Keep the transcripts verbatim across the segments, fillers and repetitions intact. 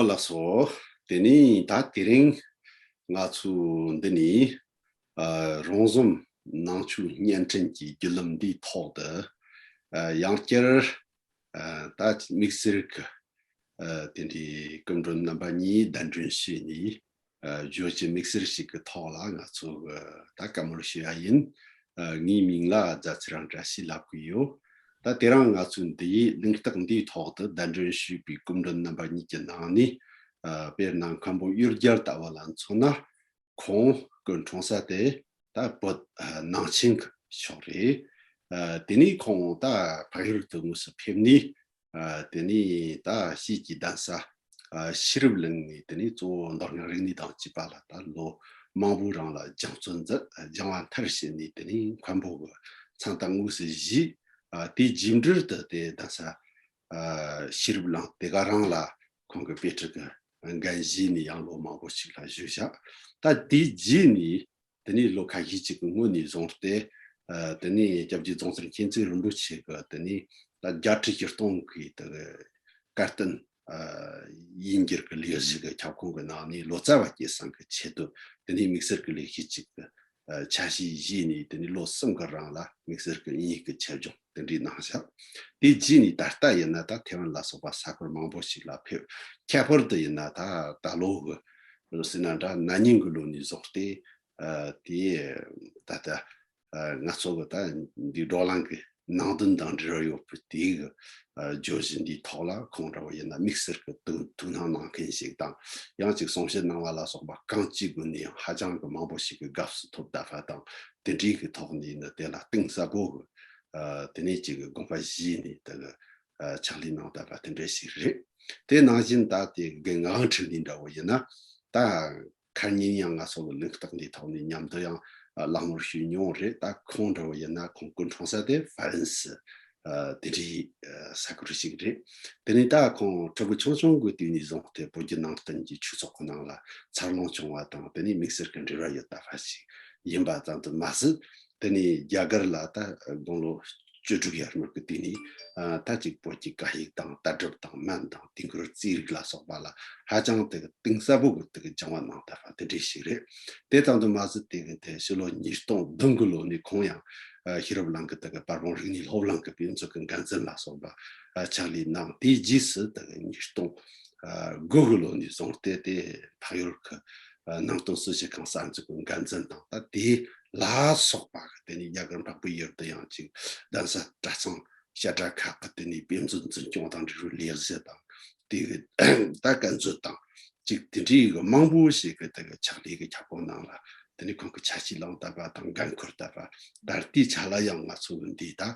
ལགས་སོ། དེ་ནས་ད་དེ་རིང་ང་ཚོ་འདི་ནས་ཨ་རོང་ཟོམ་ནང་ཆོས་བརྙན་འཕྲིན་གྱི་བརྒྱུད་ལམ་འདིའི་ཐོག་ཏུ་ཨ་ཡང་བསྐྱར་ཨ་ད་དམིགས་བསལ་གྱི་ཨ་དེ་འདྲའི་སྐུ་མགྲོན་རྣམ་པ་གཉིས་གདན་འདྲེན་བྱས་ནས་ཨ་བརྗོད་གཞི་དམིགས་བསལ་ཞིག་གི་ཐོག་ལ་ང་ཚོ་ཨ་ད་བཀའ་མོལ་ཞུ་ཡ་ཡིན། ཨ་ངའི་མིང་ལ་རྫ་ཚེ་རིང་བཀྲ་ཤིས་ལབ་ཀྱི་ཡོད། ད་དེ་རིང་ང་ཚོས་འདིའི་གླེང་སྟེགས་འདིའི་ཐོག་ཏུ་གདན་འདྲེན་ཞུས་པའི་སྐུ་མགྲོན་རྣམ་པ་གཉིས་ཀྱི་ནང་ནས་ཨ་དཔེར་ན་མཁན་པོ་གཡུ་རྒྱལ་ལྟ་བུ་ལ་མཚོན་ན། ཁོང་སྐུ་འཁྲུངས་ས་དེ་ད་བོད་ཨ་ནང་ཆེན་གྱི་ཕྱོགས་རེད། ཨ་དེ་ནས་ཁོང་ད་འཕགས་ཡུལ་དུ་དངོས་སུ་ཕེབས་ནས། ཨ་དེ་ནས་ད་ཕྱིས་ཀྱི་གདན་ས་ཨ་ཤེས་རབ་གླིང་ནས་དེ་ནས་གཙོ་བོ་མདོ་སྔགས་རིག་གནས་དང་བཅས་པ་ལ་ད་ལོ་མང་པོའི་རིང་ལ་སྦྱང་བརྩོན་མཛད། སྦྱང་བ་མཐར་ཕྱིན་ནས་དེ་ནས་མཁན་པོ་གི་མཚན་རྟགས་དངོས་སུ་བཞེས། ཨ་དེའི་རྗེས་འབྲེལ་དུ་དེ་གདན་ས་ཨ་ཤེས་རབ་གླིང་དེ་ག་རང་ལ་ཁོང་གི་དཔེ་ཁྲིད་ཀྱི་འགན་བཞེས་ནས་ཡང་ལོ་མང་པོ་ཞིག་ལ་བཞུགས་བཞག་ད་དེའི་རྗེས་ནས་དེ་ནས་ལོ་ཁ་ཤས་ཅིག་གི་སྔོན་ནས་བཟུང་སྟེ། ཨ་དེ་ནས་སྐྱབས་རྗེ་རྫོང་གསར་མཁྱེན་བརྩེ་རིན་པོ་ཆེ་གི་དེ་ནས་ད་བརྒྱད་ཁྲི་བཞི་སྟོང་གི་དེ་གི་བཀའ་བསྟན་ཨ་ཡིན་གྱི་གི་ལས་གཞི་གི་ཁྱབ་ཁོངས་ཀྱི་ནང་ནས་ལོ་ཙཱ་བ་སྐྱེད་སྲིང་གི་ཆེད་དུ་དེ་ནས་དམིགས་བསལ་གྱི་ལས་གཞི་ཅིག་གི་ཨ་ཆ་ཤས་བཞེས་ནས་དེ་ནས་ལོ་གསུམ་གི་རིང་ལ་དམིགས་བསལ་གྱི་དབྱིན་ཡིག་གི་ཆེད་སྦྱོང་དེ་འདྲའི་གནང་བཞག་དེ་རྗེས་ནས་ད་ལྟ་ཡིན་ན་ད་ཐེ་ཝན་ལ་སོགས་པ་ས་ཁུལ་མང་པོ་ཞིག་ལ་ཕེབས། ཁྱད་པར་དུ་ཡིན་ན་ད་ད་ལོ་གི་ཟེར་ན་འདྲ་ན་ནིང་གི་ལོ་ནས་བཟུང་སྟེ་ཨ་དེ་ད་ལྟ་ཨ་ང་ཚོ་གི་ད་འདི་བགྲོ་གླེང་གི་ནང་དོན་དང་འབྲེལ་བ་ཡོད་པའི་དེའི་གི་ཨ་བརྗོད་གཞི་འདིའི་ཐོག་ལ་ཁོང་འདྲ་བོ་ཡིན་ན་དམིགས་བསལ་གྱི་ཐུགས་ཐུགས་སྣང་གནང་མཁན་ཞིག་དང་། ཡང་ཅིག་གསུང་བཤད་གནང་བ་ལ་སོགས་པ་གང་ཅིའི་སྒོ་ནས་ཡང་ཧ་ཅང་གི་མང་པོ་ཞིག་གི་དགའ་བསུ་ཐོབ་བསྡད་པ་དང་། དེ་འདྲའི་གི་ཐོག་ནས་ནི་དེ་ལ་གཏིང་ཟབ་པོ་གི་ཨ་དེ་ནས་ཅིག་གི་དགོངས་པ་བཞེས་ནས་དེ་གི་ཨ་ཕྱག་ལས་གནང་བསྡད་པ་དེ་འདྲ་ཞིག་རེད། དེ་ནང་བཞིན་ད་དེ་གི་ངག་དབང་འཕྲིན་ལས་འདྲ་བོ་ཡིན་ན་ད། ཁ་ཉིན་ཡང་ང་ཚོ་གི་གླེང་སྟེགས་འདིའི་ཐོག་ནས་མཉམ་དུ་ཡང་ཨ་གླེང་མོལ་ཞུས་མྱོང་རེད། ད་ཁོང་འདྲ་བོ་ཡིན་ན་ཁོང་སྐུ་འཁྲུངས་ས་དེ་ཧྥ་རན་སི་ཨ་དེ་འདྲའི་ཨ་ས་ཁུལ་ཞིག་རེད། དེ་ནས་ད་ཁོང་ཕྲུ་གུ་ཆུང་ཆུང་གི་དུས་ནས་བཟུང་སྟེ་བོད་བརྒྱུད་ནང་བསྟན་གྱི་ཆོས་ཚོགས་ཁག་ནང་ལ་འཚར་ལོངས་བྱུང་བ་དང་། དེ་ནས་དམིགས་བསལ་གྱི་འབྲེལ་བ་ཡོད་ལྟ་བུ་ཞིག་ཡིན་པ་ཙམ་དུ་མ་ཟད། དེ་ནས་རྒྱ་གར་ལ་ད་དགུང་ལོ་བཅུ་དྲུག་ཡར་མར་གྱི་དུས་ནས་ཨ་ད་ཅིག་བོད་ཀྱི་བཀའ་ཡིག་དང་ལྟ་གྲུབ་དང་སྨན་དང་དུས་འཁོར་རྩིས་རིག་ལ་སོགས་པ་ལ་ཧ་ཅང་དེ་གི་གཏིང་ཟབ་པོ་གི་དེ་གི་སྦྱང་བ་གནང་བསྡད་པ་དེ་འདྲ་ཞིག་རེད། དེ་ཙམ་དུ་མ་ཟད་དེ་གི་དེ་ཕྱི་ལོ་ཉིས་སྟོང་བདུན་གི་ལོ་ནས་ཁོང་ཡང་ཨ་ཤེས་རབ་གླིང་གི་དེ་གི་དཔལ་སྤུངས་རིག་གནས་སློབ་གླིང་གི་དཔེ་མཛོད་ཀྱི་འགན་འཛིན་ལ་སོགས་པ་ཨ་ཕྱག་ལས་གནང་། དེའི་རྗེས་སུ་དེ་གི་ཉིས་སྟོང་ཨ་དགུ་གི་ལོ་ནས་བཟུང་སྟེ་དེ་འཕགས་ཡུལ་གྱི་ཨ་ནང་བསྟན་སྲོལ་ཕྱིན་ཁང་གསར་འཛུགས་ཀྱི་འགན་འཛིན་དང་། ད་དེ་ལ་སོགས་པ་གི་དེ་ནས་རྒྱ་གར་འཕགས་པའི་ཡུལ་དུ་ཡང་ཅིག་གདན་ས་གྲྭ་ཚང་བཤད་གྲྭ་ཁག་གི་དེ་ནས་དཔེ་མཛོད་འཛིན་སྐྱོང་དང་འབྲེལ་བའི་ལས་གཞི་དང་། དེ་གི་ད་དཀར་མཛོད་དང་ཅིག་དེ་འདྲའི་གི་མང་པོ་ཞིག་གི་དེ་གི་ཕྱག་ལས་ཀྱི་ཁྱབ་ཁོངས་ནང་ལ་དེ་ནས་ཁོང་གི་ཆ་ཤས་བླངས་བསྡད་པ་དང་འགན་འཁུར་བསྡད་པ། ད་ལྟའི་ཆ་ལ་ཡང་ང་ཚོ་གི་འདི་ད་ཨ་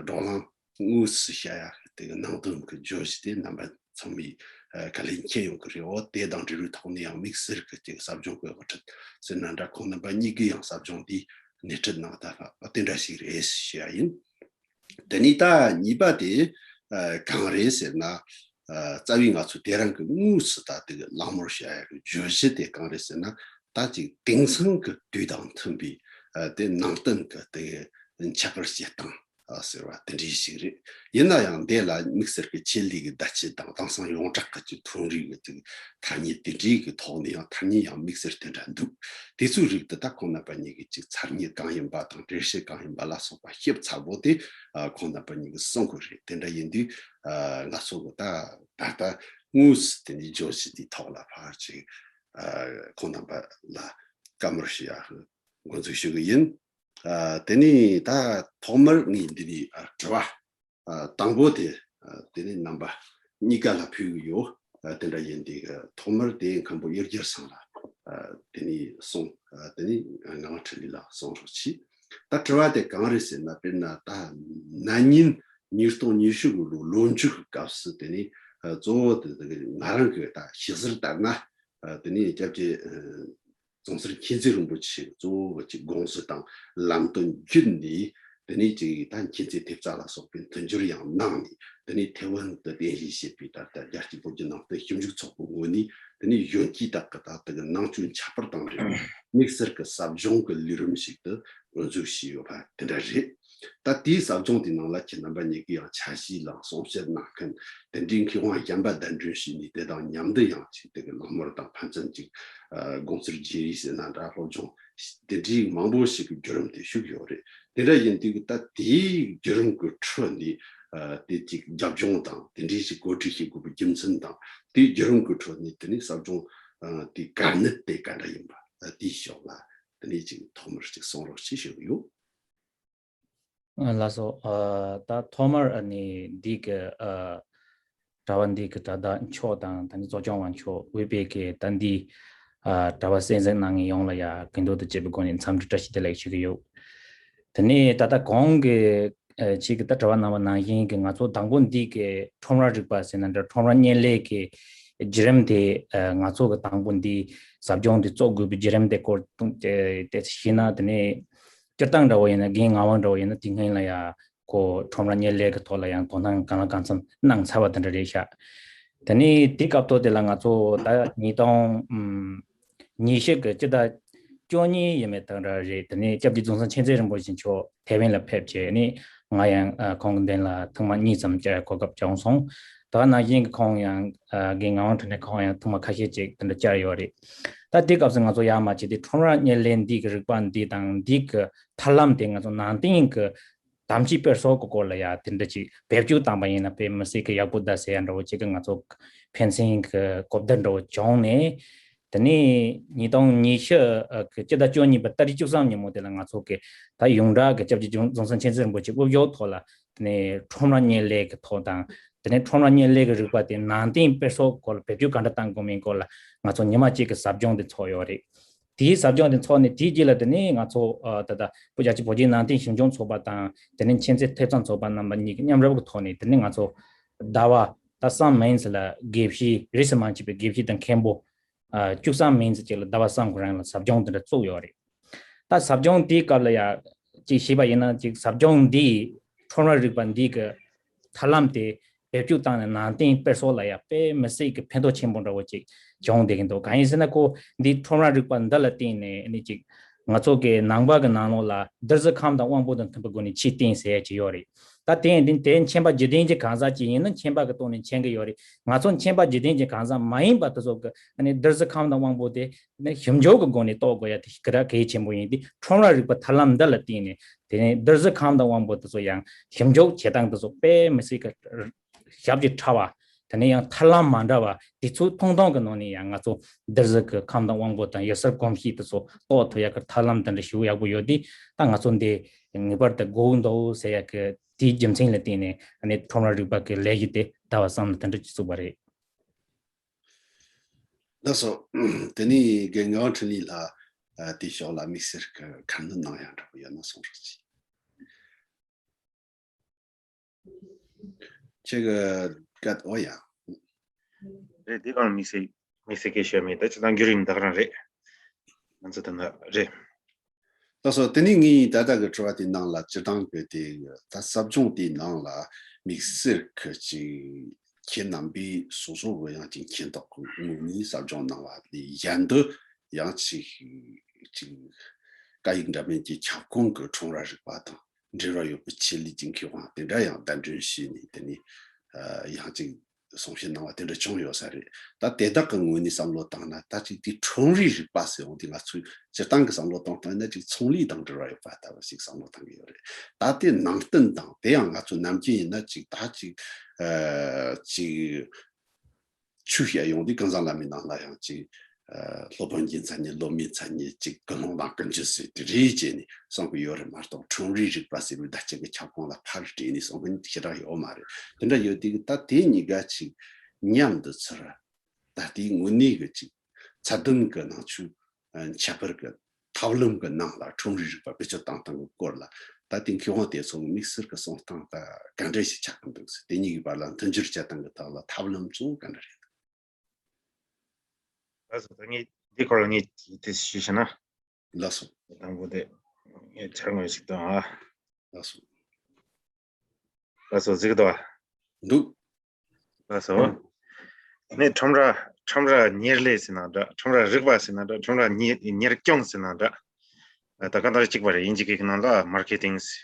བགྲོ་གླེང་དངོས་སུ་བྱ་ཡག་གི་དེ་གི་ནང་དོན་གྱི་བརྗོད་གཞི་དེ་རྣམ་པ་ཚང་མས་ཨ་ག་ལེར་མཁྱེན་ཡོང་གི་རེད། འོ་དེ་དང་འབྲེལ་བའི་ཐོག་ནས་ཡང་དམིགས་བསལ་གྱི་དེ་གི་ཟབ་སྦྱོང་གི་དབུ་ཁྲིད་ཟེར་ན་འདྲ། ཁོང་རྣམ་པ་གཉིས་ཀྱིས་ཡང་ཟབ་སྦྱོང་འདི་སྣེ་ཁྲིད་གནང་བསྡད་པ་དེ་འདྲ་ཞིག་རེད་ཞུ་ཡ་ཡིན། དེ་ནས་ད་གཉིས་པ་དེ་ཨ་གང་རེད་ཟེར་ན། ཨ་རྩ་བའི་ང་ཚོ་དེ་རིང་གི་དངོས་སུ་ད་དེ་གི་གླེང་མོལ་བྱ་ཡ་གི་བརྗོད་གཞི་དེ་གང་རེད་ཟེར་ན། ད་ཅིག་དེང་སང་གི་དུས་དང་མཐུན་པའི་ཨ་དེ་ནང་བསྟན་གི་དེ་ཁྱད་པར་བྱེད་སྟངས་ཨ་ཟེར་བ་དེ་འདྲའི་ཞིག་རེད། ཡིན་ན་ཡང་འདི་ལ་དམིགས་བསལ་གྱི་ཆེད་ལས་ཀྱི་བརྡ་ཆད་དང་དེང་སང་ཡོངས་གྲགས་ཀྱི་ཅིག་ཐོན་རིགས་ཀྱི་ཅིག་ཐ་སྙད་དེ་འདྲའི་གི་ཐོག་ནས་ཡང་ཐ་སྙད་ཡང་དམིགས་བསལ་དེ་འདྲ་འདུག་དེ་ཚོའི་རིགས་དེ་ད་ཁོང་རྣམ་པ་གཉིས་ཀྱི་ཅིག་ཚར་གཉིས་གང་ཡིན་པ་དང་འགྲེལ་བཤད་གང་ཡིན་པ་ལ་སོགས་པ་ཞིབ་ཚགས་པོ་དེ་ཨ་ཁོང་རྣམ་པ་གཉིས་ཀྱིས་གསུང་གི་རེད། དེ་འདྲ་ཡིན་དུས་ཨ་ང་ཚོ་གི་ད་ད་ལྟ་དངོས་སུ་དེ་ནས་བརྗོད་གཞི་དེའི་ཐོག་ལ་ཕར་ཅིག་ཨ་ཁོང་རྣམ་པ་ལ་བཀའ་མོལ་ཞུ་ཡག་འགོ་འཛུགས་ཞུ་གི་ཡིན། ཨ་དེ་ནས་ད་ཐོག་མར་ངས་འདི་ནས་ཨ་དྲི་བ་ཨ་དང་པོ་དེ་ཨ་དེ་ནས་རྣམ་པ་གཉིས་ཀ་ལ་ཕུལ་གི་ཡོད། ཨ་དེ་འདྲ་ཡིན་དུས་ཐོག་མར་དེ་མཁན་པོ་གཡུ་རྒྱལ་ཚང་ལ་ཨ་དེ་ནས་གསུང་། ཨ་དེ་ནས་ངག་དབང་འཕྲིན་ལས་ལ་གསུང་རོགས་གྱིས། ད་དྲི་བ་དེ་གང་རེད་ཟེར་ན། དཔེར་ན་ད་ན་ནིང་ཉིས་སྟོང་ཉི་ཤུ་གི་ལོ་ལོ་མཇུག་གི་སྐབས་སུ་དེ་ནས་ཨ་གཙོ་བོ་དེ་དེ་ང་རང་གི་ད་ཤེས་གསལ་ལྟར་ན། ཨ་དེ་ནས་སྐྱབས་རྗེ་ཨ་རྫོང་སར་མཁྱེན་བརྩེ་རིན་པོ་ཆེ་གཙོ་བོ་གི་དགོངས་གཞི་དང་ལམ་སྟོན་བརྒྱུད་ནས་ དེ་ནས་ཅིག་ད་མཁྱེན་བརྩེ་ཐེབས་རྩ་ལ་སོགས་པའི་མཐུན་འགྱུར་ཡང་གནང་ནས། དེ་ནས་ཐེ་ཝན་དུ་རྟེན་གཞི་བྱས་པའི་ད་ལྟ་རྒྱལ་སྤྱིའི་བོད་བརྒྱུད་ནང་བསྟན་ཞིབ་འཇུག་ཚོགས་པའི་ངོས་ནས། དེ་ནས་གཞོན་སྐྱེས་དག་གི་ད་ལྟ་གི་ནང་ཆོས་ཁྱད་པར་དང་འབྲེལ་བའི་དམིགས་བསལ་གྱི་ཟབ་སྦྱོང་གི་ལས་རིམ་ཞིག་ཏུ་དབུ་འཛུགས་བྱས་ཡོད་པ་དེ་འདྲ་རེད། ད་དེའི་ཟབ་སྦྱོང་དེའི་ནང་ལ་ཁྱེད་རྣམ་པ་གཉིས་ཀྱིས་ཡང་འཆར་གཞི་དང་གསུང་བཤད་གནང་མཁན་དེ་འདྲའི་མཁས་དབང་གཞན་པ་གདན་འདྲེན་བྱས་ནས། དེ་དང་མཉམ་དུ་ཡང་ཅིག་དེ་གི་གླེང་མོལ་དང་ཕན་ཚུན་ཅིག་ཨ་དགོངས་ཚུལ་བརྗེ་རེས་ཟེར་ན་འདྲ། སློབ་སྦྱོང་དེ་འདྲའི་མང་པོ་ཞིག་གི་བརྒྱུད་རིམ་དེ་ཞུགས་ཡོད་རེད། དེ་འདྲ་ཡིན་དུས་ད་དེའི་བརྒྱུད་རིམ་གྱི་ཁྲོད་ནས་ཨ་དེ་ཅིག་རྒྱབ་ལྗོངས་དང་། དེ་འདྲའི་ཞིག་གོ་སྒྲིག་བྱེད་དགོས་པའི་རྒྱུ་མཚན་དང་། དེའི་བརྒྱུད་རིམ་གྱི་ཁྲོད་ནས་དེ་ནས་ཟབ་སྦྱོང་ཨ་དེའི་དཀའ་གནད་དེ་ག་འདྲ་ཡིན་པ། ཨ་དེའི་ཕྱོགས་ལ་དེ་ནས་ཅིག་ཐོག་མར་ཅིག་གསུང་རོགས་ཞེས་ཞུ་གི་ཡོད། ལགས་སོ། ཨ་ད་ཐོག་མར་ཨ་ནི་འདི་གི་ཨ་གྲྭ་པ་འདི་གི་གྲྭ་བདག་མཆོག་དང་། ད་ནི་གཙོ་སྐྱོང་བ་མཆོག། དབུས་པའི་གི་ད་འདི་ཨ་གྲྭ་པ་གསན་གཟིགས་གནང་མཁན་ཡོངས་ལ་ཡ་གུས་འདུད་དང་བཅས་པའི་སྒོ་ནས་འཚམས་འདྲི་བཀྲ་ཤིས་བདེ་ལེགས་ཞུ་གི་ཡོད། དེ་ནས་ད་ལྟ་གོང་གི་ཨ་ཅིག་གི་ད་དྲི་བ་གནང་བ་ནང་བཞིན་གི་ང་ཚོ་དང་པོ་འདི་གི་ཁྲོམ་ར་རིག་པ་ཟེར་ན་འདྲ། ཁྲོམ་ར་བརྙན་ལས་གི་བརྒྱུད་རིམ་དེ་ཨ་ང་ཚོ་གི་དང་པོ་འདི་ཟབ་སྦྱོང་འདི་བཙུགས་དགོས་པའི་བརྒྱུད་རིམ་དེ་སྐོར་དེ་དེ་ཞུས་ན། དེ་ནས་སྤྱིར་བཏང་འདྲ་བོ་ཡིན་ན། རྒན་ངག་དབང་འདྲ་བོ་ཡིན་ན་དེ་སྔོན་ལ་ཡ་ཁོ་ཁྲོམ་ར་བརྙན་ལས་ཀྱི་ཐོག་ལ་ཡང་དོ་སྣང་གང་ལ་གང་འཚམ་གནང་ཚར་བ་དེ་འདྲ་རེད་ཤག་དེ་ནས་དེ་སྐབས་ཐོག་དེ་ལ་ང་ཚོ་ད་ཉིས་སྟོང་ཉི་ཤུ་གི་སྤྱི་ཟླ་བཅུ་གཉིས་ཡིན་མེད་དེ་འདྲ་རེད། དེ་ནས་སྐྱབས་རྗེ་རྫོང་སར་མཁྱེན་བརྩེ་རིན་པོ་ཆེ་མཆོག་ཐེ་ཝན་ལ་ཕེབས་བྱས་ནས། ང་ཡང་ཨ་ཁོང་གི་མདུན་ལ་ཐེངས་མ་གཉིས་ཙམ་བཅར་གོ་སྐབས་བྱུང་སོང་། དེ་ནང་བཞིན་གྱི་ཁོང་ཡང་ཨ་རྒན་ངག་དབང་འཕྲིན་ལས་ཁོང་ཡང་ཐེངས་མ་ཁ་ཤས་ཅིག་དེ་འདྲ་བཅར་ཡོད་རེད། ད་དེ་སྐབས་སུ་ང་ཚོ་ཡར་མར་བྱས་ཏེ་ཁྲོམ་ར་བརྙན་ལས་འདི་གི་རིག་པ་འདི་དང་འདི་གི་ཐབས་ལམ་དེ་ང་ཚོ་ནང་བསྟན་གྱི་དམ་ཅན་དཔེ་སྲོལ་གྱི་སྐོར་ལ་ཡ་དེ་འདྲ་ཅིག་བེད་སྤྱོད་བཏང་པ་ཡིན་ན་དཔེ་མི་སྲིད་ཀྱི་ཡག་པོ་འདུག་ཟེར་ཡ་འདྲ་བོ་ཅིག་གི་ང་ཚོ་ཕན་ཚུན་གྱི་གོ་བརྡ་འདྲ་བོ་བྱུང་ནས། དེ་ནས་ཉིས་སྟོང་ཉི་ཤུ་གི་སྤྱི་ཟླ་བཅུ་གཉིས་པ་ཏ་རིག་བཅུ་གསུམ་ཉིན་མོ་དེ་ལ་ང་ཚོ་གི་ད་ཡོངས་གྲགས་ཀྱི་སྐྱབས་རྗེ་རྫོང་སར་མཁྱེན་བརྩེ་རིན་པོ་ཆེ་དབུ་བཞུགས་ཐོག་ལ། དེ་ནས་ཁྲོམ་ར་བརྙན་ལས་ཀྱི་ཐོག་དང་། དེ་ནས་ཁྲོམ་ར་བརྙན་ལས་ཀྱི་རིག་པ་དེ་ནང་བསྟན་དཔེ་སྲོལ་སྐོར་ལ་བེད་སྤྱོད་ག་འདྲ་གཏང་དགོས་མིན་སྐོར་ལ་ང་ཚོ་ཉི་མ་གཅིག་གི་ཟབ་སྦྱོང་དེ་ཚོགས་ཡོད་རེད། དེའི་ཟབ་སྦྱོང་དེ་ཚོགས་ནས། དེའི་རྗེས་ལ་དེ་ནས་ང་ཚོ་ཨ་ད་ལྟ་བོད་རྒྱ་ཆེ་བོད་བརྒྱུད་ནང་བསྟན་ཞིབ་འཇུག་ཚོགས་པ་དང་། དེ་ནས་མཁྱེན་བརྩེ་ཐེབས་རྩ་ཚོགས་པ་རྣམ་པ་གཉིས་ཀྱི་མཉམ་རུབ་ཀྱི་ཐོག་ནས། དེ་ནས་ང་ཚོ་ཟླ་བ་ད་གསུམ་མིན་ཙམ་ལ་དགེ་བཤེས་རིས་སུ་མ་ཆད་པའི་དགེ་བཤེས་དང་མཁན་པོ་ཨ་བཅུ་གསུམ་མིན་ཙམ་ཅིག་ལ་ཟླ་བ་གསུམ་གྱི་རིང་ལ་ཟབ་སྦྱོང་དེ་འདྲ་བཙུགས་ཡོད་རེད། ད་ཟབ་སྦྱོང་དེའི་སྐབས་ལ་ཡ་ཅིག་ཞུས་པ་ཡིན་ན། ཅིག་ཟབ་སྦྱོང་འདིས་ཁྲོམ་ར་རིག་པ་འདི་གི་ཐབས་ལམ་དེ་བེད་སྤྱོད་བཏང་ནས་ནང་བསྟན་དཔེ་སྲོལ་ལ་ཡ་དཔེ་མི་སྲིད་ཀྱི་ཕན་ཐོགས་ཆེན་པོ་འདྲ་བོ་ཅིག་བྱུང་བསྡད་ཀྱི་འདུག་གང་ཡིན་ཟེར་ན། ཁོ་འདི་ཁྲོམ་ར་རིག་པ་འདི་ལ་བརྟེན་ནས་ནི་ཅིག་ང་ཚོ་གི་ནང་པ་གི་ནང་ལོགས་ལ་གཏེར་གཞི་ཁམས་དང་དབང་པོ་དང་མཐུན་པའི་སྒོ་ནས་ཆོས་བསྟན་ཟེར་ཡ་ཅིག་ཡོད་རེད། ད་དེ་ཡིན་དུས་དེ་མཁྱེན་པ་རྒྱུད་ལྡན་གྱི་གང་ཟག་ཅིག་ཡིན་ན་མཁྱེན་པ་གི་ཐོག་ནས་མཁྱེན་གྱི་ཡོད་རེད། ང་ཚོ་མཁྱེན་པ་རྒྱུད་ལྡན་གྱི་གང་ཟག་མ་ཡིན་པ་དེ་ཚོ་གི་ནི་གཏེར་གཞི་ཁམས་དང་དབང་པོ་དེ་ནི་ཞིབ་འཇུག་གི་སྒོ་ནས་རྟོགས་དགོས་ཡ་དེ་ག་རེ་གལ་ཆེན་པོ་ཡིན་དུས། ཁྲོམ་ར་རིག་པ་ཐབས་ལམ་འདི་ལ་བརྟེན་ནས་དེ་ནས་གཏེར་གཞི་ཁམས་དང་དབང་པོ་དེ་ཚོ་ཡང་ཞིབ་འཇུག་བྱེད་སྟངས་དེ་ཚོ་དཔེ་མི་སྲིད་ཀྱི་ཞབས་ཀྱི་ཕྲ་བ། དེ་ནས་ཡང་ཐབས་ལམ་མ་འདྲ་བ་དེ་ཚོ་ཐུང་ཐུང་གི་ནང་ནས་ཡང་ང་ཚོ་གཏེར་གཞི་གི་ཁམས་དང་དབང་པོ་དང་ཡུལ་སྲོལ་གོམས་གཤིས་དེ་ཚོ་རྟོགས་ཐུབ་ཡ་གི་ཐབས་ལམ་དེ་འདྲ་ཞེ་པོ་ཡག་པོ་ཡོད་དུས། ད་ང་ཚོ་འདི་ངེས་པར་དུ་དགོས་འདུག་ཟེར་ཡ་གི་དེའི་རྒྱུ་མཚན་ལ་བརྟེན་ནས་ཨ་ནི་ཁྲོམ་ར་རིག་པ་གི་ལས་གཞི་དེ་ཟླ་བ་གསུམ་ལ་དེ་འདྲ་ཅིག་བཙུགས་པ་རེད། ལགས་སོ། དེ་ནས་རྒན་ངག་དབང་འཕྲིན་ལས་ལགས་ཨ་དེའི་ཕྱོགས་ལ་དམིགས་བསལ་གྱི་ཁ་སྣོན་གནང་ཡ་འདྲ་པོ་ཡོད་ན་གསུང་རོགས་གྱིས། ཁྱེད་ཀྱི་སྐད། ཨོ་ཡ། རེད། དེ་གང་དམིགས་བསལ་དམིགས་བསལ་གྱི་ཞུ་མེད། ད་སྤྱིར་བཏང་བརྒྱུད་རིམ་ད་ག་རང་རེད། ང་ཚོ་ད་ན་རེད། ལགས་སོ། དེ་ནས་ངས་ད་ལྟ་གི་དྲི་བ་དེའི་ནང་ལ་སྤྱིར་བཏང་གི་དེ་ད་ཟབ་སྦྱོང་དེའི་ནང་ལ་དམིགས་བསལ་གྱི་ཅིག་ཁྱེད་རྣམ་པས་སོ་སོ་གི་ཡང་ཅིག་མཁྱེན་རྟོགས་ཀྱི་ངོས་ནས་ཟབ་སྦྱོང་གནང་བ་ལས་གཞན་དུ་ཡང་ཅིག་ཅིག་སྐད་ཡིག་འདྲ་མིན་གྱི་ཁྱབ་ཁོངས་ཀྱི་ཁྲོམ་ར་རིག་པ་དང་འབྲེལ་བ་ཡོད་པའི་ཆེད་ལས་ཀྱི་མཁས་དབང་དེ་འདྲ་ཡང་གདན་འདྲེན་བྱས་ནས། དེ་ནས་ཡང་ཅིག་གསུང་བཤད་གནང་བ་དེ་འདྲ་བྱུང་ཡོད་ས་རེད། ད་དེ་དག་གི་ངོས་ནས་བསམ་བློ་བཏང་ན། ད་ཅིག་དེ་ཁྲོམ་རའི་རིག་པ་ཟེར་འོང་དུས། ང་ཚོས་སྤྱིར་བཏང་གི་བསམ་བློ་གཏོང་སྟངས་ཡིན་ན་ཅིག་ཚོང་ལས་དང་འབྲེལ་བ་ཡོད་པ་ལྟ་བུ་ཞིག་བསམ་བློ་གཏོང་གི་ཡོད་རེད། ད་དེ་ནང་བསྟན་དང་། དེ་ཡང་ང་ཚོ་ནམ་རྒྱུན་ཡིན་ན་ཅིག་ད་ཅིག་ཨ་ཅིག་ཆོས་བཤད་ཡོང་དུས། ཀུན་བཟང་བླ་མའི་ནང་ལ་ཡང་ཅིག་ཨ་སློབ་དཔོན་གྱི་མཚན་ཉིད། སློབ་མའི་མཚན་ཉིད། ཅིག་ཀུན་སློང་དང་ཀུན་སྤྱོད་ཟེར་དེ་རེ་བྱས་ནས་གསུང་གི་ཡོད་རེད་མ་གཏོགས། ཁྲོམ་རའི་རིག་པ་ཟེར་བའི་བརྡ་ཆད་ཀྱི་ཁྱབ་ཁོངས་ལ་ཕར་སྤྲད་ནས་གསུང་མཁན་ཞེ་དྲག་ཡོད་མ་རེད། དེ་འདྲ་ཡོད་དུས། ད་དེ་གཉིས་ཀ་ཅིག་མཉམ་དུ་ཚུར། ད་ལྟའི་དངོས་གནས་ཀྱི་ཅིག་ཚད་ལྡན་གྱི་ནང་ཆོས་ཨ་ཁྱད་པར་གྱི་ཐབས་ལམ་གྱི་ནང་ལ་ཁྲོམ་རའི་རིག་པ་བེད་སྤྱོད་བཏང་སྟངས་ཀྱི་སྐོར་ལ། ད་ལྟའི་མཁས་དབང་དེ་ཚོ་དམིགས་བསལ་གྱི་གསུང་སྟངས་ད་ག་འདྲ་ཞིག་ཆགས་ཀྱི་འདུག་ཟེར། དེ་གཉིས་ཀྱི་བར་ལ་མཐུན་སྦྱོར་བྱེད་སྟངས་ཀྱི་ཐོག་ལ་ཐབས་ལམ་གཙོ་བོ་ག་འདྲ་རེད། ལགས་སོ། ད་ངས་འདི་སྐོར་ལ་ངས་དེ་ཞུས་བྱས་ན། ལགས་སོ། དང་པོ་དེ་ངས་འཆར་ངོས་ཤིག་དང་ཨ། ལགས་སོ། ལགས་སོ། གཟིགས་འདུག་བ། འདུག་ལགས་སོ། ནས་ཁྲོམ་ར་ཁྲོམ་ར་གཉེར་ལས་ཟེར་ན་འདྲ། ཁྲོམ་ར་རིག་པ་ཟེར་ན་འདྲ། ཁྲོམ་ར་གཉེར་གཉེར་སྐྱོང་ཟེར་ན་འདྲ། ད་ག་འདྲ་གཅིག་པ་རེད། དབྱིན་ཇི་སྐད་ཀྱི་ནང་ལ་མར་ཁེ་ཏིང་ཟེར།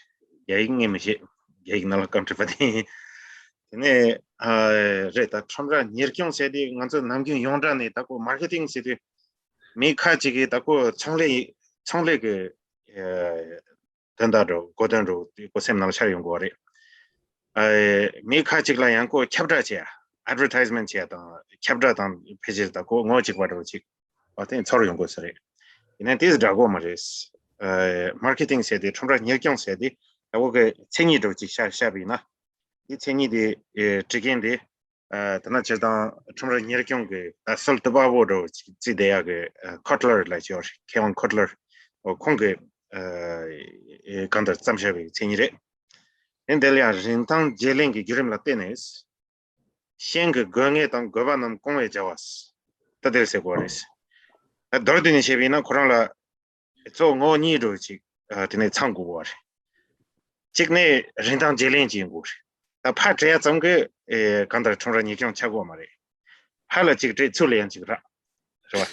རྒྱ་ཡིག་ངས་མི་ཤེས། རྒྱ་ཡིག་ནང་ལ་སྐར་མ་བྲིས་པ་དེ་ཡིན། དེ་ནས་ཨ་རེད། ད་ཁྲོམ་ར་གཉེར་སྐྱོང་ཟེར་དེ་ང་ཚོ་ནམ་རྒྱུན་ཡོངས་གྲགས་ནས་ད་ཁོ་མར་ཁེ་ཏིང་ཟེར་དུས་མི་ཁ་ཅིག་གིས་ད་ཁོ་ཚོང་ལས་ཚོང་ལས་ཀྱི་ཨ་དོན་དག་འགྲོ་གོ་དོན་འགྲོ་དེ་ཁོ་སེམས་ནང་ལ་ཤར་ཡོང་གི་ཡོད་རེད། ཨ་མི་ཁ་ཅིག་ལ་ཡང་ཁོ་ཁྱབ་བསྒྲགས་བྱེད་ཡ། ཨེཌ་ཝར་ཊའི་སི་མེན་ཊི་བྱེད་ཡ་དང་ཁྱབ་བསྒྲགས་དང་ཕལ་ཆེར་ད་ཁོ་ངོ་གཅིག་པ་འགྲོ་ཅིག་ཨ་དེ་ཚོར་ཡོང་དགོས་ས་རེད། ཡིན་ནའི་དེ་འདྲ་དགོས་མ་རེད། ཨ་མར་ཁེ་ཏིང་ཟེར་དེ་ཁྲོམ་ར་གཉེར་སྐྱོང་ཟེར་དེ་ད་ཁོ་གི་མཚན་ཉིད་འགྲོ་ཅིག་ཤར་ཤར་བ་ཡིན་ན། དེ་མཚན་ཉིད་དེ་ཨེ་འབྲི་མཁན་དེ། ཨ་དེ་ན་སྤྱིར་བཏང་ཁྲོམ་ར་གཉེར་སྐྱོང་གི་ད་སྲོལ་བཏབ་པ་བོ་འདྲ་བོ་ཅིག་བརྩིས་བསྡད་ཡག་གི་ཨ་ཁོ་ཊི་ལར་ལབ་ཀྱི་ཡོད་རེད། མཁས་དབང་ཁོ་ཊི་ལར། འོ་ཁོང་གིས་ཨ་ཨེ་གང་ལྟར་བརྩམས་བཞག་པའི་མཚན་ཉིད་རེད། དེ་འདི་ལ་ཡང་རིན་ཐང་བརྗེ་ལེན་གྱི་བརྒྱུད་རིམ་ལ་བརྟེན་ནས་གཞན་གྱི་དགོས་ངེས་དང་དགོས་པ་རྣམས་སྐོང་བའི་བྱ་བ། ད་དེར་ཟེར་དགོས་རེད། ད་མདོར་བསྡུས་ནས་བཤད་པ་ཡིན་ན་ཁོ་རང་ལ་གཙོ་བོ་ངོ་བོ་གཉིས་འགྲོ་ཅིག་ཨ་དེ་ནས་ཚང་དགོས་པ་རེད། གཅིག་ནས་རིན་ཐང་བརྗེ་ལེན་བྱེད་དགོས་རེད། ད་ཕར་སྤྲད་ཡ་ཙམ་གྱིས་ཨེ་གང་ལྟར་ཁྲོམ་ར་གཉེར་སྐྱོང་ཆགས་དགོས་མ་རེད། ཕར་ལ་གཅིག་སྤྲད་ཚུར་ལ་ཡང་གཅིག་རག་རེད་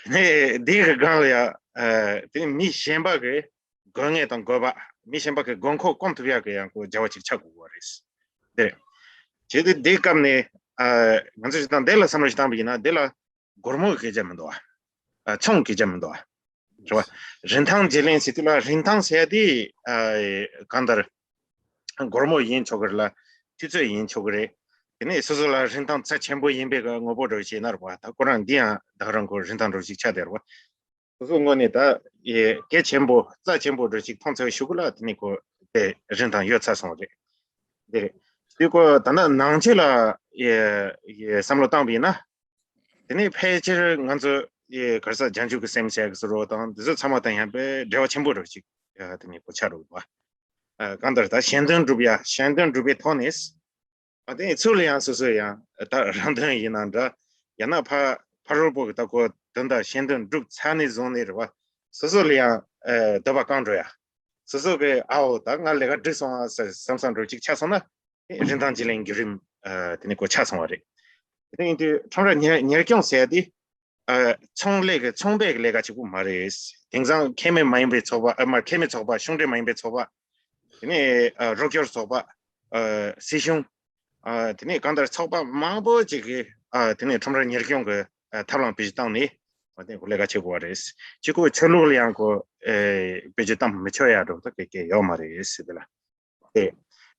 བ། ནས་འདི་གི་སྒང་ལ་ཡ་ཨ་དེ་མི་གཞན་པ་གི་དགོས་ངེས་དང་དགོས་པ། མི་གཞན་པ་གི་དགོས་མཁོ་སྐོང་ཐུབ་ཡག་གི་ཡང་ཁོ་བྱ་བ་ཅིག་ཆགས་དགོས་པ་རེད། དེ་རེད། བྱས་ཏེ་འདི་སྐབས་ནས་ཨ་ང་ཚོ་ཞིག་དང་འདི་ལ་བསམ་བློ་ཞིག་བཏང་བ་ཡིན་ན་འདི་ལ་སྒོར་མོ་གི་སྐད་ཆ་མི་འདུག་ཨ། ཨ་ཚོང་གི་སྐད་ཆ་མི་འདུག་ཨ། རེད་བ། རིན་ཐང་བརྗེ་ལེན་ཟེར་དུས་ལ་རིན་ཐང་ཟེར་ཡ་དེ་ཨ་གང་ལྟར་སྒོར་མོ་ཡིན་ཆོག་གི་རེད་ལ། དུས་ཚོད་ཡིན་ཆོག་གི་རེད། དེ་ནས་སོ་སོ་ལ་རིན་ཐང་རྩ་ཆེན་པོ་ཡིན་པའི་ངོ་བོ་འདྲ་བྱས་ན་རེད་བ། ད་ཁོ་རང་འདི་ཡང་ད་ག་རང་ཁོ་རིན་ཐང་འདྲ་ཞིག་ཆགས་བསྡད་རེད་བ། སོ་སོའི་ངོས་ནས་ད་ཡེ་གལ་ཆེན་པོ་རྩ་ཆེན་པོ་འདྲ་ཞིག་མཐོང་ཚར་བའི་གཞུག་གུ་ལ་དེ་ནི་ཁོ་དེ་རིན་ཐང་ཡོད་ཚར་སོང་རེད། དེ་རེད། དེ་ཁོ་ད་ལྟ་ནང་ཆོས་ལ་ཡེ་ཡེ་བསམ་བློ་བཏང་བ་ཡིན་ན། དེ་ནི་ཕལ་ཆེར་ང་ཚོ་ཡེ་ག་རེ་ཟེར་བྱང་ཆུབ་ཀྱི་སེམས་ཟེར་གི་བཟོ་འདྲ་དང་དེ་ཚོ་ཚང་མ་དང་ཡང་དཔེ་འབྲེལ་བ་ཆེན་པོ་འདྲ་ཞིག་ཡ་དེ་ནི་ཁོ་ཆགས་འགྲོ་གི་འདུག་བ། ཨ་གང་ལྟར་ད་གཞན་དོན་སྒྲུབ་ཡ་གཞན་དོན་སྒྲུབ་པའི་ཐོག་ནས། ཨ་དེ་ཚུར་ལ་ཡང་སོ་སོ་ཡང་ད་རང་དོན་ཡིན་ན་འདྲ། ཡང་ན་ཕ་ཕ་རོལ་པོ་གི་ད་ཁོ་དོན་དག་གཞན་དོན་སྒྲུབ་ཚར་ནས་བཟུང་ནས་རེད་བ། སོ་སོ་ལ་ཡང་ཨ་འདོད་པ་བསྐང་འགྲོ་ཡ། སོ་སོ་གི་ཨའོ་ད་ང་ལས་ཀ་འགྲིག་སོང་ཨ་ཟེར་བསམ་བསམ་འགྲོ་ཅིག་ཆགས་སོང་ན། རིན་ཐང་བརྗེ་ལེན་བརྒྱུད་རིམ་ཨ་དེ་ནི་ཁོ་ཆགས་སོང་བ་རེད། དེ་ཡིན་དུས་ཁྲོམ་ར་གཉེར་གཉེར་སྐྱོང་ཟེར་ཡ་དེ། ཨ་ཚོང་ལས་ཀྱི་ཚོང་པའི་ལས་ཀ་གཅིག་པུ་མ་རེད། དེང་སང་ཁེ་མེད་མ་ཡིན་པའི་ཚོགས་པ། ཨ་མ་ཁེ་མེད་ཚོགས་པ། གཞུང་འབྲེལ་མ་ཡིན་པའི་ཚོགས་པ། དེ་ནས་ཨ་རོགས་སྐྱོར་ཚོགས་པ། ཨ་སྲིད་གཞུང་། ཨ་དེ་ནས་གང་ལྟར་ཚོགས་པ་མང་པོ་ཅིག་གིས་ཨ་དེ་ནས་ཁྲོམ་ར་གཉེར་སྐྱོང་གི་ཨ་ཐབས་ལམ་བེད་སྤྱོད་བཏང་ནས་ཨ་དེ་ཁོ་ལས་ཀ་བྱེད་དགོས་པ་རེད། གཅིག་ཁོ་ཆོས་ལུགས་ལ་ཡང་ཁོ་ཨེ་བེད་སྤྱོད་བཏང་མི་ཆོག་ཡ་འགྲོ་ད་གེ་གེ་ཡོད་མ་རེད་ཟེར་དེ་ལ། ཨེ།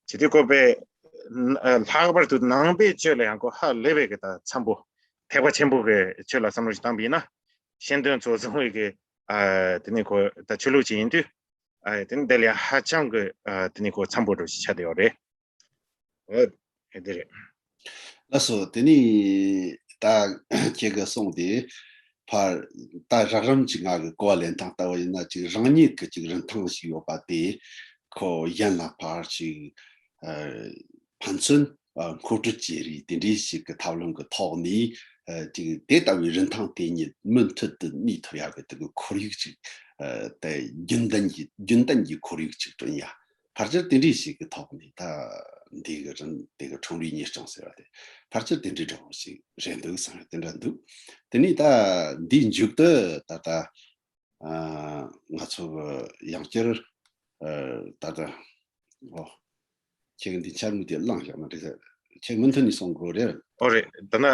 ཇི་སྟེ་ཁོ་པའི་ལྷག་པར་དུ་ནང་པའི་ཆོས་ལ་ཡང་ཁོ་ཧ་ལས་པའི་གི་ད་འཚམ་པོ། ཐེག་པ་ཆེན་པོ་གི་ཆོས་ལ་བསམ་བློ་ཞིག་བཏང་པ་ཡིན་ན། གཞན་དོན་ཚོ་བཟུང་བའི་གི་ཨ་དེ་ནི་ཁོ་ད་ཆོས་ལུགས་ཅིག་ཡིན་དུས། ཨ་དེ་ནི་དེ་ལ་ཡང་ཧ་ཅང་གི་ཨ་དེ་ནི་ཁོ་འཚམ་པོ་འགྲོ་ཞིག་ཆགས་བསྡད་ཡོད་རེད། ཨོ། ཨེ་དེ་རེད། ལགས་སོ། དེ་ནི་ད་ཁྱེད་ཀྱིས་གསུངས་ཏེ་ཕར་ད་རགས་རིམ་གྱི་ང་གི་གོ་བ་ལེན་སྟངས་ལྟ་བུ་ཡིན་ན་ཅིག་རང་ཉིད་ཀྱི་ཅིག་རིན་ཐང་ཞིག་ཡོད་པ་དེ་ཁོ་གཞན་ལ་ཕར་ཅིག་ཕན་ཚུན་མཁོ་སྤྲོད་བྱེད་རེས་དེ་འདྲའི་ཞིག་གི་ཐབས་ལམ་གྱི་ཐོག་ནས་ཅིག་དེ་ལྟ་བུའི་རིན་ཐང་དེ་ཉིད་མུ་མཐུད་དུ་གནས་ཐུབ་ཡག་གི་དེ་གི་ཁོར་ཡུག་ཅིག་དེ་རྒྱུན་ལྡན་གྱི་རྒྱུན་ལྡན་གྱི་ཁོར་ཡུག་ཅིག་བསྐྲུན་ཡ། ཕལ་ཆེར་དེ་འདྲའི་ཞིག་གི་ཐོག་ནས་ད་འདི་གི་རིན་འདི་གི་ཁྲོམ་རའི་གཉེར་སྐྱོང་ཟེར་བ་དེ་ཕལ་ཆེར་དེ་འདྲའི་འདྲ་བོ་ཞིག་རེད་འདུག་བསམ་ཡ་དེ་འདྲ་འདུག་དེ་ནས་ད་འདིའི་མཇུག་ཏུ་ད་ལྟ་ང་ཚོ་གི་ཡང་བསྐྱར་ད་ལྟ་ཨོ་ཁྱེད་ཀྱི་འདི་འཆར་མི་དེ་བླངས་བཞག་ན་འགྲིག་ས་རེད། ཁྱེད་མུ་མཐུད་ནས་གསུང་དགོས་རེད། ཨོ་རེད། ད་ན་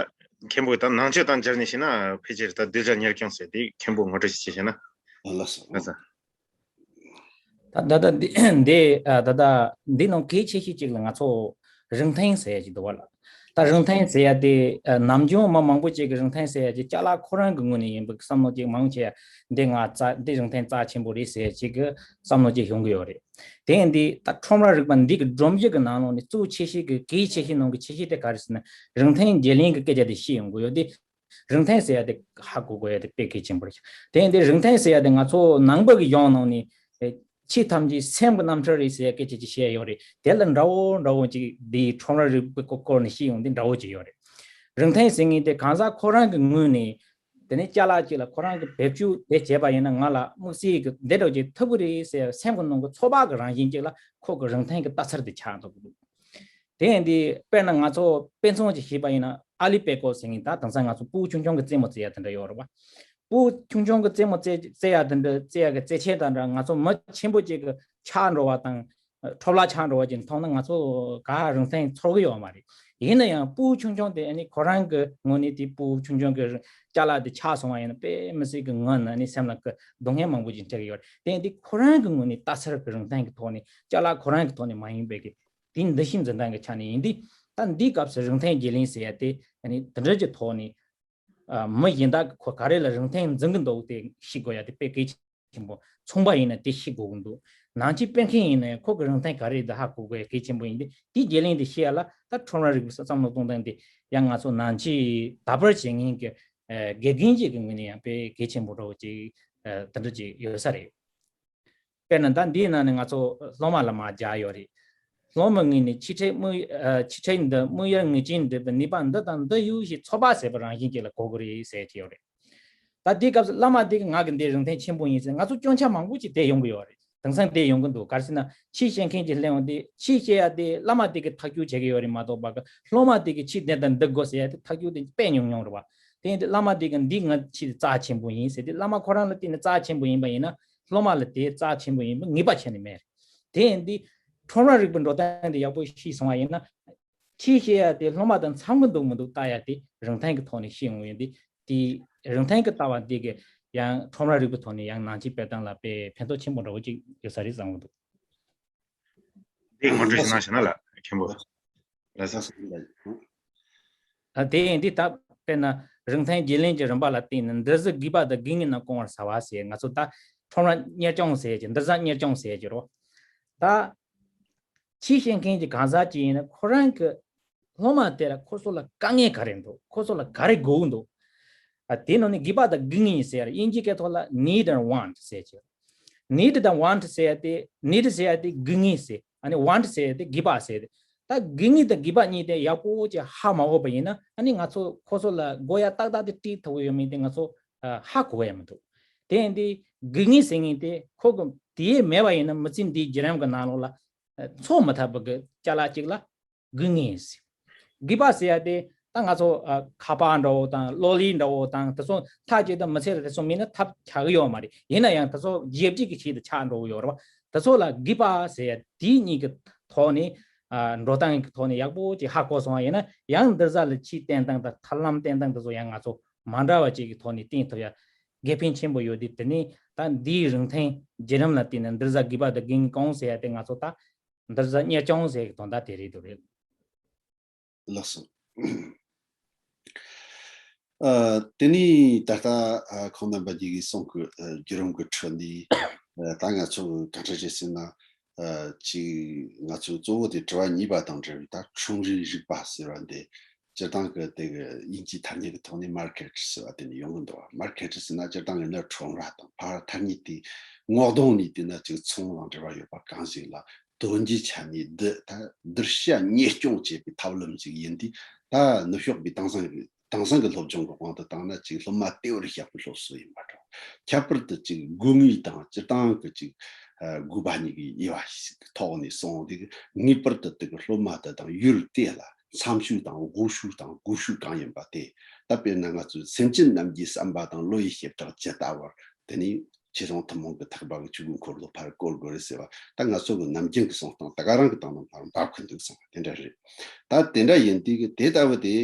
མཁན་པོ་ད་ནང་ཆོས་དང་སྦྱར་ནས་བཤད་ན་ཕལ་ཆེར་ད་གདུལ་བྱ་གཉེར་སྐྱོང་ཟེར་དེ་མཁན་པོ་ངོ་སྤྲོད་ཞིག་བྱས་བཤད་ན། ལགས་སོ། ལགས་སོ། ད་ད་ད་འདི་འདི་ཨ་ད་ད་འདི་ནང་གལ་ཆེ་ཤོས་གཅིག་ལ་ང་ཚོ་རིན་ཐང་ཟེར་ཡ་ཅིག་འདུག་བ་ལ། ད་རིན་ཐང་ཟེར་ཡ་དེ་ཨ་ནམ་རྒྱུན་མི་མང་པོ་ཅིག་གིས་རིན་ཐང་ཟེར་ཡ་ཅིག་ཅ་ལག་ཁོ་རང་གི་ངོས་ནས་ཡིན་པའི་བསམ་བློ་ཅིག་མང་ཆེ་བ་འདི་ང་རྩ་འདི་རིན་ཐང་རྩ་ཆེན་པོ་རེད་ཟེར་ཡ་ཅིག་གི་བསམ་བློ་ཅིག་ཡོང་གི་ཡོད་རེད། དེ་ཡིན་དུས་ད་ཁྲོམ་ར་རིག་པ་འདི་གི་སྒྲོམ་གཞི་གི་ནང་ལོགས་ནས་གཙོ་ཆེ་ཤོས་ཀྱི་གལ་ཆེ་ཤོས་ནང་གི་ཆེ་ཤོས་དེ་ག་རེ་ཟེར་ན་རིན་ཐང་བརྗེ་ལེན་གྱི་སྐད་ཆ་དེ་བཤད་ཡོང་གི་ཡོད་དེ། རིན་ཐང་ཟེར་ཡ་དེ་ཧ་གོ་དགོས་ཡ་དེ་དཔེ་གལ་ཆེན་པོ་རེད། དེ་ཡིན་དུས་རིན་ཐང་ཟེར་ཡ་དེ་ང་ཚོ་ནང་པ་གི་གཞུང་ནང་ནས་ཆོས་ཐམས་ཅད་སེམས་ཀྱི་རྣམ་འཕྲུལ་རེད་ཟེར་ཡ་སྐད་ཆ་ཅིག་བཤད་ཡོད་རེད། དེ་ལ་འདྲ་བོ་འདྲ་བོ་ཅིག་འདིའི་ཁྲོམ་ར་རིག་པའི་སྐོར་ནས་བཤད་ཡོང་དུས་འདྲ་བོ་ཅིག་ཡོད་རེད། རིན་ཐང་ཟེར་མཁན་དེ་གང་ཟག་ཁོ་རང་གི་ངོས་ནས་དེ་ནས་ཅ་ལག་ཅིག་ལ་ཁོ་རང་གི་བེད་སྤྱོད་དེ་བྱས་པ་ཡིན་ན་ང་ལ་དམིགས་བསལ་གྱི་བདེ་འགྲོ་ཅིག་ཐོབ་ཀྱི་རེད་ཟེར་སེམས་ཀྱི་ནང་གི་ཚོར་བ་གི་རང་བཞིན་ཅིག་ལ་ཁོ་གི་རིན་ཐང་གི་ལྟ་ཚུལ་དེ་ཆགས་འགྲོ་གི་འདུག་དེ་ཡིན་དུས་དཔེར་ན་ང་ཚོ་དཔེ་མཚོན་ཅིག་བཤད་པ་ཡིན་ན་ཨ་ལི་པེ་ཀོ་ཟེར་མཁན་ད་དེང་སང་ང་ཚོ་སྤུ་གུ་ཆུང་ཆུང་གི་རྩེད་མོ་རྩེ་ཡ་དེ་འདྲ་ཡོད་རེད་བ། སྤུ་གུ་ཆུང་ཆུང་གི་རྩེད་མོ་རྩེ་རྩེ་ཡ་དེ་འདྲ་རྩེ་ཡ་གི་རྩེད་ཆས་དང་འདྲ་ང་ཚོ་མི་ཆེན་པོ་ཅིག་གི་ཆགས་འགྲོ་བ་དང་། འཕྲོ་བརླག་ཆགས་འགྲོ་བ་ཅིག་མཐོང་ན་ང་ཚོ་ག་རིན་ཐང་ཚོར་གི་ཡོད་མ་རེད། ཡིན་ན་ཡང་སྤུ་གུ་ཆུང་ཆུང་དེ་ཨ་ནི་ཁོ་རང་གི་ངོས་ནས་དེ་སྤུ་གུ་ཆུང་ཆུང་གི་ཅ་ལག་དེ་ཆག་སོང་བ་ཡིན་ན་དཔེ་མི་སྲིད་ཀྱི་ངོས་ནས་ཨ་ནི་སེམས་ལ་ཀི་སྡུག་བསྔལ་མང་པོ་ཅིག་འཕྲད་ཀྱི་ཡོད་རེད། དེ་ཡིན་དུས་ཁོ་རང་གི་ངོས་ནས་ལྟ་ཚུལ་གྱི་རིན་ཐང་གི་ཐོག་ནས་ཅ་ལག་ཁོ་རང་གི་ཐོག་ནས་མ་ཡིན་པའི་གི་དེ་འདུ་ཤེས་འཛིན་སྟངས་ཀྱི་ཆ་ནས་ཡིན་དུས་ད་འདིའི་སྐབས་སུ་རིན་ཐང་བརྗེ་ལེན་ཟེར་ཡ་དེ་ཨ་ནི་དེ་འདྲ་གྱི་ཐོག་ནས། ཨ། མི་གཞན་དག་གིས་ཁོ་ག་རེ་ལ་རིན་ཐང་འཛིན་གྱི་འདུག་དེ་ཤེས་དགོས་ཡ་དེ་དཔེ་གལ་ཆེན་པོ། ཚོང་པ་ཡིན་ན་དེ་ཤེས་དགོས་ཀྱི་འདུག་ནང་ཆོས་སྤེལ་མཁན་ཡིན་ན་ཡང་ཁོ་གི་རིན་ཐང་ག་རེ་འདི་ཧ་གོ་དགོས་ཡ་གལ་ཆེན་པོ་ཡིན་ཏེ། དེའི་བརྗེ་ལེན་དེ་ཤེས་ཡ་ལ་ད་ཁྲོམ་ར་རིག་པའི་བསམ་བློ་གཏོང་སྟངས་དེ་ཡང་ང་ཚོ་ནང་ཆོས་དར་སྤེལ་བྱེད་མཁན་གྱི་ཨ་དགེ་རྒན་ཅིག་གི་ངོས་ནས་ཡང་དཔེ་གལ་ཆེན་པོ་འདྲ་བོ་ཅིག་ཨ་དེ་འདྲ་ཅིག་ཡོད་ས་རེད། དཔེར་ན་ད་འདིའི་ནང་ནས་ང་ཚོ་སློབ་མ་ལ་མར་སྦྱར་ཡོད་རེད། སློབ་མའི་ངོས་ནས་ཕྱི་འཕྲལ་དམིགས། ཨ། ཕྱི་འཕྲལ་འདི་དམིགས་ཡུལ་ངེས་ཅན་འདྲེན་པའི་ནུས་པ་འདི་དང་འདི་ཡོད་ཞེས་ཚོད་དཔག་ཟེར་བའི་རང་བཞིན་ཅིག་ལ་གོ་དགོས་རེད་ཟེར་གྱི་ཡོད་རེད། ད་དེའི་སྐབས་སུ་བླ་མ་དེ་གིས་ང་གི་འདི་རིན་ཐང་ཆེན་པོ་ཡིན་ཟེར་ང་ཚོ་སྐྱོན་ཆ་མང་པོ་ཅིག་དེ་ཡོང་གི་ཡོད་རེད། དེང་སང་དེ་ཡོང་གི་འདུག་ག་རེ་ཟེར་ན་ཆོས་བཤད་མཁན་གྱི་སླེབས་འོང་དུས་ཆོས་བཤད་ཡ་དེ་བླ་མ་དེ་གིས་ཐག་གཅོད་བྱེད་ཀྱི་ཡོད་རེད་མ་གཏོགས་པ་གི་སློབ་མ་དེ་གིས་ཆོས་འདི་དང་འདི་དགོས་ཟེར་ཡ་དེ་ཐག་གཅོད་དེ་དཔེ་ཉུང་ཉུང་རེད་བ། དེ་ཡིན་དུས་བླ་མ་དེ་གིས་འདི་ང་ཆོས་རྩ་ཆེན་པོ་ཡིན་ཟེར་དུས་བླ་མ་ཁོ་རང་ལ་བརྟེན་ནས་རྩ་ཆེན་པོ་ཡིན་པ་ཡིན་ན། སློབ་མ་ལ་དེ་རྩ་ཆེན་པོ་ཡིན་པ་ངེས་པ་བྱས་ནས་མེད། དེ་ཡིན་དུས་ཁྲོམ་ར་རིག་པའི་འགྲོ་སྟངས་དེ་ཡག་པོ་ཤེས་སོང་བ་ཡིན་ན། ཆོས་བཤད་ཡ་དེ་སློབ་མ་དང་འཚམ་གི་འདུག་མི་འདུག་ལྟ་ཡ་དེ་རིན་ཐང་གི་ཐོག་ནས་ཤེས་ཡོང་ཡོད་དུས། དེ་རིན་ཐང་གི་ལྟ་བ་དེ་གིས་ཡང་ཁྲོམ་ར་རིག་པའི་ཐོག་ནས་ཡང་ནང་ཆོས་སྤེལ་སྟངས་ལ་དཔེ་ཕན་ཐོགས་ཆེན་པོ་འདྲ་བོ་ཅིག་ཡོད་ས་རེད་བསམ་གི་འདུག་དེ་ངོ་སྤྲོད་ཞིག་གནང་ཞེ་ན་ལགས་མཁན་པོ། ལགས་སོ། ཨ། དེ་ཡིན་དུས་ད་དཔེར་ན་རིན་ཐང་བརྗེ་ལེན་གྱི་རིམ་པ་ལ་བརྟེན་ནས་འདུ་བྱེད་དགོས་པ་དང་དགེ་བསྙེན་རྣམས་སྐོང་བར་བྱ་བ་ཟེར། ང་ཚོ་ད་ཁྲོམ་ར་གཉེར་སྐྱོང་ཟེར་གྱི་འདུ་བྱེད་གཉེར་སྐྱོང་ཟེར་གྱི་རོ། ད་ཆོས་བཤད་མཁན་གྱི་གང་ཟག་ཅིག་ཡིན་ན་ཁོ་རང་གི་སློབ་མ་དེ་ལ་ཁོ་ཚོ་ལ་དཀའ་ངལ་ག་རེ་འདུག་ཁོ་ཚོ་ལ་ག་རེ་དགོས་ཀྱི་འདུག་ཨ། དེ་ནང་ནས་དགོས་པ་དང་དགེ་བསྙེན་ཟེར། དབྱིན་ཇིའི་སྐད་ཐོག་ལ་need and want ཟེར་གྱི། need དང་want ཟེར་ཡ་དེ། need ཟེར་ཡ་དེ་དགོས་ངེས་ཟེར། ཨ་ནི་want ཟེར་ཡ་དེ་དགོས་པ་ཟེར། ད་དགོས་ངེས་དང་དགོས་པ་གཉིས་དེ་ཡག་པོ་ཅིག་ཧ་མ་གོ་བ་ཡིན་ན། ཨ་ནི་ང་ཚོ་ཁོ་ཚོ་ལ་དགོས་ཡ་ཏག་ཏག་དེ་སྤྲད་ཐུབ་ཀྱི་ཡོད་མེད་དེ་ང་ཚོ་ཨ་ཧ་གོ་གི་ཡ་མི་འདུག་དེ་ཡིན་དུས་དགོས་ངེས་ཟེར་མཁན་དེ་ཁོ་གི་དེ་མེད་པ་ཡིན་ན་མི་ཚེ་འདིའི་བརྒྱུད་རིམ་གྱི་ནང་ལོགས་ལ་ཨ་འཚོ་མི་ཐུབ་པ་གི་ཅ་ལག་ཅིག་ལ་དགོས་ངེས་ཟེར། དགོས་པ་ཟེར་ཡ་དེ་ད་ང་ཚོ་ཨ་ཁ་པར་འདྲ་བོ་དང་གློག་ཀླད་འདྲ་བོ་དང་དེ་ཚོ་མཐའ་གཅིག་ཏུ་མི་ཚེ་ལ་དེ་ཚོ་མེད་ན་ཐབས་ཆག་གི་ཡོད་མ་རེད། ཡིན་ན་ཡང་དེ་ཚོ་བརྗེ་བརྗེ་གི་ཆེད་དུ་ཆགས་འགྲོ་གི་ཡོད་རེད་བ། དེ་ཚོ་ལ་དགོས་པ་ཟེར་ཡ་དེ་གཉིས་ཀྱི་ཐོག་ནས་ཨ་འགྲོ་སྟངས་ཀྱི་ཐོག་ནས་ཡག་པོ་ཅིག་ཧ་གོ་སོང་བ་ཡིན་ན། ཡང་འདི་ཟ་ལ་ཆོས་བསྟན་སྟངས་དང་ཐབས་ལམ་བསྟན་སྟངས་དེ་ཚོ་ཡང་ང་ཚོ་མ་འདྲ་བ་ཅིག་གི་ཐོག་ནས་བསྟན་ཐུབ་ཡ་དགེ་ཕན་ཆེན་པོ་ཡོད་དེ། དེ་ནས་ད་འདིའི་རིན་ཐང་བརྒྱུད་རིམ་ལ་བརྟེན་ནས་འདི་ཟ་དགོས་པ་དང་དགེ་བསྙེན་སྐོང་ཟེར་ཡ་དེ་ང་ཚོ་ད་འདི་ཟ་གཉེར་སྐྱོང་ཟེར་གྱི་དོན་དག་དེ་རེད་འདུག་རེད། ལགས་སོ། ཨ། དེ་ནས་ད་ལྟ་ཨ་ཁོང་རྣམ་པ་གཉིས་ཀྱིས་གསུངས་ཀྱི་ཨ་བརྒྱུད་རིམ་གྱི་ཁྲོད་ནས་ཨ་ད་ང་ཚོ་ག་འདྲ་ཞིག་ཟེར་ན། ཨ་ཅིག་ང་ཚོའི་གཙོ་བོ་དེ་དྲི་བ་གཉིས་པ་དང་འབྲེལ་བའི་ད་ཁྲོམ་རའི་རིག་པ་ཟེར་བ་འདི་སྤྱིར་བཏང་གི་དེ་གི་དབྱིན་ཇིའི་ཐ་སྙད་ཀྱི་ཐོག་ནས་མར་ཁེ་ཊི་ཟེར་བ་དེ་ནས་ཡོང་གི་འདུག་བ། མར་ཁེ་ཊི་ཟེར་ན་སྤྱིར་བཏང་གི་ནི་ཁྲོམ་ར་དང་ཕར་ཐ་སྙད་དེ་ངོ་གདོང་ནས་བལྟས་ན་ཅིག་ཚོང་དང་འབྲེལ་བ་ཡོད་པ་གང་ཞིག་ལ། དོན་གྱི་ཆ་ནས་བསྡུ་ད་བསྡུར་བྱ་གཉེར་སྐྱོང་བྱེད་པའི་ཐབས་ལམ་ཅིག་ཡིན་དུས། ད་ནུབ་ཕྱོགས་པའི་དེང་སང་གི་དེང་སང་གི་སློབ་སྦྱོང་གི་དབང་དུ་བཏང་ན་ཅིག་སློབ་མ་ལྟེ་བར་བཞག་པའི་སློབ་གསོ་ཡིན་པ་འདྲ། ཁྱད་པར་དུ་ཅིག་དགོས་ངེས་དང་སྤྱིར་བཏང་གི་ཅིག་ཨ་དགོས་པ་གཉིས་ཀྱི་དབྱེ་བ་ཞིག་ཐོག་ནས་སོང་དུས། ངེས་པར་དུ་དེ་གི་སློབ་མ་དེ་དང་ཡུལ་དེ་ལ་འཚམ་ཤོས་དང་དགོས་ཤོས་དང་དགོས་ཤོས་གང་ཡིན་པ་དེ། ད་དཔེར་ན་ང་ཚོའི་སེམས་ཅན་རྣམས་ཀྱི་བསམ་པ་དང་བློ་ཡི་བྱེ་བྲག་ཇི་ལྟ་བར། དེ་ནས་ཆོས་དབྱིངས་ཐུན་མོང་གི་ཐེག་པ་གི་ཆོས་ཀྱི་འཁོར་ལོ་ཕར་བསྐོར་དགོས་རེད་ཟེར་བ། ད་ང་ཚོ་གི་ནམ་རྒྱུན་གྱི་གསུང་སྟངས་ད་ག་རང་གི་སྟེང་ན་མར་འབབ་གི་འདུག་བསམ་པ་དེ་འདྲ་རེད། ད་དེ་འདྲ་ཡིན་དུས་ཀྱི་དེ་ལྟ་བུ་དེ་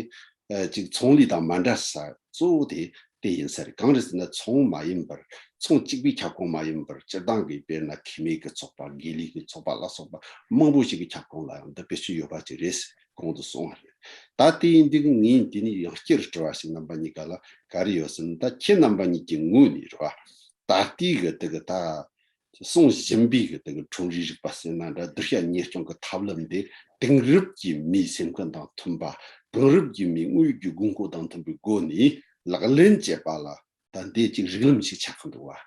ཨ་ཅིག་ཚོང་ལས་དང་མ་འདྲ་ས་གཙོ་བོ་དེ་དེ་ཡིན་ས་རེད། གང་རེད་ཟེར་ན་ཚོང་མ་ཡིན་པར་ཚོང་གཅིག་པའི་ཁྱབ་ཁོངས་མ་ཡིན་པར་སྤྱིར་བཏང་གི་དཔེར་ན་ཁེ་མེད་ཀྱི་ཚོགས་པ། དགེ་ལས་ཀྱི་ཚོགས་པ་ལ་སོགས་པ་མང་པོ་ཞིག་གི་ཁྱབ་ཁོངས་ལ་ཡང་འདི་བེད་སྤྱོད་ཡོད་པ་ཅིག་རེད། གོང་དུ་སོང་བ་རེད། ད་དེ་ཡིན་དུས་ངས་དེ་ནས་ཡང་བསྐྱར་དྲི་བ་ཞིག་རྣམ་པ་གཉིས་ཀ་ལ་ག་རེ་ཡོད་ཟེར་ན། ད་ཁྱེད་རྣམ་པ་གཉིས་ཀྱི་ངོས་ནས་རེད་བ། ད་ལྟའི་གི་དེ་གི་ད་གསུང་བཞིན་པའི་གི་དེ་གི་ཁྲོམ་རའི་རིག་པ་ཟེར་ན་འདྲ། བསྡུར་བྱ་གཉེར་སྐྱོང་གི་ཐབས་ལམ་འདི་དེང་རབས་ཀྱི་མིའི་སེམས་ཁམས་དང་མཐུན་པ། དེང་རབས་ཀྱི་མིའི་དངོས་ཡོད་ཀྱི་དགོས་མཁོ་དང་མཐུན་པའི་སྒོ་ནས་ལག་ལེན་བྱེད་པ་ལ། ད་འདི་ཅིག་རིགས་ལམ་ཞིག་ཆགས་ཀྱི་འདུག་བ།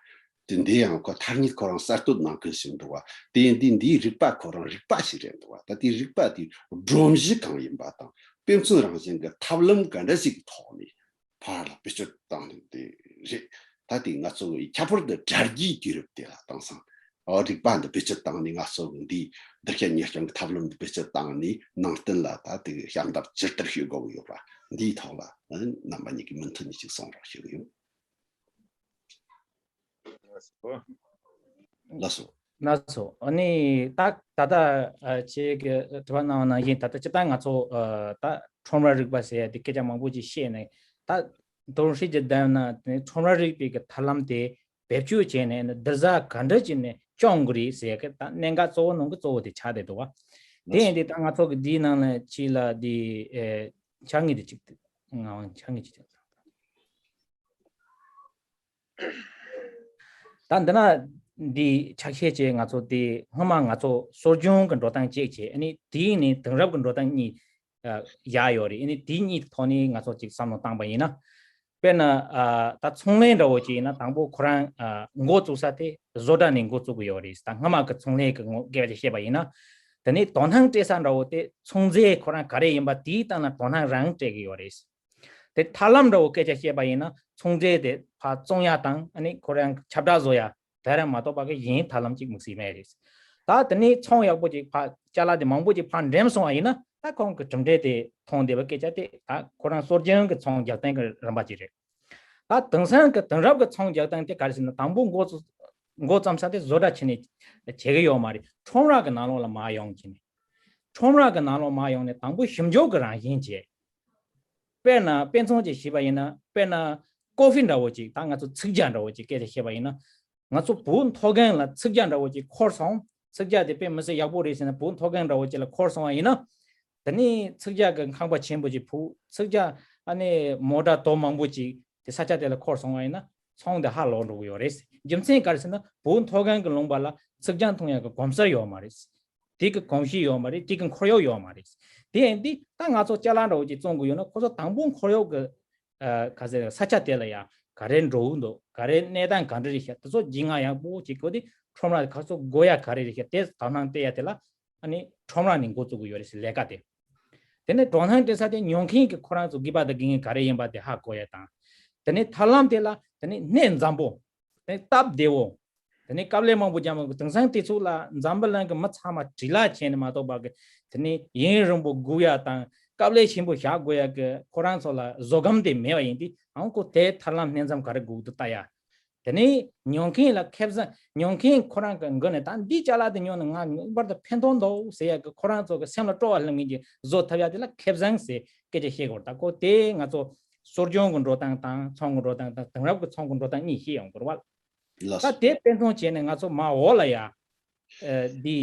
དེ་འདི་ཡང་ཁོ་ཐ་སྙད་ཁོ་རང་གསར་གཏོད་གནང་མཁན་ཞིག་འདུག་བ། དེ་ཡིན་དུས་འདིའི་རིག་པ་ཁོ་རང་རིག་པ་ཞིག་རེད་འདུག་བ། ད་དེའི་རིག་པ་དེའི་སྒྲོམ་གཞི་གང་ཡིན་པ་དང་། དཔེ་མཚོན་རང་བཞིན་གྱི་ཐབས་ལམ་ག་འདྲ་ཞིག་གི་ཐོག་ནས་ཕར་ལ་བེད་སྤྱོད་བཏང་ནས་དེ་རེད། ད་དེ་ང་ཚོ་ཁྱད་པར་དུ་དྲ་རྒྱའི་དུས་རབས་དེ་ལ་དེང་སང་ རིག་པ་འདི་བེད་སྤྱོད་བཏང་ནས། ང་ཚོ་འདི་བསྡུར་བཤད་གཉེར་སྐྱོང་གི་ཐབས་ལམ་འདི་བེད་སྤྱོད་བཏང་ནས་ནང་བསྟན་ལ་ད་དེ་ཞབས་འདེགས་ཇི་ལྟར་ཞུ་དགོས་ཀྱི་ཡོད་པ་འདིའི་ཐོག་ལ་རྣམ་པ་གཉིས་ཀྱིས་མུ་མཐུད་ནས་ཅིག་གསུང་རོགས་ཞུ་གི་ཡོད། ལགས་སོ། ལགས་སོ། ཨ་ནི་ད་ད་ལྟ་ཨ་ཁྱེད་ཀྱིས་དྲི་བ་གནང་བ་ནང་བཞིན། ད་ལྟ་སྤྱིར་བཏང་ང་ཚོ་ཨ་ད་ཁྲོམ་ར་རིག་པ་ཟེར་ཡ་དེ་སྐད་ཆ་མང་པོ་ཅིག་བཤད་ནས། ད་དོན་ཧྲིལ་གྱིས་བསྡད་ན་དེ་ཁྲོམ་ར་རིག་པའི་གི་ཐབས་ལམ་དེ་བེད་སྤྱོད་བྱས་ནས་ནི་བསྡུར་ས་ག་འདྲ་ཅིག་ནས་སྐྱོང་དགོས་རེད་ཟེར་ཡ་གི་ད་གནད་འགག་གཙོ་བོ་ནང་གི་གཙོ་བོ་དེ་ཆགས་བསྡད་འདུག་བ། དེ་ཡིན་དུས་ད་ང་ཚོ་གི་འདིའི་ནང་ལ་ཅིག་ལ་འདི་ཨེ་ཆ་ངེས་དེ་ཅིག་ང་ཆ་ངེས་ཅིག་ད་འདི་ན་འདི་ཆ་ཤས་ཅིག་ང་ཚོ་དེ་སྔོན་མ་ང་ཚོ་གསོ་སྦྱོང་གི་འགྲོ་སྟངས་གཅིག་བྱས། ཨ་ནི་དེའི་ནས་དེང་རབས་ཀྱི་འགྲོ་སྟངས་གཉིས་ཨ་བཞག་ཡོད་རེད། ཨ་ནི་དེ་གཉིས་ཀྱི་ཐོག་ནས་ང་ཚོ་ཅིག་བསམ་བློ་བཏང་པ་ཡིན་ན། དཔེར་ན་ཨ་ད་ཚོང་ལས་འདྲ་བོ་ཅིག་ཡིན་ན། དང་པོ་ཁོ་རང་ཨ་འགོ་བཙུགས་ས་དེ་བཟོ་གྲྭ་ནས་འགོ་བཙུགས་ཀྱི་ཡོད་རེད། ད་སྔ་མ་གི་ཚོང་ལས་ཀྱི་ངོ་སྐད་ཆ་བཤད་པ་ཡིན་ན། དེ་ནས་དོ་སྣང་སྤྲད་ས་འདྲ་བོ་དེ་ཚོང་རྫས་ཁོ་རང་ག་རེ་ཡིན་པ་དེའི་སྟེང་ལ་དོ་སྣང་རང་སྤྲད་ཀྱི་ཡོད་རེད། དེ་ཐབས་ལམ་འདྲ་བོ་སྐད་ཆ་བཤད་པ་ཡིན་ན། ཚོང་རྫས་དེ་ཕར་བཙོང་ཡ་དང་། ཨ་ནི་ཁོ་རང་ཁྱབ་བསྒྲགས་བཟོ་ཡ་དེ་རང་མ་གཏོགས་པ་གི་གཞན་ཐབས་ལམ་གཅིག་དམིགས་བསལ་མེད་རེད། ད་དེ་ནས་ཚོང་ཡག་པོ་ཅིག་ཕར་ཅ་ལག་དེ་མང་པོ་ཅིག་ཕར་འགྲེམས་སོང་བ་ཡིན་ན། ད་ཁོང་གི་གྲུབ་འབྲས་དེ་མཐོང་བསྡད་པའི་སྐད་ཆ་དེ་ད་ཁོ་རང་སྲོལ་རྒྱུན་གྱི་ཚོང་རྒྱག་སྟངས་ཀྱི་རིམ་པ་ཅིག་རེད། ད་དེང་སང་གི་དེང་རབས་ཀྱི་ཚོང་རྒྱག་སྟངས་དེ་ག་རེ་ཟེར་ན། དང་པོ་འགོ་བཙུགས་འགོ་བརྩམས་ས་དེ་བཟོ་གྲྭ་ཕྱི་ནས་བྱེད་ཀྱི་ཡོད་མ་རེད། ཁྲོམ་ར་གི་ནང་ལོགས་ལ་མར་ཡོང་བྱས་ནས། ཁྲོམ་ར་གི་ནང་ལོགས་མར་ཡོང་ནས་དང་པོ་ཞིབ་འཇུག་གི་རང་བཞིན་བྱས། དཔེར་ན་དཔེ་མཚོན་ཅིག་བྱས་པ་ཡིན་ན། དཔེར་ན་ཀོ་ཧྥི་འདྲ་བོ་ཅིག་ད་ང་ཚོ་ཚིག་ཇ་འདྲ་བོ་ཅིག་སྐད་ཆ་བཤད་པ་ཡིན་ན། ང་ཚོ་བོད་མཐོ་སྒང་ལ་ཚིག་ཇ་འདྲ་བོ་ཅིག་འཁོར་སོང་། ཚིག་ཇ་དེ་དཔེ་མི་སྲིད་ཡག་པོ་རེད་ཟེར་ནས་བོད་མཐོ་སྒང་འདྲ་བོ་ཅིག་ལ་འཁོར་སོང་བ་ཡིན་ན། དེ་ནས་ཚིག་ཇ་གི་ཁང་པ་ཆེན་པོ་ཅིག་ཕུབ། ཚིག་ཇ་ཨ་ནི་མོ་ཊ་དོ་མང་པོ་ཅིག་དེ་ས་ཆ་དེ་ལ་འཁོར་སོང་བ་ཡིན་ན། ཚོང་དེ་ཧ་ལོག་འགྲོ་གི་ཡོད་རེད། རྒྱུ་མཚན་ག་རེ་ཟེར་ན། བོད་མཐོ་སྒང་གི་ལུང་པ་ལ་ཚིག་ཇ་འཐུང་ཡག་གི་གོམས་སྲོལ་ཡོད་མ་རེད། དེ་གི་གོམས་གཤིས་ཡོད་མ་རེད། དེ་གི་ཁོར་ཡུག་ཡོད་མ་རེད། དེ་ཡིན་དུས་ད་ང་ཚོ་ཅ་ལག་འདྲ་བོ་ཅིག་བཙོང་དགོས་ཡོད་ན། ཁོ་ཚོ་དང་པོ་ཁོར་ཡུག་གི་ཨ་ག་ཟེར་ས་ཆ་དེ་ལ་ཡ་ག་རེ་འགྲོ་གི་འདུག་ག་རེ་གནས་སྟངས་ག་འདྲ་རེད་ཤག་དེ་ཚོ་བརྒྱུད་མངགས་ཡག་པོ་ཅིག་དགོས་དུས། ཁྲོམ་ར་ཁ་ཚོ་དགོས་ཡ་ག་རེ་རེད་ཤག་དེ་དོ་སྣང་སྤྲད་ཡ་དེ་ལ་ཨ་ནི་ཁྲོམ་ར་ནས་འགོ་བཙུགས་དགོས་ཡོད་རེད་ཟེར། ལས་ཀ་དེ། དེ་ནས་དོ་སྣང་སྤྲད་ས་དེ་ཉོ་མཁན་གྱི་ཁོ་རང་ཚོ་དགོས་པ་དང་དགོས་ངེས་ག་རེ་ཡིན་པ་དེ་ཧ་གོ་ཡ་དང་། དེ་ནས་ཐབས་ལམ་དེ་ལ་དེ་ནས་གནས་འཛོམས་པོ། དེ་ནས་སྟབས་བདེ་བོ། དེ་ནས་དཀའ་ལས་མང་པོ་རྒྱག་མ་དགོས། དེང་སང་དུས་ཚོད་ལ་འཛམ་བུ་གླིང་གི་མི་ཚང་མ་བྲེལ་བ་བྱས་ནས་མ་གཏོགས་པ་གི། དེ་ནས་ཡུན་རིང་པོ་སྒུག་ཡ་དང་དཀའ་ལས་ཆེན་པོ་བཞག་དགོས་ཡ་གི་ཁོ་རང་ཚོ་ལ་བཟོད་སྒོམ་དེ་མེད་པ་ཡིན་དུས། ཨང་ཁོ་དེ་ཐབས་ལམ་གནས་འཛོམས་ག་རེ་དགོས་འདུག་ལྟ་ཡ། དེ་ནས་ཉོ་མཁན་ལ་ཁེ་བཟང་། ཉོ་མཁན་ཁོ་རང་གི་མགོ་ནས་ད་འདི་ཅ་ལག་དེ་ཉོས་ན་ང་ངེས་པར་དུ་ཕན་ཐོགས་འདུག་ཟེར་ཡ་གི་ཁོ་རང་ཚོ་གི་སེམས་ལ་སྤྲོ་བ་ལངས་མཁན་གྱི་བཟོ་ཐུབ་ཡ་དེ་ལ་ཁེ་བཟང་ཟེར་སྐད་ཆ་བཤད་དགོས། ད་ཁོ་དེ་ང་ཚོ་གསོ་སྦྱོང་གི་འགྲོ་སྟངས་དང་ཚོང་གི་འགྲོ་སྟངས་དང་དེང་རབས་ཀྱི་ཚོང་གི་འགྲོ་སྟངས་གཉིས་ཤེས་ཡོང་དགོས་རེད་བ། ལགས་ད་སོ། དེ་དཔེ་མཚོན་བྱས་ནས་ང་ཚོ་མ་འོག་ལ་ཡ་ཨ་འདི་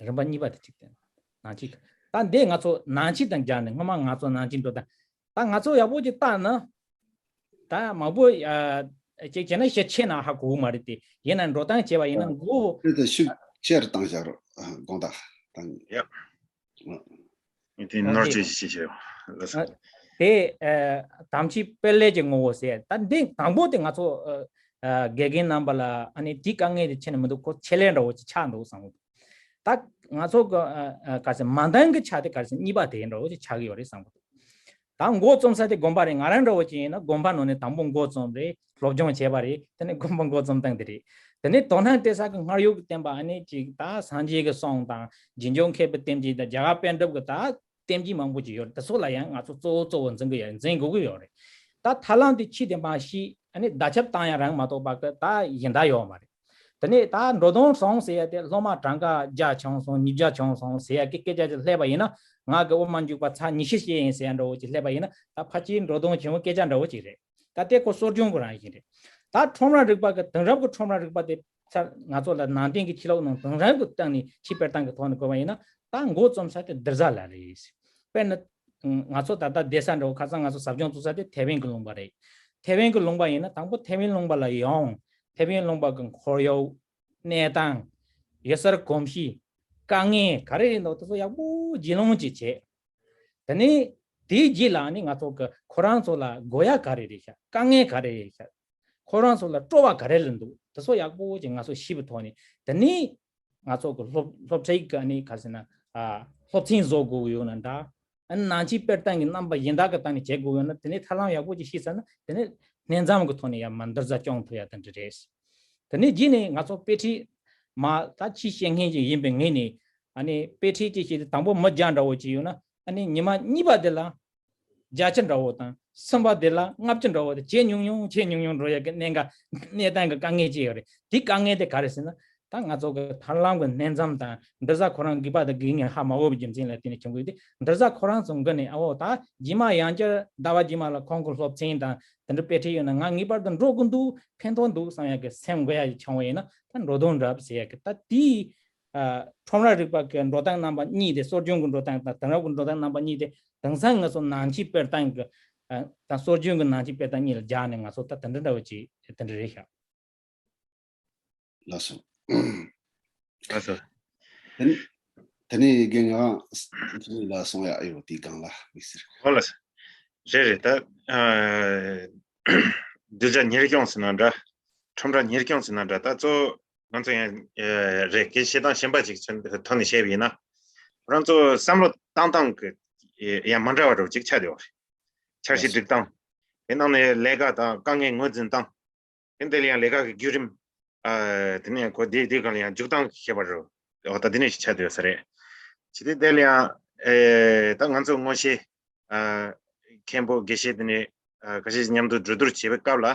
རིམ་པ་གཉིས་པ་དེ་གཅིག་དེ་ནང་ཆིག་ད་འདི་ང་ཚོ་ནང་ཆིག་དང་སྦྱར་ནས་སྔོན་མ་ང་ཚོ་ནང་ཆིག་འགྲོ་སྟངས། ད་ང་ཚོ་ཡག་པོ་ཅིག་བལྟས་ན། ད་མང་པོ་ཨ་ཅིག་བྱས་ན་ཤེད་ཆེ་ན་ཧ་གོ་གི་མ་རེད་དེ། ཡིན་ན་འགྲོ་སྟངས་བྱས་པ་ཡིན་ན། མགོ་དེ་དེ་ཤུགས་ཆེར་བཏང་བཞག་རོགས། ཨ་དགོངས་དག་དང་། ཡ། ཨ། དེ་ནོར་ཅིག་ཅིག་བྱས། ལགས་སོ། ཨ་དེ་ཨ་དམ་ཆོས་དཔལ་ལས་ཀྱི་ངོ་བོ་ཟེར། ད་འདི་དང་པོ་དེ་ང་ཚོ་ཨ་ཨ་དགེ་རྒན་རྣམ་པ་ལ་ཨ་ནི་དེའི་དཀའ་ངལ་དེ་ཆེ་ནི་མི་འདུག་ཁོ་ཆེད་ལས་འདྲ་བོ་ཅིག་ཆགས་འདུག་བསམ་གི་འདུག་ད་ང་ཚོ་གི་ཨ་ཨ་ག་ཟེར་མ་འདང་གི་ཆ་དེ་ག་རེ་ཟེར། གཉིས་པ་དེ་འདྲ་བོ་ཅིག་ཆགས་ཀྱི་ཡོད་རེད་བསམ་གི་འདུག་ད་འགོ་རྩོམ་ས་དེ་དགོན་པ་རེད། ང་རང་འདྲ་བོ་ཅིག་ཡིན་ན་དགོན་པ་ནང་ནས་དང་པོ་འགོ་རྩོམ་རེད། སློབ་སྦྱོང་བྱས་པ་རེད། དེ་ནས་དགོན་པ་འགོ་རྩོམ་སྟངས་དེ་རེད། དེ་ནས་དོ་སྣང་སྤྲད་ས་གི་སྔར་ཡོད་ཀྱི་བསྟན་པ་ཨ་ནི་ཅིག་ད་སངས་རྒྱས་ཀྱི་གསུང་དང་རྗེས་འཇུག་མཁས་པའི་བསྟན་བཅོས་དང་རྒྱ་གར་པཎ་གྲུབ་ཀྱི་ད་བསྟན་བཅོས་མང་པོ་ཅིག་ཡོད་རེད། དེ་ཚོ་ལ་ཡང་ང་ཚོ་གཙོ་བོ་གཙོ་བོ་འཛིན་གི་ཡོད་རེད། འཛིན་དགོས་ཀྱི་ཡོད་རེད། ད་ཐབས་ལམ་དེ་ཕྱི་དེ་མ་ཤེས། ཨ་ནི་བརྡ་ཁྱབ་བཏང་ཡ་རང་མ་གཏོགས་པ་གི་ད་གཞན་དག་ཡོད་མ་རེད། དེ་ནས་ད་འགྲོ་དོན་བཟང་ཟེར་ཡ་དེ་སློབ་མ་གྲངས་ཀ་བརྒྱ་བྱུང་སོང་། ཉིས་བརྒྱ་བྱུང་སོང་ཟེར་ཡ་གི་སྐད་ཆ་ཅིག་སླེབས་པ་ཡིན་ན། ང་གི་དབུ་མ་འཇུག་པ་ཚར་ཉི་ཤུ་བཤད་ཡིན་ཟེར་ཡ་འདྲ་བོ་ཅིག་སླེབས་པ་ཡིན་ན། ད་ཕལ་ཆེར་འགྲོ་དོན་ཆེན་པོ་སྐད་ཆ་འདྲ་བོ་ཅིག་རེད། ད་དེ་ཁོ་གསོ་སྦྱོང་གི་རང་བཞིན་རེད། ད་ཁྲོམ་ར་རིག་པ་གི་དེང་རབས་ཀྱི་ཁྲོམ་ར་རིག་པ་དེ་ཚར་ང་ཚོ་ལ་ནང་བསྟན་གྱི་ཆོས་ལུགས་ནང་དེང་རབས་ཀྱི་སྟེང་ནས་ཆོས་སྤེལ་སྟངས་ཀྱི་ཐོག་ནས་བཀོད་པ་ཡིན་ན། ད་འགོ་རྩོམ་ས་དེ་གདུལ་བྱ་ལ་རེད། དཔེར་ན། ང་ཚོ་ད་ལྟ་བསྡད་ས་འདྲ་བོ། ཁ་སང་ང་ཚོ་ཟབ་སྦྱོང་བཙུགས་ས་དེ་ཐེ་ཝན་གྱི་ལུང་པ་རེད། ཐེ་ཝན་གྱི་ལུང་པ་ཡིན་ན་དང་པོ་ཐེ་ཝན་ལུང་པ་ལ་ཡོང་། ཐེ་ཝན་ལུང་པ་གི་ཁོར་ཡུག་གནས་སྟངས། ཡོད་སར་གོམས་གཤིས། དཀའ་ངལ་ག་རེ་རེད་འདུག་དེ་ཚོ་ཡག་པོ་རྒྱུས་ལོན་ཅིག་བྱས། དེ་ནས་དེའི་རྗེས་ལ་ནི་ང་ཚོ་གི་ཁོ་རང་ཚོ་ལ་དགོས་ཡ་ག་རེ་རེད་ཤག་དཀའ་ངལ་ག་རེ་རེད་ཤག་ཁོ་རང་ཚོ་ལ་སྤྲོ་བ་ག་རེ་ལ་འདུག་དེ་ཚོ་ཡག་པོ་ཅིག་ང་ཚོ་ཤེས་པའི་ཐོག་ནས། དེ་ནས་ང་ཚོ་གི་སློབ་སློབ་ཁྲིད་ཀྱི་ནི་ག་ཟེར་ན། ཨ་སློབ་ཚན་བཟོ་དགོས་ཀྱི་ཡོད་ན་འདྲ། ཨ་ནང་ཆོས་སྤེལ་སྟངས་ཀྱི་རྣམ་པ་གཞན་དག་གི་སྟེང་ནས་བྱེད་དགོས་ཡོད་ན། དེ་ནས་ཐབས་ལམ་ཡག་པོ་ཅིག་ཤེས་ཚར་ན། དེ་ནས་གནས་འཛོམས་ཀྱི་ཐོག་ནས་ཡར་མར་གདུལ་བྱ་སྐྱོང་ཐུབ་ཡ་དེ་འདྲ་རེད། དེ་ནས་རྗེས་ནས་ང་ཚོ་དཔེ་ཁྲིད་མ་ད་ཕྱི་བཤད་མཁན་ཅིག་ཡིན་པའི་ངོས་ནས་ཨ་ནི་དཔེ་ཁྲིད་ཅིག་བྱས་ཏེ་དང་པོ་མི་བརྒྱ་འདྲ་བོ་ཅིག་ཡོད་ན་ཨ་ནི་ཉི་མ་གཉིས་པ་དེ་ལ་བརྒྱ་ཆ་འདྲ་བོ་དང་གསུམ་པ་དེ་ལ་ལྔ་བཅུ་འདྲ་བོ་དེ་ཇེ་ཉུང་ཉུང་ཇེ་ཉུང་ཉུང་འགྲོ་ཡག་གི་གནད་འགག་གནས་སྟངས་ཀྱི་དཀའ་ངལ་ཅིག་ཡོད་རེད། དེ་དཀའ་ངལ་དེ་ག་རེ་ཟེར་ན། ད་ང་ཚོ་གི་ཐར་ལམ་གྱི་གནས་མཚམས་དང་འབྲི་ས་ཁོ་རང་དགོས་པ་དང་དགོས་ངེས་ཧ་མ་གོ་བའི་རྒྱུ་མཚན་ལ་བརྟེན་ནས་བྱུང་གི་ཡོད་དེ། འབྲི་ས་ཁོ་རང་ཚོ་འགོ་ནས་ཨ་འོ་ད་རྗེས་མ་ཡང་བསྐྱར་ཟླ་བ་རྗེས་མ་ལ་ཁོང་གི་སློབ་ཚན་དང་དེ་འདྲ་དཔེ་ཁྲིད་ཡོད་ན་ང་ངེས་པར་དུ་འགྲོ་དགོས་འདུག་ཕན་ཐོགས་འདུག་བསམ་ཡག་གི་སེམས་འགོ་ཡག་ཅིག་བྱུང་བ་ཡིན་ན་ད་འགྲོ་དོན་འདྲ་ཟེར་ཡག་གི་ད་དེའི་ཨ་ཁྲོམ་ར་རིག་པ་གི་འགྲོ་སྟངས་རྣམ་པ་གཉིས་དེ་སྲོལ་རྒྱུན་གྱི་འགྲོ་སྟངས་དང་དེང་རབས་ཀྱི་འགྲོ་སྟངས་རྣམ་པ་གཉིས་དེ་དེང་སང་ང་ཚོ་ནང་ཆོས་སྤེལ་སྟངས་ཀྱི་ཨ་དང་སྲོལ་རྒྱུན་གྱི་ནང་ཆོས་སྤེལ་སྟངས་གཉིས་ལ་སྦྱར་ནས་ང་ཚོ་ད་དེ་འདྲ་འདྲ་བོ་ཅིག་དེ་འདྲ་རེད་ཤག་ལགས་སོ། ལགས་སོ། དེ་ནི་དེ་ནི་རྒན་ང་དེ་ནི་ལ་སོང་ཡ་ཨེ་ཡོད་དེའི་སྒང་ལ་དམིགས་བསལ། ཨོ་ལགས་སོ། རེད་རེད་ད། ཨ་གདུལ་བྱ་ཉེར་སྐྱོང་ཟེར་ན་འདྲ། ཁྲོམ་ར་ཉེར་སྐྱོང་ཟེར་ན་འདྲ་ད་གཙོ་བོ་ང་ཚོ་ཡང་ཨ་རེད་དགེ་བཤེས་དང་གཞན་པ་ཅིག་ཚོའི་ཐོག་ནས་བཤད་པ་ཡིན་ན། ཁོ་རང་ཚོ་བསམ་བློ་བཏང་སྟངས་ཀྱི་ཡང་མ་འདྲ་བ་འདྲ་བོ་ཅིག་ཆགས་བསྡད་ཡོད་རེད། འཆར་གཞི་སྒྲིག་སྟངས། དེ་ནང་ནས་ལས་ཀ་དང་དཀའ་ངལ་ངོས་འཛིན་སྟངས། དེ་འདི་ལ་ཡང་ལས་ཀ་གི་བརྒྱུད་རིམ། ཨ་དེ་ནས་ཁོ་དེ་དེ་གང་ལ་ཡང་འཇུག་སྟངས་ཤེས་པ་རེད། འོ་ད་དེ་ནས་ཆགས་བསྡད་ཡོད་ས་རེད། ཇི་སྟེ་དེ་ལ་ཡང་ཨེ་ད་ང་ཚོ་ངོ་ཤེས་ཨ་མཁན་པོ་དགེ་བཤེས་དེ་ནས་ཨ་ཁ་ཤས་མཉམ་དུ་གྲོས་བསྡུར་བྱེད་པའི་སྐབས་ལ་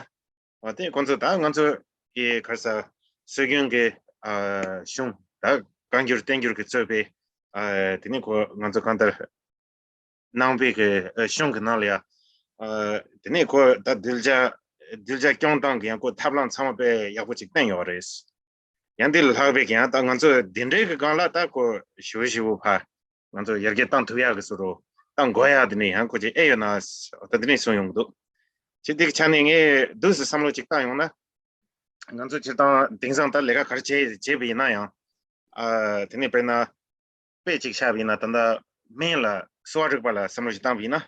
འོ་དེ་ཁོ་ཚོ་ད་ང་ཚོ་གི་ག་རེ་ཟ་སྲོལ་རྒྱུན་གྱི་ཨ་གཞུང་ད་བཀའ་འགྱུར་བསྟན་འགྱུར་གྱི་གཙོས་པའི་ཨ་དེ་ནས་ཁོ་ང་ཚོ་གང་ལྟར། ནང་པའི་གི་ཨ་གཞུང་གི་ནང་ལ་ཡ། ཨ་དེ་ནས་ཁོ་ད་གདུལ་བྱ་གདུལ་བྱ་སྐྱོང་སྟངས་ཀྱི་ཡང་ཁོ་ཐབས་ལམ་ཚང་མ་དཔེ་ཡག་པོ་ཅིག་བསྟན་ཡོད་རེད། ཡང་འདི་ལ་ལྷག་པའི་གི་ཡང་ད་ང་ཚོ་འདི་འདྲའི་གི་སྒང་ལ་ད་ཁོ་ཞུ་ཞུ་བོ་ཕ་ང་ཚོ་ཡར་རྒྱས་བཏང་ཐུབ་ཡག་གི་བཟོ་འདྲ་ད་དགོས་ཡག་དེ་ནས་ཡང་ཁོ་ཅིག་ཨེ་ཡོད་ན་ད་འདི་ནས་གསུངས་ཡོང་གི་འདུག་ཅི་འདི་གི་ཆ་ནས་ངས་འདུག་སེ་བསམ་བློ་ཅིག་བཏང་ཡོང་ན། ང་ཚོ་སྤྱིར་བཏང་དེང་སང་ད་ལས་ཀ་ག་རེ་བྱེད་བྱེད་པ་ཡིན་ན་ཡང་། ཨ་དེ་ནས་དཔེར་ན། དཔེ་གཅིག་བཞག་པ་ཡིན་ན་ད་ལྟ་སྨན་ལ་གསོ་བ་རིག་པ་ལ་བསམ་བློ་ཞིག་བཏང་བ་ཡིན་ན།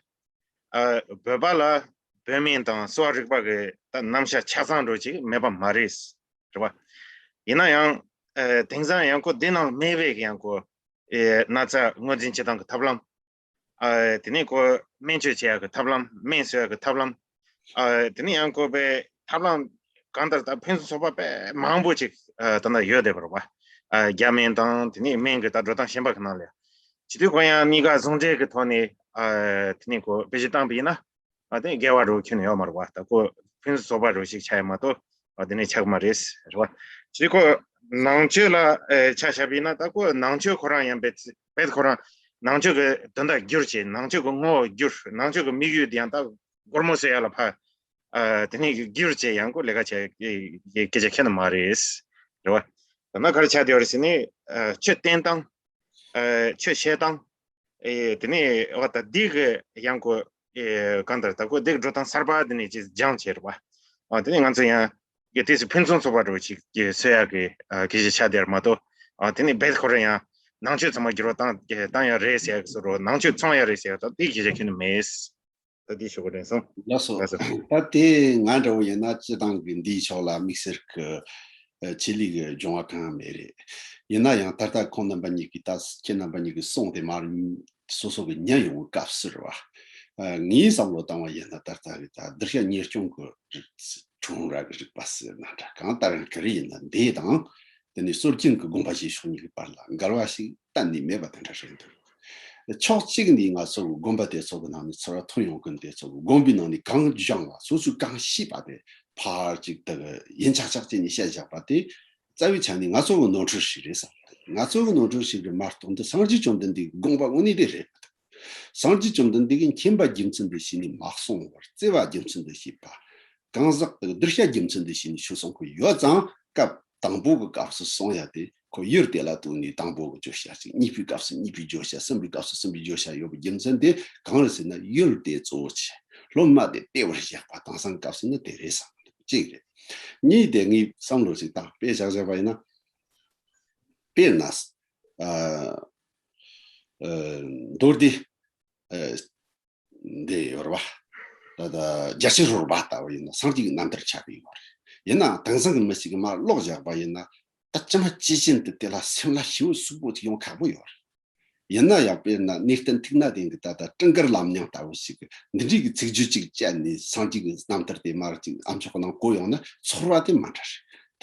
ཨ་བོད་པ་ལ་བོད་སྨན་དང་གསོ་བ་རིག་པ་གི་ད་རྣམ་གཞག་ཆ་ཚང་འདྲ་ཅིག་མེད་པ་མ་རེད། རེད་བ། ཡིན་ན་ཡང་ཨ་དེང་སང་ཡང་ཁོ་འདི་ནང་མེད་པའི་གི་ཡང་ཁོ་ཨེ་ན་ཚ་ངོས་འཛིན་བྱེད་སྟངས་ཀྱི་ཐབས་ལམ། ཨ་དེ་ནས་ཁོ་སྨན་བཅོས་བྱེད་ཡག་གི་ཐབས་ལམ་སྨན་གསོ་ཡག་གི་ཐབས་ལམ། ཨ་དེ་ནས་ཡང་ཁོ་པའི་ཐབས་ལམ་གང་ལྟར་ད་ཕུན་སུམ་ཚོགས་པ་དཔེ་མང་པོ་ཅིག་ཨ་ད་ལྟ་ཡོད་བསྡད་པ་རེད་བ། ཨ་རྒྱ་སྨན་དང་དེ་ནས་སྨན་གྱི་ད་འགྲོ་སྟངས་གཞན་པ་གི་ནང་ལ་ཡང་། བྱེད་དུས་ཁོ་ཡང་གཉིས་ཀ་ཟུང་འབྲེལ་གྱི་ཐོག་ནས་ཨ་དེ་ནས་ཁོ་དཔེ་གཞི་བཏང་པ་ཡིན་ན། ཨ་དེ་དགེ་བ་རུ་ཁྱོན་ཡོད་མ་རེད་བ། ད་ཁོ་ཕུན་སུམ་ཚོགས་པ་རུ་ཞིག་ཆགས་ཡོད་མ་གཏོགས་ཨ་དེ་ནས་ཆགས་མ་རེད་རེད་བ། ཅིག་ཁོ་ནང་ཆོས་ལ་ཨེ་ཆ་བཞག་པ་ཡིན་ན་ད་ཁོ་ནང་ཆོས་ཁོ་རང་ཡང་རྦད་རྦད་ཁོ་རང་ནང་ཆོས་ཀྱི་དོན་དག་བསྒྱུར་བྱས་ནང་ཆོས་ཀྱི་ངོ་བོ་བསྒྱུར་ནང་ཆོས་ཀྱི་དམིགས་ཡུལ་དེ་ཡང་ད་སྒོར་མོ་བཟོ་ཡ་ལ་ཕ་ཨ་དེ་ནས་བསྒྱུར་བྱས་ཡང་ཁོ་ལས་ཀ་བྱས་སྐད་ཆ་ཁྱོན་ནས་མ་རེད་རེད་བ། ད་ན་ག་རེ་ཆགས་བསྡད་ཡོད་རེད་ཟེར་ནས་ཨ་ཆོས་བསྟན་སྟངས། ཨེ་ཆོས་བཤད་སྟངས། ཨེ་དེ་ནས་འོ་ད་འདི་གི་ཡང་ཁོ་ཨེ་གང་ལྟར་ད་ཁོ་འདི་གི་འགྲོ་སྟངས་གསར་པ་འདི་ནས་ཅིག་སྦྱངས་བྱས་རེད་བ། ཨ་དེ་ནས་ང་ཚོ་ཡང་གི་དེ་སུ་ཕུན་སུམ་ཚོགས་པ་འདྲ་བོ་ཅིག་གི་བཟོ་ཡག་གི་ཨ་གི་ཞིག་ཆགས་བསྡད་རེད་མ་གཏོགས། ཨ་དེ་ནས་རྦད་ཁོ་རང་ཡང་ནང་ཆོས་ཚང་མ་འགྱུར་བ་བཏང་བཏང་ཡག་རེད་ཟེར་ཡག་གི་བཟོ་འདྲ་ནང་ཆོས་ཚོང་ཡག་རེད་ཟེར་ཡག་ད་འདི་གི་ཞིག་ཁྱོན་ནས་མེད། ད་འདི་ཞུ་དགོས་དྲན་སོང་། ལགས་སོ། ལགས་སོ། ད་དེ་ང་འདྲ་བོ་ཡིན་ན་སྤྱི་བཏང་གི་འདིའི་ཕྱོགས་ལ་དམིགས་བསལ་གྱི་ཆེད་ལས་ཀྱི་སྦྱོང་བ་གང་ཡང་མེད་རེད། ཡིན་ན་ཡང་ད་ལྟ་ཁོང་རྣམ་པ་གཉིས་ཀྱིས་ད་ཁྱེད་རྣམ་པ་གཉིས་ཀྱིས་གསུངས་དེ་མར་སོ་སོ་གི་ཉན་ཡོང་བའི་སྐབས་སུ་རེད་བ། ངའི་བསམ་བློ་བཏང་བ་ཡིན་ན་ད་ལྟ་གི་ད་གདུལ་བྱ་ཉེར་སྐྱོང་གི་རིགས་ཁྲོམ་ར་གི་རིག་པ་ཟེར་ན་འདྲ་གང་ལྟར་ཡང་ག་རེ་ཡིན་ན་འདི་དང་དེ་ནས་སྲོལ་རྒྱུན་གྱི་དགོངས་པ་བཞེས་ཕྱོགས་གཉིས་ཀྱི་བར་ལ་འགལ་བ་ཞིག་གཏན་ནས་མེད་པ་དེ་འདྲ་རེད་འདུག་ཕྱོགས་གཅིག་ནས་ང་ཚོ་གི་དགོན་པ་དེ་ཚོ་གི་ནང་ནས་ཚོར་བ་ཐོན་ཡོང་གི་དེ་ཚོ་གི་དགོན་པའི་ནང་ནས་གང་སྦྱངས་པ་སོ་སོས་གང་ཤེས་པ་དེ་ཕར་ཅིག་དེ་གི་ཡིན་ཆགས་ཆགས་བྱས་ནས་བཤད་བཞག་པ་དེ་རྩ་བའི་ཆ་ནས་ང་ཚོ་གི་ནོར་འཁྲུལ་ཞིག་རེད་བསམ། ང་ཚོ་གི་ནོར་འཁྲུལ་ཞིག་རེད་མ་གཏོགས་འདི་སངས་རྒྱས་བཅོམ་ལྡན་འདས་ཀྱི་དགོངས་པ་དངོས་གནས་དེ་རེད་མི་འདུག་སངས་རྒྱས་བཅོམ་ལྡན་འདས་ཀྱིས་མཁྱེན་པ་རྒྱུ་མཚན་དུ་བྱས་ནས་མ་གསུངས་པར་བརྩེ་བ་རྒྱུ་མཚན་དུ་བྱས་པ། གང་ཟག་གི་གདུལ་བྱ་རྒྱུ་མཚན་དུ་བྱས་ནས་ཆོས་གསུང་གི་ཡོད་ཙང་སྐབས་དང་པོ་གི་སྐབས་སུ་གསུང་ཡ་དེ་ཁོ་ཡུལ་དེ་ལ་ལྟོས་ནས་དང་པོ་གི་བརྗོད་བྱ་ཅིག་གཉིས་པའི་སྐབས་སུ་གཉིས་པའི་བརྗོད་བྱ་གསུམ་པའི་སྐབས་སུ་གསུམ་པའི་བརྗོད་བྱ་ཡོད་པའི་རྒྱུ་མཚན་དེ་གང་རེད་ཟེར་ན་ཡུལ་དེ་གཙོ་བོ་བྱས་སློབ་མ་དེ་སྤེལ་བར་བཞག་པ་དེང་སང་སྐབས་སུ་ནི་དེ་རེད་བསམ་གི་འདུག་གཅིག་རེད། གཉིས་དེ་ངས་བསམ་བློ་ཞིག་བཏང་དཔེ་བཞག་བཞག་པ་ཡིན་ན། དཔེར་ན། ཨ། ཨ། མདོ་སྡེ། ཨ། འདི་ཡོད་རེད་བ། ད་ལྟ་རྒྱལ་སྲས་རོལ་པ་ལྟ་བུ་ཡིན་ན་སངས་རྒྱས་ཀྱི་རྣམ་ཐར་ཆགས་ཀྱི་ཡོད་རེད། ཡིན་ནའང་དེང་སང་གི་མི་ཞིག་གིས་མར་ཀློག་བཞག་པ་ཡིན་ན་ད་ཅི་མ་ཇི་བཞིན་དུ་དེ་ལ་སེམས་ལ་ཞེ་པོ་ཟུག་པོ་ཅིག་ཡོང་ཁག་པོ་ཡོད་རེད། ཡིན་ན་ཡང་དཔེར་ན་གནས་བརྟན་ཐིག་ནག་ལྡན་གྱི་ད་ལྟ་སྤྲིན་དཀར་ལམ་རྙིང་ལྟ་བུ་ཞིག་གིས་འདི་འདྲའི་གི་ཚིག་བརྗོད་ཅིག་བཅད་ནས་སངས་རྒྱས་ཀྱི་རྣམ་ཐར་དེ་མར་ཅིག་ཨ་མཆོག་གི་ནང་བཀོད་ཡོང་ན་ཚོར་བ་དེ་མ་འདྲ་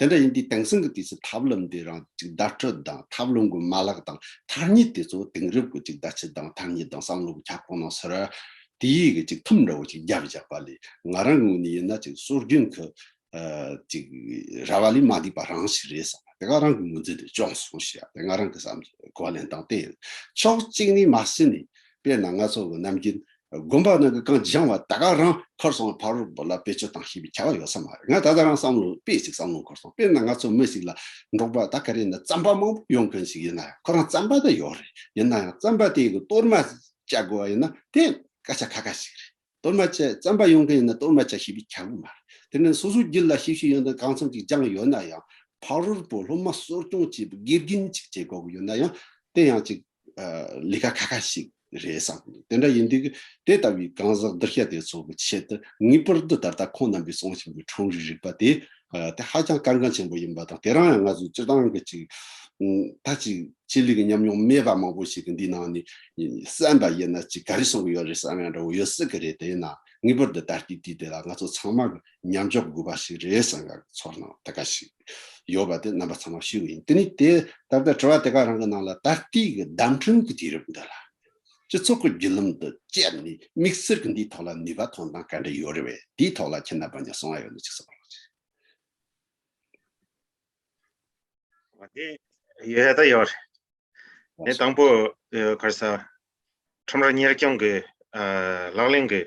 རེད། དེ་འདྲ་ཡིན་དུས་དེང་སང་གི་དུས་སུ་ཐབས་ལམ་དེ་རང་ཅིག་བརྡ་སྤྲོད་དང་ཐབས་ལམ་གྱི་མ་ལག་དང་ཐ་སྙད་དེ་ཚོ་དེང་རབས་ཀྱི་ཅིག་བརྡ་ཆད་དང་ཐ་སྙད་དང་བསམ་བློ་གི་ཁྱབ་ཁོངས་ནང་ཟེར་དེ་ཡི་གི་ཅིག་ཐུམ་འདྲ་བོ་ཅིག་རྒྱབ་བཞག་པ་ལས་ང་རང་གི་ངོས་ནས་ཡིན་ན་ཅིག་སྲོལ་རྒྱུན་གྱི་ཅིག་ར་བ་ལས་མ་འདས་པ་རང་ཞིག་རེད་བསམ། དེ་ག་རང་གི་ངོས་འཛིན་དེ་བྱུང་སོང་ཞེས་དེ་ང་རང་གི་བསམ་གོ་བ་ལེན་སྟངས་དེ་ཡིན། ཕྱོགས་གཅིག་ནས་མ་ཟིན་ནས་དཔེར་ན་ང་ཚོ་གི་ནམ་རྒྱུན་དགོན་པ་ནང་གི་གང་སྦྱངས་པ་ད་ག་རང་ཁར་སོང་ཕ་རོལ་པོ་ལ་བེད་སྤྱོད་བཏང་ཤེས་པའི་ཁྱད་པར་ཡོད་ས་མ་རེད། ང་ད་ལྟ་རང་བསམ་བློ་དཔེ་ཅིག་བསམ་བློ་འཁོར་སོང་། དཔེར་ན་ང་ཚོ་མི་ཞིག་ལ་འབྲོག་པ་ད་ག་རེ་ན་རྩམ་པ་མང་པོ་ཡོང་མཁན་ཞིག་ཡིན་ན་ཡང་ཁོ་རང་རྩམ་པ་ད་ཡོད་རེད། ཡིན་ན་ཡང་རྩམ་པ་དེ་གི་གཏོར་མ་བཅའ་དགོས་པ་ཡིན་ན་དེ་སྐད་ཆ་ཁ་ཁ་ཞིག་རེད། གཏོར་མ་བཅའ་རྩམ་པ་ཡོང་མཁན་ཡིན་ན་གཏོར་མ་བཅའ་ཤེས་པའི་ཁྱད་པར་མ་རེད། དེ་ནས་སོ་སོའི་རྒྱུད་ལ་ཤེས་བྱ་ཡོད་ན་གང་འཚམ་ཅིག་སྦྱངས་ཡོད་ན་ཡང་ཕ་རོལ་པོ་སློབ་མ་གསོ་སྐྱོང་བྱེད་པའི་དགེ་རྒན་ཅིག་བྱེད་དགོས་ཀྱི་ཡོད་ན་ཡང་དེ་ཡང་ཅིག་ལས་ཀ་ཁ་ཁ་ཞིག་རེད་བསམ། དེ་འདྲ་ཡིན་དུས་དེ་ལྟ་བུའི་གང་ཟག་གདུལ་བྱ་དེ་ཚོ་གི་ཆེད་དུ་ངེས་པར་དུ་ད་ལྟ་ཁོང་རྣམ་པས་གསུངས་བཞིན་པའི་ཁྲོམ་རའི་རིག་པ་དེ་དེ་ཧ་ཅང་དཀའ་ངལ་ཆེན་པོ་ཡིན་པ་དང་། དེ་རང་ཡང་ང་ཚོ་སྤྱིར་བཏང་གི་ཅིག་ད་ཅིག་ཆེད་ལས་ཀྱི་ཉམས་མྱོང་མེད་པ་མང་པོ་ཞིག་གིས་འདི་ནང་ནས་བསམ་པ་ཡིན་ན་ཅིག་ག་རེ་གསུང་གི་ཡོད་རེད་བསམ་ཡང་འདྲ་བོ་ཡོད་སྲིད་ཀྱི་རེད། དེ་ཡིན་ན་ངེས་པར་དུ་ད་ལྟའི་དུས་དེ་ལ་ང་ཚོ་ཚང་མ་གི་མཉམ་འཇོག་དགོས་པ་ཞིག་རེད་བསམ་ཡག་ཚོར་སྣང་དེ་ག་ཞིག་ཡོད་པ་དེ་རྣམ་པ་ཚང་མ་ཞུ་གི་ཡིན། དེ་ནི་དེ་ད་ལྟ་དྲི་བ་དེ་ག་རང་གི་ནང་ལ་ད་ལྟའི་གི་བརྡ་འཕྲིན་གི་དུས་རབས་འདི་ལ་སྤྱི་ཚོགས་ཀྱི་བརྒྱུད་ལམ་དུ་བཅར་ནས་དམིགས་བསལ་གྱི་འདིའི་ཐོག་ལ་ནུས་པ་ཐོན་སྟངས་ག་འདྲ་ཡོད་རེད་བས། དེའི་ཐོག་ལ་ཁྱེད་རྣམ་པ་གཉིས་གསུང་བ་ཡོད་ན་ཅིག་གསུང་རོགས་གྱིས། དེ་ཡོད་ད་ཡོད་རེད། དེ་དང་པོ་ག་རེ་ཟ། ཁྲོམ་ར་གཉེར་སྐྱོང་གི་ལག་ལེན་གྱི་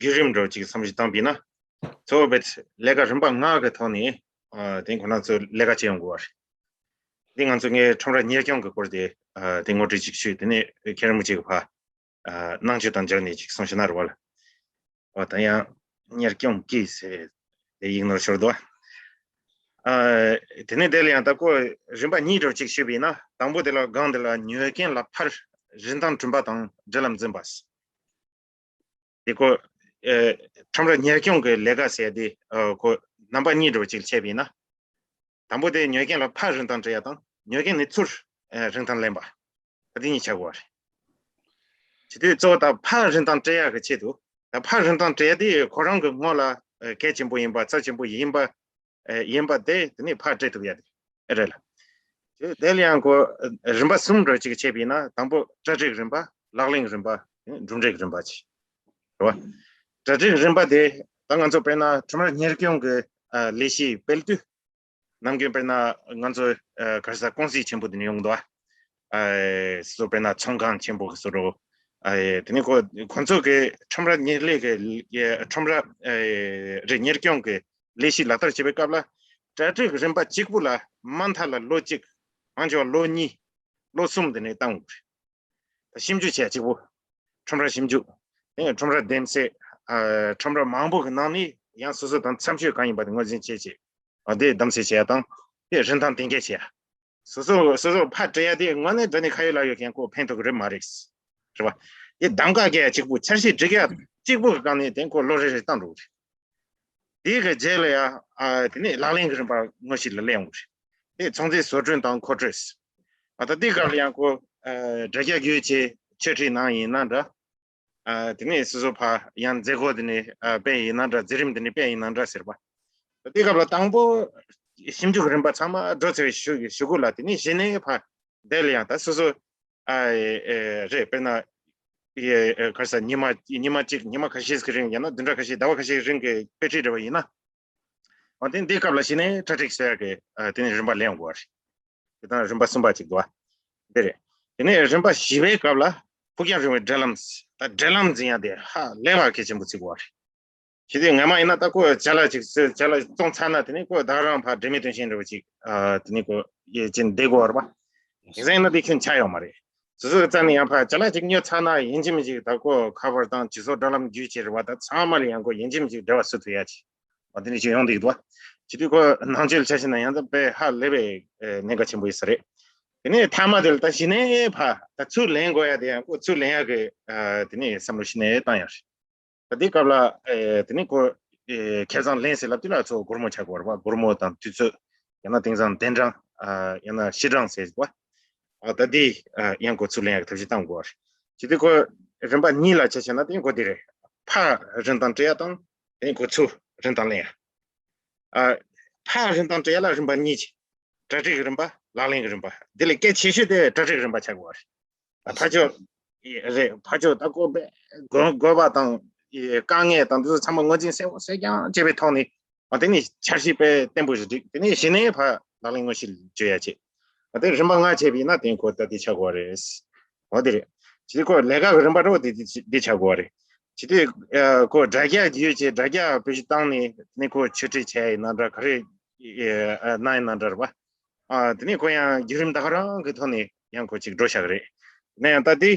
བརྒྱུད་རིམ་འདྲ་ཅིག་བསམ་གཞིག་བཏང་པས་ན། གཙོ་བོ་བེད་ལས་ཀ་རིམ་པ་ལྔ་གི་ཐོག་ནས་ཨ་དེ་ཁོ་ན་ཚོས་ལས་ཀ་བྱེད་ཡོང་དགོས་པ་རེད། འདི་ང་ཚོ་ངའི་ཁྲོམ་ར་གཉེར་སྐྱོང་གི་སྐོར་དེ་ཨ་དེ་ངོ་སྤྲོད་ཅིག་ཞུས། དེ་ནས་མཁན་རིན་པོ་ཆེ་གི་ཕ་ཨ་གནང་སྤྱོད་དང་སྦྱར་ནས་ཅིག་གསུང་ཞུ་ན་རེ་བ་ལ། ཨ་ད་ཡང་གཉེར་སྐྱོང་གིས་ཟེར་དེ་ཡིག་ནོར་ཤོར་འདུག་ཨ་དེ་ནས་དེ་ལ་ཡང་ད་ཁོ་རིམ་པ་གཉིས་འདྲ་ཅིག་ཞུས་པས་ན། དང་པོ་དེ་ལ་སྒང་དེ་ལ་ཉོ་མཁན་ལ་ཕར་རིན་ཐང་སྤྲོད་པ་དང་འབྲེལ་ལམ་འཛིན་པ། དེ་ཁོ་ཨེ་ཁྲོམ་ར་གཉེར་སྐྱོང་གི་ལས་ཀ་ཟེར་དེ་ཨ་ཁོ་རྣམ་པ་གཉིས་འདྲ་བོ་ཅིག་ཕྱེ་བས་ན། དང་པོ་དེ་ཉོ་མཁན་ལ་ཕར་རིན་ཐང་སྤྲད་ཡ་དང་ཉོ་མཁན་ནས་ཚུར་ཨེ་རིན་ཐང་ལེན་པ། ད་དེ་གཉིས་ཆགས་དགོས་པ་རེད། བྱེད་དུས་གཙོ་བོ་ད་ཕར་རིན་ཐང་སྤྲད་ཡ་གི་ཆེད་དུ། ད་ཕར་རིན་ཐང་སྤྲད་ཡ་དེ་ཁོ་རང་གི་ངོ་ལ་ཨེ་གལ་ཆེན་པོ་ཡིན་པ་རྩ་ཆེན་པོ་ཡིན་པ། ཨེ་ཡིན་པ་དེ་དེ་ནས་ཕར་སྤྲད་ཐུབ་ཡ་དེ་རེད་ལ། དེ་དེ་ལ་ཡང་ཁོ་རིམ་པ་གསུམ་འདྲ་ཅིག་ཕྱེ་བས་ན། དང་པོ་གྲ་སྒྲིག་རིམ་པ། ལག་ལེན་རིམ་པ། གྲུབ་འབྲས་རིམ་པ་ཅིག་རེད་བ། གྲ་སྒྲིག་རིམ་པ་དེ་ད་ང་ཚོ་དཔེར་ན་ཁྲོམ་ར་གཉེར་སྐྱོང་གི་ཨ་ལས་གཞི་སྤེལ་དུས་ནམ་རྒྱུན་དཔེར་ན་ང་ཚོ་ཨ་ག་རེ་ཟ་ཀུང་སི་ཆེན་པོ་དེ་ནས་ཡོང་འདུག་ཨ། ཨ་སོ་དཔེར་ན་ཚོང་ཁང་ཆེན་པོ་གི་བཟོ་འདྲ། ཨ་དེ་ནས་ཁོ་ཁོ་ཚོ་གི་ཁྲོམ་ར་གཉེར་ལས་ཀྱི་ཁྲོམ་ར་ཨ་རེ་གཉེར་སྐྱོང་གི་ལས་གཞི་ལག་བསྟར་བྱེད་པའི་སྐབས་ལ་གྲ་སྒྲིག་རིམ་པ་གཅིག་པུ་ལ་མ་མཐའ་ལ་ལོ་གཅིག་མང་ཆེ་བ་ལོ་གཉིས། ལོ་གསུམ་དེ་ནས་བཏང་དགོས་རེད། ད་ཞིབ་འཇུག་བྱས་གཅིག་པུ། ཁྲོམ་ར་ཞིབ་འཇུག་དེ་ཁྲོམ་ར་འདེམས་གསེས། ཨ་ཁྲོམ་ར་མང་པོ་གི་ནང་ནས་ཡང་སོ་སོ་དང་འཚམ་ཤོས་གང་ཡིན་པ་དེ་ངོས་འཛིན་བྱས་བྱས། ཨ་དེ་གདམ་གསེས་བྱས་ཡ་དང་དེ་རིན་ཐང་གཏན་འཁེལ་བྱས་ཡ། སོ་སོ་སོ་སོ་ཕར་སྤྲད་ཡ་དེ་དངོས་གནས་དྲང་གནས་ཁ་ཡོད་ལག་ཡོད་མཁན་ཁོ་ཕན་ཐོགས་ཀྱི་རེད་མ་རེད། རེད་བ། དེ་གདམ་ག་རྒྱག་ཡ་གཅིག་པུ། འཆར་གཞི་སྒྲིག་ཡ་གཅིག་པུ་གི་སྒང་ནས་དེ་ཁོ་ལོ་རེ་རེ་བཏང་འགྲོ་གི་རེད། དེའི་གི་རྗེས་ལ་ཡ་ཨ་དེ་ནས་ལག་ལེན་གྱི་རིམ་པ་དངོས་གཞི་ལ་སླེབས་ཡོང་གི་རེད། དེ་ཚོང་རྫས་བཟོ་སྐྲུན་དང་མཁོ་སྤྲོད། ཨ་ད་དེའི་སྐབས་ལ་ཡང་ཁོ་ཨ་དྲ་རྒྱ་བརྒྱུད་བྱས་ཆོས་ཁྲིད་གནང་ཡིན་ན་འདྲ། ཨ་དེ་ནས་སོ་སོ་ཕ་ཡང་མཛད་སྒོ་དེ་ནས་ཨ་སྤེལ་ཡིན་ན་འདྲ། མཛད་རིམ་དེ་ནས་སྤེལ་ཡིན་ན་འདྲ་ཟེར་བ། ད་དེའི་སྐབས་ལ་དང་པོ་ཞིབ་འཇུག་རིམ་པ་ཚང་མ་འགྲོ་ཚར་བའི་གཞུག་གཞུག་གུ་ལ་དེ་ནས་གཞི་ནས་ཕ་དེ་ལ་ཡང་ད་སོ་སོ་ཨ་ཨེ་རེད། དཔེར་ན་ཨེ་ཨེ་ག་རེ་ཟ། ཉི་མ་ཉི་མ་གཅིག་ཉི་མ་ཁ་ཤས་ཀྱི་རིང་ཡང་ན་བདུན་ཕྲག་ཁ་ཤས་ཟླ་བ་ཁ་ཤས་ཀྱི་རིང་གི་དཔེ་ཁྲིད་འདྲ་བ་ཡིན་ན། འོ་དེ་འདིའི་སྐབས་ལ་གཞི་ནས་གྲ་སྒྲིག་བྱེད་ཡག་གི་ཨ་དེ་ནས་རིམ་པ་ལེན་དགོས་པ་རེད། དེ་དང་རིམ་པ་གསུམ་པ་གཅིག་འདུག་བ། འདི་རེད། དེ་ནས་རིམ་པ་བཞི་པའི་སྐབས་ལ་ཕུགས་རྒྱང་རིང་བའི་འབྲེལ་ལམ། ད་འབྲེལ་ལམ་འཛིན་ཡག་དེ་ཧ་ལས་པ་གལ་ཆེན་པོ་བརྩི་དགོས་པ་རེད། ཞི་བདེ་ངོ་མ་ཡིན་ན་ད་ཁོ་ཅ་ལག་ཅིག་བཙོང་ཚར་ན་དེ་ནས་ཁོ་ད་རང་ཕར་འབྲེལ་མེད་དོན་ཆེན་འདྲ་བོ་ཅིག་ཨ་དེ་ནས་ཁོ་ཡེ་ཅིན་བསྡད་དགོས་པ་རེད་པ། དེང་སང་ཡིན་ན་དེ་ཁྱོན་ཆགས་ཡོད་མ་རེད། སོ་སོའི་རྩ་ནས་ཡང་ཕར་ཅ་ལག་ཅིག་ཉོས་ཚར་ན་ཡིན་གཅིག་མིན་གཅིག་ད་ཁོ་ཁ་པར་དང་ཇུས་གསོག་འགྲོ་ལམ་བརྒྱུད་བྱས་རེད་པ། ད་ཚང་མ་ལ་ཡང་ཁོ་ཡིན་གཅིག་མིན་གཅིག་འབྲེལ་བ་བཟོ་ཐུབ་ཡ་ཅིག་ཨ་དེ་ནས་ཅིག་ཡོང་བསྡད་འདུག་བ། བྱེད་དུས་ཁོ་ནང་ཆོས་ལ་ཆ་བཞག་ན་ཡང་ད་དཔེ་ཧ་ལས་པའི་ཨེ་གནད་འགག་ཆེན་པོ་ཡིན་ས་རེད། དེ་ནས་མཐའ་མ་དེ་ལ་ད་གཞི་ནས་ཕར་ད་ཚུར་ལེན་དགོས་ཡ་དེ་ཡང་ཁོ་ཚུར་ལེན་ཡ་གི་ཨ་དེ་ནས་བསམ་བློ་གཞི་ནས་བཏང་ཡ་རེད། ད་དེའི་སྐབས་ལ་ཨེ་དེ་ནས་ཁོ་ཨེ་ཁེ་བཟང་ལེན་ཟེར་ལབ་དུས་ལ་གཙོ་བོ་སྒོར་མོ་ཆགས་དགོས་རེད་པ། སྒོར་མོ་དང་དུས་ཚོད། ཡང་ན་དེང་སང་གདན་གྲངས། ཨ་ཡང་ན་གཞི་གྲངས་ཟེར་གོ། ཨ་ད་དེ་ཨ་ཡང་ཁོ་ཚུར་ལེན་ཡག་གི་ཐབས་ཤེས་བཏང་དགོས་རེད། བྱེད་དུས་ཁོ་རིམ་པ་གཉིས་ལ་ཆ་བཞག་ན་དེ་ཁོ་དེ་རེད། ཕར་རིན་ཐང་སྤྲད་ཡ་དང་དེ་ཁོ་ཚུར་རིན་ཐང་ལེན་ཡ། ཨ་ ཕ་རིན་ཐང་བྲིས་ཡ་ལ་རིམ་པ་གཉིས་ཀྱི། གྲ་སྒྲིག་རིམ་པ། ལག་ལེན་གྱི་རིམ་པ། དེ་ལས་གལ་ཆེ་ཤོས་དེ་གྲ་སྒྲིག་རིམ་པ་ཆགས་དགོས་པ་རེད། ཕར་ཕྱོགས་རེད། ཕར་ཕྱོགས་ད་ཀོ་པའི་དགོས་དགོས་པ་དང་དཀའ་ངལ་དང་འདི་ཚོ་ཚང་མ་ངོས་འཛིན་གསལ་པོ་གསལ་རྐྱང་བྱས་པའི་ཐོག་ནས། ཨ་དེ་ནས་འཆར་གཞི་དཔེ་བརྟན་པོ་ཞིག་བསྒྲིགས། དེ་ནས་གཞི་ནས་ཕར་ལག་ལེན་དངོས་གཞི་བཅོས་ཡ་བྱེད། ཨ་དེ་རིམ་པ་ལྔ་བྱས་པ་ཡིན་ན་དེ་ཁོ་ད་དེ་ཆགས་དགོས་རེད། འོ་དེ་རེད། ཅི་སྟེ་ཁོ་ལས་ཀ་གི་རིམ་པ་འགྲོ་དེ་དེ་དེ་ཆགས་དགོས་རེད། ཅི་སྟེ་ཁོ་དྲ་རྒྱ་བརྒྱུད་བྱས་དྲ་རྒྱ་བེད་སྤྱོད་བཏང་ནས་དེ་ནས་ཁོ་ཆོས་ཁྲིད་བྱས་ཡིན་ན་འདྲ། ག་རེ་གནང་ཡིན་ན་འདྲ་རེད་པ། ཨ་དེ་ནས་ཁོ་ཡང་བརྒྱུད་རིམ་ད་ག་རང་གི་ཐོག་ནས་ཡང་ཁོ་ཅིག་འགྲོ་བཞག་གི་རེད། ཡིན་ན་ཡང་ད་དེ་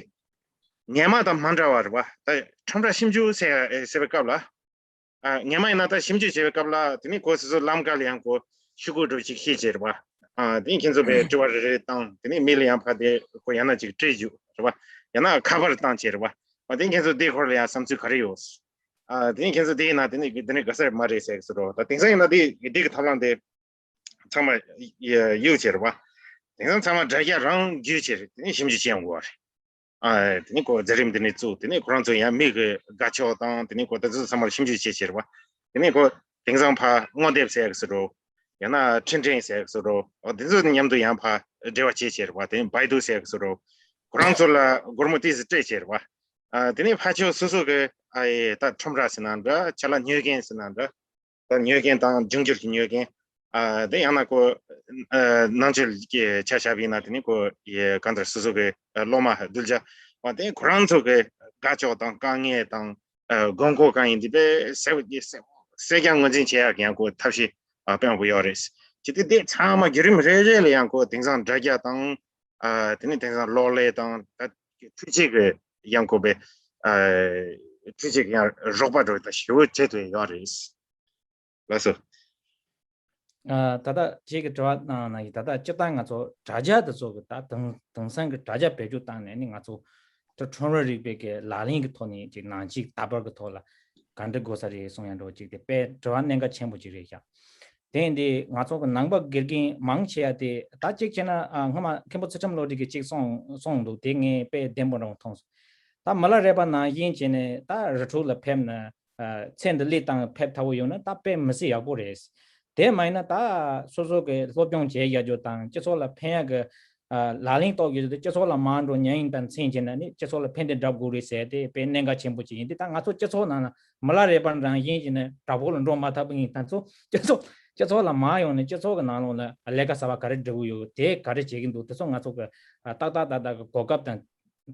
སྔོན་མ་དང་མ་འདྲ་བ་རེད་པ། ད་ཁྲོམ་ར་ཞིབ་འཇུག་ཟེར་ཟེར་བའི་སྐབས་ལ། ཨ་སྔོན་མ་ཡིན་ན་ད་ཞིབ་འཇུག་བྱེད་པའི་སྐབས་ལ་དེ་ནས་ཁོ་སོ་སོ་ལམ་ཁ་ལ་ཡང་ཁོ་ཤོག་གུ་འདྲ་ཅིག་ཤེས་བྱས་རེད་པ། ཨ་དེ་ནས་ཁྱེད་ཚོ་པའི་དྲི་བ་རེ་རེ་བཏང་། དེ་ནས་མི་ལ་ཡང་ཕར་དེ་ཁོ་ཡང་ན་ཅིག་སྤྲད་རྒྱུ་རེད་པ། ཡང་ན་ཁ་པར་བཏང་བྱས་རེད་པ། ཨ་དེ་ནས་ཁྱེད་ཚོ་དེའི་སྐོར་ལ་ཡང་བསམ་ཚུལ་ག་རེ་ཡོད། ཨ་དེ་ནས་ཁྱེད་ཚོ་དེ་ཡིན་ན་དེ་ནས་དེ་ནས་དགའ་ས་རེད་མ་རེད་ཟེར་གི་སོ་རོ། ད་དེང་སང་ཡིན་ན་དེ་དེ་གི་ཐབས་ལམ་དེ་ཚང་མ་གཡུག་བྱས་རེད་པ། དེང་སང་ཚང་མ་དྲ་རྒྱ་རང་བརྒྱུད་བྱས་རེད། དེ་ནས་ཞིབ་འཇུག་བྱེད་ཡོང་དགོས་པ་རེད། ཨ་དེ་ནས་ཁོ་མཛད་རིམ་དེ་ནས་བཙུགས། དེ་ནས་ཁོ་རང་ཚོ་ཡང་མི་གི་དགའ་ཕྱོགས་དང་། དེ་ནས་ཁོ་དེ་ཚོ་ཚང་མར་ཞིབ་འཇུག་བྱེད་བྱེད་རེད་པ། དེ་ནས་ཁོ་དེང་སང་ཕར་རྔོག་འདེབས་ཟེར་གི་སོ་རོ། ཡང་ན་འཕྲིན་ཕྲན་ཟེར་གི་སོ་རོ། འོ་དེ་ཚོ་མཉམ་དུ་ཡང་ཕར་འབྲེལ་བ་བྱེད་བྱེད་རེད་པ། དེ་ནས་བའི་དུ་ཟེར་གི་སོ་རོ། ཁོ་རང་ཚོ་ལ་སྒོར་མོ་ཏོག་ཙམ་སྤྲད་བྱེད་རེད་པ། ཨ་དེ་ནས་ཕར་ཕྱོགས་སོ་སོ་གི་ཨ་ཡེ་ད་ཁྲོམ་ར་ཟེར་ན་འདྲ། ཅ་ལག་ཉོ་མཁན་ཟེར་ན་འདྲ། ད་ཉོ་མཁན་དང་འབྱུང་འགྱུར་གྱི་ཉོ་མཁན། ཨ་དེ་ཡང་ན་ཁོ་ཨ་ནང་ཆོས་ཀྱི་ཆ་བཞག་པ་ཡིན་ན་དེ་ནི་ཁོ་ཡི་གང་ལྟར་སོ་སོ་གི་སློབ་མ་གདུལ་བྱ་བ་དེ་ཁོ་རང་ཚོ་གི་དགའ་ཕྱོགས་དང་དཀའ་ངལ་དང་ཨ་དགོས་མཁོ་གང་ཡིན་དེ་དཔེ་གསལ་པོ་གསལ་རྐྱང་ངོས་འཛིན་བྱེད་ཡག་གི་ཡང་ཁོ་ཐབས་ཤེས་ཨ་སྤེལ་དགོས་ཡོད་རེད། ཅི་སྟེ་དེ་ཚང་མ་བརྒྱུད་རིམ་རེ་རེ་ལ་ཡང་ཁོ་དེང་སང་དྲ་རྒྱ་དང་ཨ་དེ་ནི་དེང་སང་གློག་ཀླད་དང་ད་འཕྲུལ་ཆས་ཀྱི་ཡང་ཁོ་པའི་ཨ་འཕྲུལ་ཆས་ཀྱི་ཡང་རོགས་པ་འགྲོ་ད་ཞེ་པོ་བྱེད་ཐུབ་ཡོད་རེད། ལགས་སོ། ཨ་ད་ལྟ་ཁྱེད་ཀྱི་དྲི་བ་གནང་ན་ཡིན། ད་ལྟ་སྤྱིར་བཏང་ང་ཚོ་དྲ་རྒྱ་དེ་ཚོ་གི་ད་དེང་དེང་སང་གི་དྲ་རྒྱ་བེད་སྤྱོད་བཏང་ནས་ནི་ང་ཚོ་ད་ཁྲོམ་ར་རིག་པའི་གི་ལག་ལེན་གྱི་ཐོག་ནས་ཅིག་ནང་ཆོས་དར་སྤེལ་གྱི་ཐོག་ལ་ག་འདྲ་དགོས་ས་རེད་གསུང་ཡ་འདྲ་བོ་ཅིག་དེ་དཔེ་དྲི་བ་གནད་འགག་ཆེན་པོ་ཅིག་རེད་ཤག་དེ་ཡིན་དུས་ང་ཚོ་གི་ནང་པ་དགེ་རྒན་མང་ཆེ་བ་དེ་ད་གཅིག་བྱས་ན་ཨ་སྔོན་མ་མཁན་པོ་ཚུལ་ཁྲིམས་བློ་གྲོས་ཀྱིས་གཅིག་གསུངས་གསུངས་འདུག་དེ་ངས་དཔེ་བདེན་པོ་འདྲ་བོ་མཐོང་སོང་། ད་མི་ལ་རས་པ་ནང་བཞིན་བྱས་ནས་ད་རི་ཁྲོད་ལ་ཕེབས་ན། ཨ་ཚེ་འདི་ལས་བཏང་ཕེབས་ཐུབ་པ་ཡོང་ན་ད་དཔེ་མི་སྲིད་ཡག་པོ་རེད། དེ་མ་ཡིན་ན་ད་སོ་སོ་གི་སློབ་སྦྱོང་བྱེད་ཡག་རྒྱུ་དང་སྤྱི་ཚོགས་ལ་ཕན་ཡག་གི་ཨ་ལག་ལེན་རྟོགས་ཡོད་དུས་སྤྱི་ཚོགས་ལ་མ་འགྲོ་ཉན་ཡིན་དང་མཚན་བྱས་ན་ནི་སྤྱི་ཚོགས་ལ་ཕན་བདེ་འདྲ་དགོས་རེད་ཟེར་དེ་དཔེ་གནད་འགག་ཆེན་པོ་ཅིག་ཡིན་དུས། ད་ང་ཚོ་སྤྱི་ཚོགས་ནང་ལ་མི་ལ་རས་པ་རང་བཞིན་གྱིས་ནི་དྲག་པོ་ལ་འགྲོ་མ་ཐུབ་པ་ཡིན་དུས་ཚོ་སྤྱི་ཚོགས་སྤྱི་ཚོགས་ལ་མ་ཡོང་ནས་སྤྱི་ཚོགས་ཀྱི་ནང་ལོགས་ལ་ལས་ཀ་གསར་པ་ག་རེ་སྒྲུབ་ཀྱི་ཡོད། དེ་ག་རེ་བྱེད་ཀྱི་འདུག་དེ་ཚོ་ང་ཚོ་གི་ཨ་ཏག་ཏག་ཏག་ཏག་གི་གོ་སྐབས་དང་།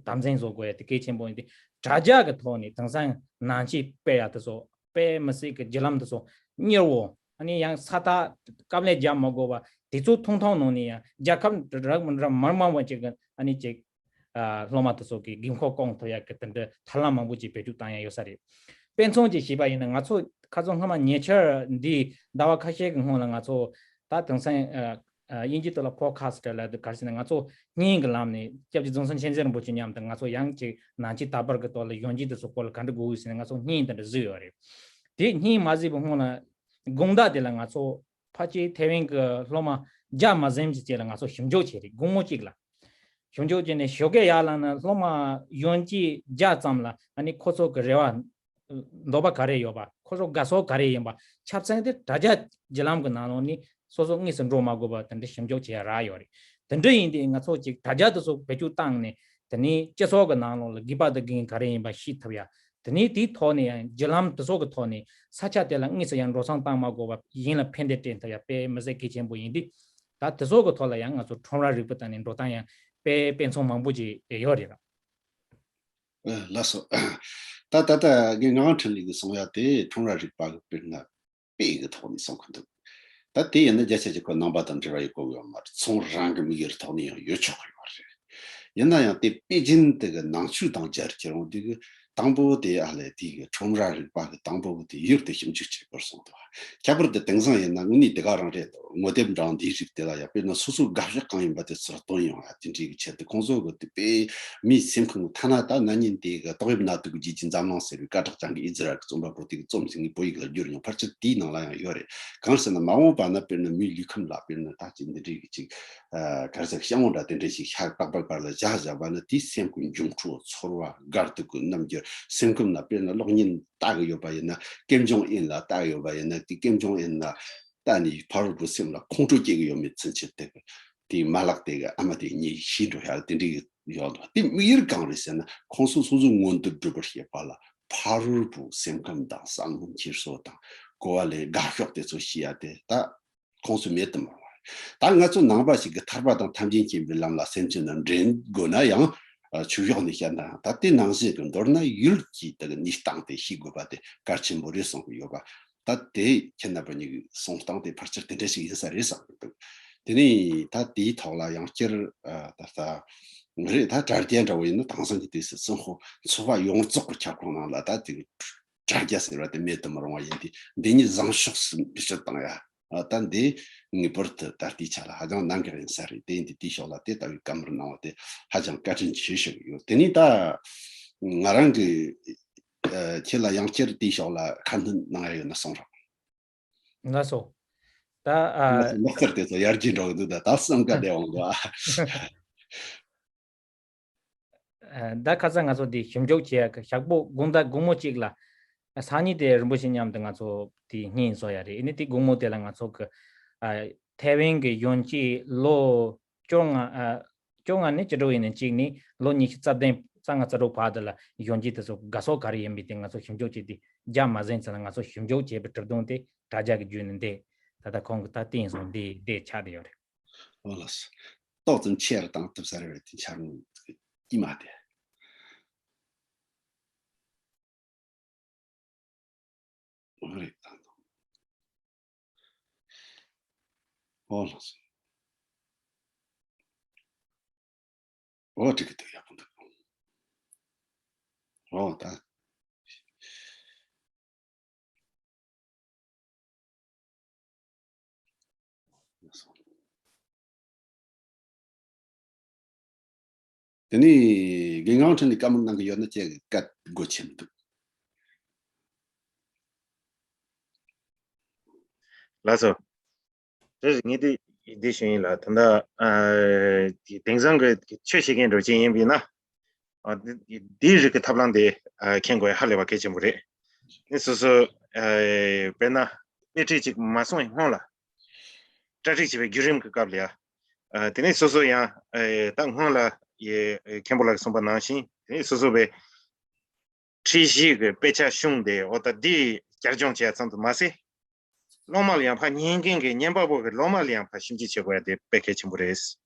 དམ་འཛིན་བཟོ་དགོས་ཡ་དེ་གལ་ཆེན་པོ་ཡིན་ཏེ། དྲ་རྒྱ་གི་ཐོག་ནས་དེང་སང་ནང་ཆོས་སྤེལ་ཡ་དེ་ཚོ་དཔེ་མི་སྲིད་ཀྱི་བརྒྱུད་ལམ་དེ་ཚོ་གཉེར་བོ། ཨ་ནི་ཡང་ས་ཐག་དཀའ་ལས་རྒྱག་མ་དགོས་པ་དེ་ཚོ་ཐུང་ཐུང་ནང་ནས་ཡང་རྒྱལ་ཁབ་རག་མི་རག་མང་མང་བ་ཅིག་གི་ཨ་ནི་ཅིག་ཨ་སློབ་མ་དེ་ཚོ་གི་དགོས་མཁོ་སྐོང་ཐུབ་ཡ་གི་དེ་འདྲ་ཐབས་ལམ་མང་པོ་ཅིག་བེད་སྤྱོད་བཏང་ཡ་ཡོད་ས་རེད། དཔེ་མཚོན་ཅིག་བྱས་པ་ཡིན་ན་ང་ཚོ་ཁ་སང་སྔོན་མ་ཉེ་ཆར་འདི་ཟླ་བ་ཁ་ཤས་ཀྱི་སྔོན་ལ་ང་ཚོ་ད་དེང་སང་ཨ། ཨ་དབྱིན་ཇི་དེ་ལ་ཕོ་ཁ་སི་ཊི་ལབ་འདུག་ག་རེ་ཟེར་ན་ང་ཚོ་བརྙན་གྱི་ལམ་ནས་སྐྱབས་རྗེ་རྫོང་གསར་མཁྱེན་བརྩེ་རིན་པོ་ཆེ་མཉམ་དུ་ང་ཚོ་ཡང་ཅིག་ནང་ཆོས་དར་སྤེལ་གྱི་ཐོག་ལ་གཞོན་སྐྱེས་དེ་ཚོ་སྐོར་ལ་ག་འདྲ་དགོས་ཡོད་ཟེར་ནས་ང་ཚོ་བརྙན་དེ་འདྲ་བཟོས་ཡོད་རེད། དེ་བརྙན་མ་བཟོས་པའི་སྔོན་ལ་དགོང་དག་དེ་ལ་ང་ཚོ་ཕལ་ཆེར་ཐེ་ཝན་གྱི་སློབ་མ་བརྒྱ་མ་ཟིན་ཅིག་བཅས་ལ་ང་ཚོ་ཞིབ་འཇུག་བྱས་རེད། དགོང་མོ་གཅིག་ལ་ཞིབ་འཇུག་བྱས་ནས་ཞོགས་ཀས་ཡར་ལངས་ན་སློབ་མ་གཞོན་སྐྱེས་བརྒྱ་ཙམ་ལ་ཨ་ནི་ཁོ་ཚོ་གི་རེ་བ། འདོད་པ་ག་རེ་ཡོད་པ། ཁོ་ཚོ་དགའ་ཕྱོགས་ག་རེ་ཡིན་པ། ཆ་ཚང་དེ་དྲ་རྒྱ་བརྒྱུད་ལམ་གྱི་ནང་ལོགས་ནས་སོ་སོ་དངོས་སུ་འགྲོ་མ་དགོས་པ་དེ་འདྲ་ཞིབ་འཇུག་བྱེད་ཡ་རག་ཡོད་རེད། དེ་འདྲ་ཡིན་དུས་ང་ཚོ་ཅིག་དྲ་རྒྱ་དེ་ཚོ་བེད་སྤྱོད་བཏང་ནས་དེ་ནས་སྤྱི་ཚོགས་ཀྱི་ནང་ལོགས་ལ་དགོས་པ་དང་དགོས་མཁན་ག་རེ་ཡིན་པ་ཤེས་ཐུབ་ཡ། དེ་ནས་དེའི་ཐོག་ནས་ཡང་བརྒྱུད་ལམ་དེ་ཚོ་གི་ཐོག་ནས་ས་ཆ་དེ་ལ་དངོས་སུ་ཡང་འགྲོ་སོང་བཏང་མ་དགོས་པ་གཞན་ལ་ཕན་བདེ་བསྐྲུན་ཐུབ་ཡ་དཔེ་མི་སྲིད་གལ་ཆེན་པོ་ཡིན་དུས། ད་དེ་ཚོ་གི་ཐོག་ལ་ཡང་ང་ཚོ་ཁྲོམ་ར་རིག་པ་དང་ནས་འགྲོ་སྟངས་ཡང་དཔེ་དཔེ་མཚོན་མང་པོ་ཅིག་ཡོད་རེད་ལ། ཨ་ལགས་སོ། ད་ད་ལྟ་ངས་ངག་དབང་འཕྲིན་ལས་ཀྱིས་གསུང་ཡ་དེ་ཁྲོམ་ར་རིག་པ་གི་དཔེར་ན་དཔེ་གི་ཐོག་ནས་གསུང་གི་འདུག་ད་དེ་ཡིན་ན་བརྒྱ་ཆ་བརྒྱ་ཁོ་ནང་པ་དང་འབྲེལ་བ་ཡོད་དགོས་ཡོད་མ་རེད། ཚོང་རང་གི་དམིགས་ཡུལ་ཐོག་ནས་ཡང་ཡོད་ཆོག་གི་ཡོད་རེད། ཡིན་ན་ཡང་དེ་དཔེ་རྒྱུན་དེ་གི་ནང་ཆོས་དང་སྦྱར་ཁྱེར་འོང་དེ་གི་དང་པོ་དེ་ཨ་ལས་དེ་གི་ཁྲོམ་ར་རིག་པ་གི་དང་པོ་དེ་ཡུལ་དེ་ཞིབ་འཇུག་བྱེད་དགོས་གསུངས་འདུག་ཁྱད་པར་དུ་དེང་སང་ཡིན་ན་དངོས་གནས་དེ་ག་རང་རེད་དོ། ངོ་དེབ་འབྲིང་འདིའི་རིགས་དེ་ལ་ཡང་དཔེར་ན་སོ་སོའི་དགའ་ཕྱོགས་གང་ཡིན་པ་དེ་ཚུར་སྟོན་ཡོང་ཡ་དེ་འདྲའི་གི་ཆེད་དུ་ཁོང་ཚོ་གི་དེ་དཔེ་མིའི་སེམས་ཁམས་ཐ་ན་ད་ན་ནིང་དེ་གི་ཏོག་དབྱིབས་ནད་དུག་གི་རྗེས་ཀྱི་འཛམ་གླིང་ཟེར་བའི་སྐད་གྲགས་ཅན་གྱི་ཨི་ཛི་རལ་གྱི་རྩོམ་པ་པོ་དེ་གི་རྩོམ་ཟིན་གྱི་བོད་ཡིག་ལ་བསྒྱུར་མྱོང་། ཕལ་ཆེར་དེའི་ནང་ལ་ཡང་ཡོད་རེད། གང་ཟེར་ན་མ་འོངས་པ་ན་དཔེར་ན་མིའི་ལུས་ཁམས་ལ་དཔེར་ན་ད་ཅི་འདི་འདྲའི་གི་ཅིག་ག་རེ་ཟེར་སྐྱ་བོ་འདྲ་དེ་འདྲ་ཞིག་ཤ་རྟག་པར་བར་ལ་བཞག་བཞག་པ་ན་དེའི་སེམས་ཀྱི་འགྱུར་འགྲོས་ཚོར་བ་དགའ་སྡུག་གི་རྣམ་འགྱུར་སེམས་ཁམས་ན་དཔེར་ན་གློག་བརྙན་ལྟ་གི་ཡོད་པ་ཡིན་ན་ཀེམ་ཇོང་ཨིན་ལ་ལྟ་གི་ཡོད་པ་ཡིན་ན་དེ་ཀེམ་ཇོང་ཨིན་ལ་ ད་ནི་ཕ་རོལ་པོའི་སེམས་ལ་ཁོང་ཁྲོ་སྐྱེ་གི་ཡོད་མེད་ཚུན་ཆད་དེ་དེའི་མ་ལག་དེ་གི་ཨ་མ་དེ་ཉིད་ཤི་འགྲོ་ཡག་དེ་འདྲའི་ཡོད་འདུག་དེ་དམིགས་ཡུལ་གང་རེད་ཟེར་ན། ཁོང་ཚོ་སོ་སོའི་མངོན་འདོད་སྒྲུབ་པར་བྱེད་པ་ལ་ཕ་རོལ་པོའི་སེམས་ཁམས་དང་བསམ་བློ་འཁྱེར་སོ་དང་གོ་བ་ལེན་དགའ་ཕྱོགས་དེ་ཚོ་ཤེས་ཡ་དེ་ད་ཁོང་ཚོས་མེད་དུ་མི་རུང་བ་རེད། ད་ང་ཚོ་ནང་པ་ཞིག་གིས་ཐར་པ་དང་ཐམས་ཅད་མཁྱེན་པའི་ལམ་ལ་སེམས་ཅན་རྣམས་འདྲེན་དགོས་ན་ཡང་། ཨ། ཆོས་ཕྱོགས་ནས་བཤད་ན་ཡང་ད་དེ་ནང་བཞིན་དུ། མདོར་ན་ཡུལ་གྱི་དེ་གི་གནས་སྟངས་དེ་ཤེས་དགོས་པ་དེ་གལ་ཆེན་པོ་རེད་གསུངས་ཀྱི་ཡོད་པ། ད་དེ་ཁྱེད་རྣམ་པ་གཉིས་ཀྱི་གསུང་སྟངས་དེ་ཕལ་ཆེར་དེ་འདྲ་ཞིག་ཡིན་ས་རེད་བསམ་གྱི་འདུག་དེ་ནས་ད་དེའི་ཐོག་ལ་ཡང་བསྐྱར། ཨ། ད་ལྟ་རེད། ད་དྲ་རྒྱ་འདྲ་བོ་ཡིན་ན་དེང་སང་གི་དུས་སུ་ཚོ་ཚོགས་པ་ཡོངས་རྫོགས་ཀྱི་ཁྱབ་ཁོངས་ནང་ལ་ད་དེ་གི་དྲ་རྒྱ་ཟེར་བ་དེ་མེད་དུ་མི་རུང་བ་ཡིན་དུས། འདི་ཉིད་བཟང་ཕྱོགས་སུ་འབུད་ཞིབ་བཏང་ཡ། ཨ། ད་འདི་ངེས་པར་དུ་ད་ལྟའི་ཆ་ལ་ཧ་ཅང་གནད་འགག་ཡིན་ས་རེད། དེ་ཡིན་དུས་དེའི་ཕྱོགས་ལ་དེ་ལྟ་བུའི་བཀའ་མོལ་གནང་བ་དེ་ཧ་ཅང་བཀའ་དྲིན་ཆེ་ཞུ་གི་ཡོད། དེ་ནས་ད་ང་རང་གིས། ཨ། ཁྱེད་ལ་ཡང་བསྐྱར་དེའི་ཕྱོགས་ལ་ཁ་སྣོན་གནང་ཡ་ཡོད་ན་གསུང་རོགས། ལགས་སོ། ད། ཨ། ལག་རྩལ་དེ་ཚོ་ཡར་རྒྱས་འགྲོ་གི་འདུག་ད་ད་བསམ་དཀའ་བསྡད་འོང་འདུག་ཨ། ཨ། ད་ཁ་སང་ང་ཚོ་འདི་ཞིབ་འཇུག་བྱེད་ཡག་གི་ཞག་པོ་དགོང་དག་དགོང་མོ་གཅིག་ལ། ཨ། སང་ཉིན་དེ་རིན་པོ་ཆེ་མཉམ་དུ་ང་ཚོ་དེ་བརྙན་བཟོ་ཡ་རེད། ཨ་ནི་དེ་དགོང་མོ་དེ་ལ་ང་ཚོ་གི། ཨ། ཐའེ་ཝན་གྱི་གཞོན་སྐྱེས་ལོ་བཅོ་ལྔ། ཨ། བཅོ་ལྔ་ནས་བཅུ་དྲུག་ཡིན་ན་གཅིག་ནས་ལོ་ཉི་ཤུ་རྩ་བདུན་རྩ་ལྔ་རྩ་དྲུག་བར་དུ་ལ་གཞོན་སྐྱེས་དེ་ཚོ་དགའ་ཕྱོགས་ག་རེ་ཡིན་པའི་དེ་ང་ཚོ་ཞིབ་འཇུག་བྱས་ཏེ་རྒྱ་མ་ཟིན་ཙམ་ལ་ང་ཚོ་ཞིབ་འཇུག་བྱས་པའི་གྲུབ་དོན་དེ་དྲ་རྒྱ་གི་བརྒྱུད་ནས་འདི་ད་ལྟ་ཁོང་གི་ད་བསྟན་སོང་། འདི་འདི་ཆགས་བསྡད་ཡོད་རེད། ཨོ་ལགས་སོ། ཏོག་ཙམ་ཆེ་རུ་བཏང་ཐུབ་ས་རེད་པས། དེ་འཆར་ངོས་དཀྱིལ་མ་དེ། ཨོ་རེད། ཨོ་ལགས་སོ། ཨོ་འགྲིག་གི་འདུག་ཡག་པོ་འདུག་ཨོ་ད། དེ་ནས་རྒན་ངག་ཕྲེང་ནས་བཀའ་མོལ་གནང་གི་ཡོད་ན་ཁྱེད་ཀྱིས་བཀའ་དགོས་ཆེ་མི་འདུག་ལགས་སོ། དེ་ངས་འདི་འདི་ཞུ་ཡིན་ལ། ད་ལྟ། ཨ། དེང་སང་གི་ཆོས་བྱེད་མཁན་འདྲ་ཅིག་ཡིན་པ་ཡིན་ན། ཨ། འདི་འདིའི་རིགས་ཀྱི་ཐབས་ལམ་དེ། ཨ། མཁྱེན་དགོས་ཡ་ཧ་ལས་པ་གལ་ཆེན་པོ་རེད། ནི་སོ་སོ། ཨ། དཔེར་ན་དཔེ་ཁྲིད་ཅིག་མ་སོང་བའི་སྔོན་ལ། གྲ་སྒྲིག་བྱེད་པའི་བརྒྱུད་རིམ་གྱི་སྐབས་ལ་ཡ། ཨ། དེ་ནས་སོ་སོ་ཡང་། ཨ། ད་སྔོན་ལ་ཡི་མཁན་པོ་ལགས་གསུངས་པ་ནང་བཞིན། དེ་ནས་སོ་སོ་བའི་ཁྲིད་གཞི་གི་དཔེ་ཆ་གཞུང་དེ། འོ་ད་འདི་བསྐྱར་སྦྱོང་བྱས་ཙམ་དུ་མ་ཟད། སློབ་མ་ལ་ཡང་ཕར་ཉན་མཁན་གྱི་ཉན་པ་པོ་གི་སློབ་མ་ལ་ཡང་ཕར་ཞིབ་འཇུག་བྱེད་དགོས་ཡ་དེ་དཔེ་གལ་ཆེན་པོ་རེད།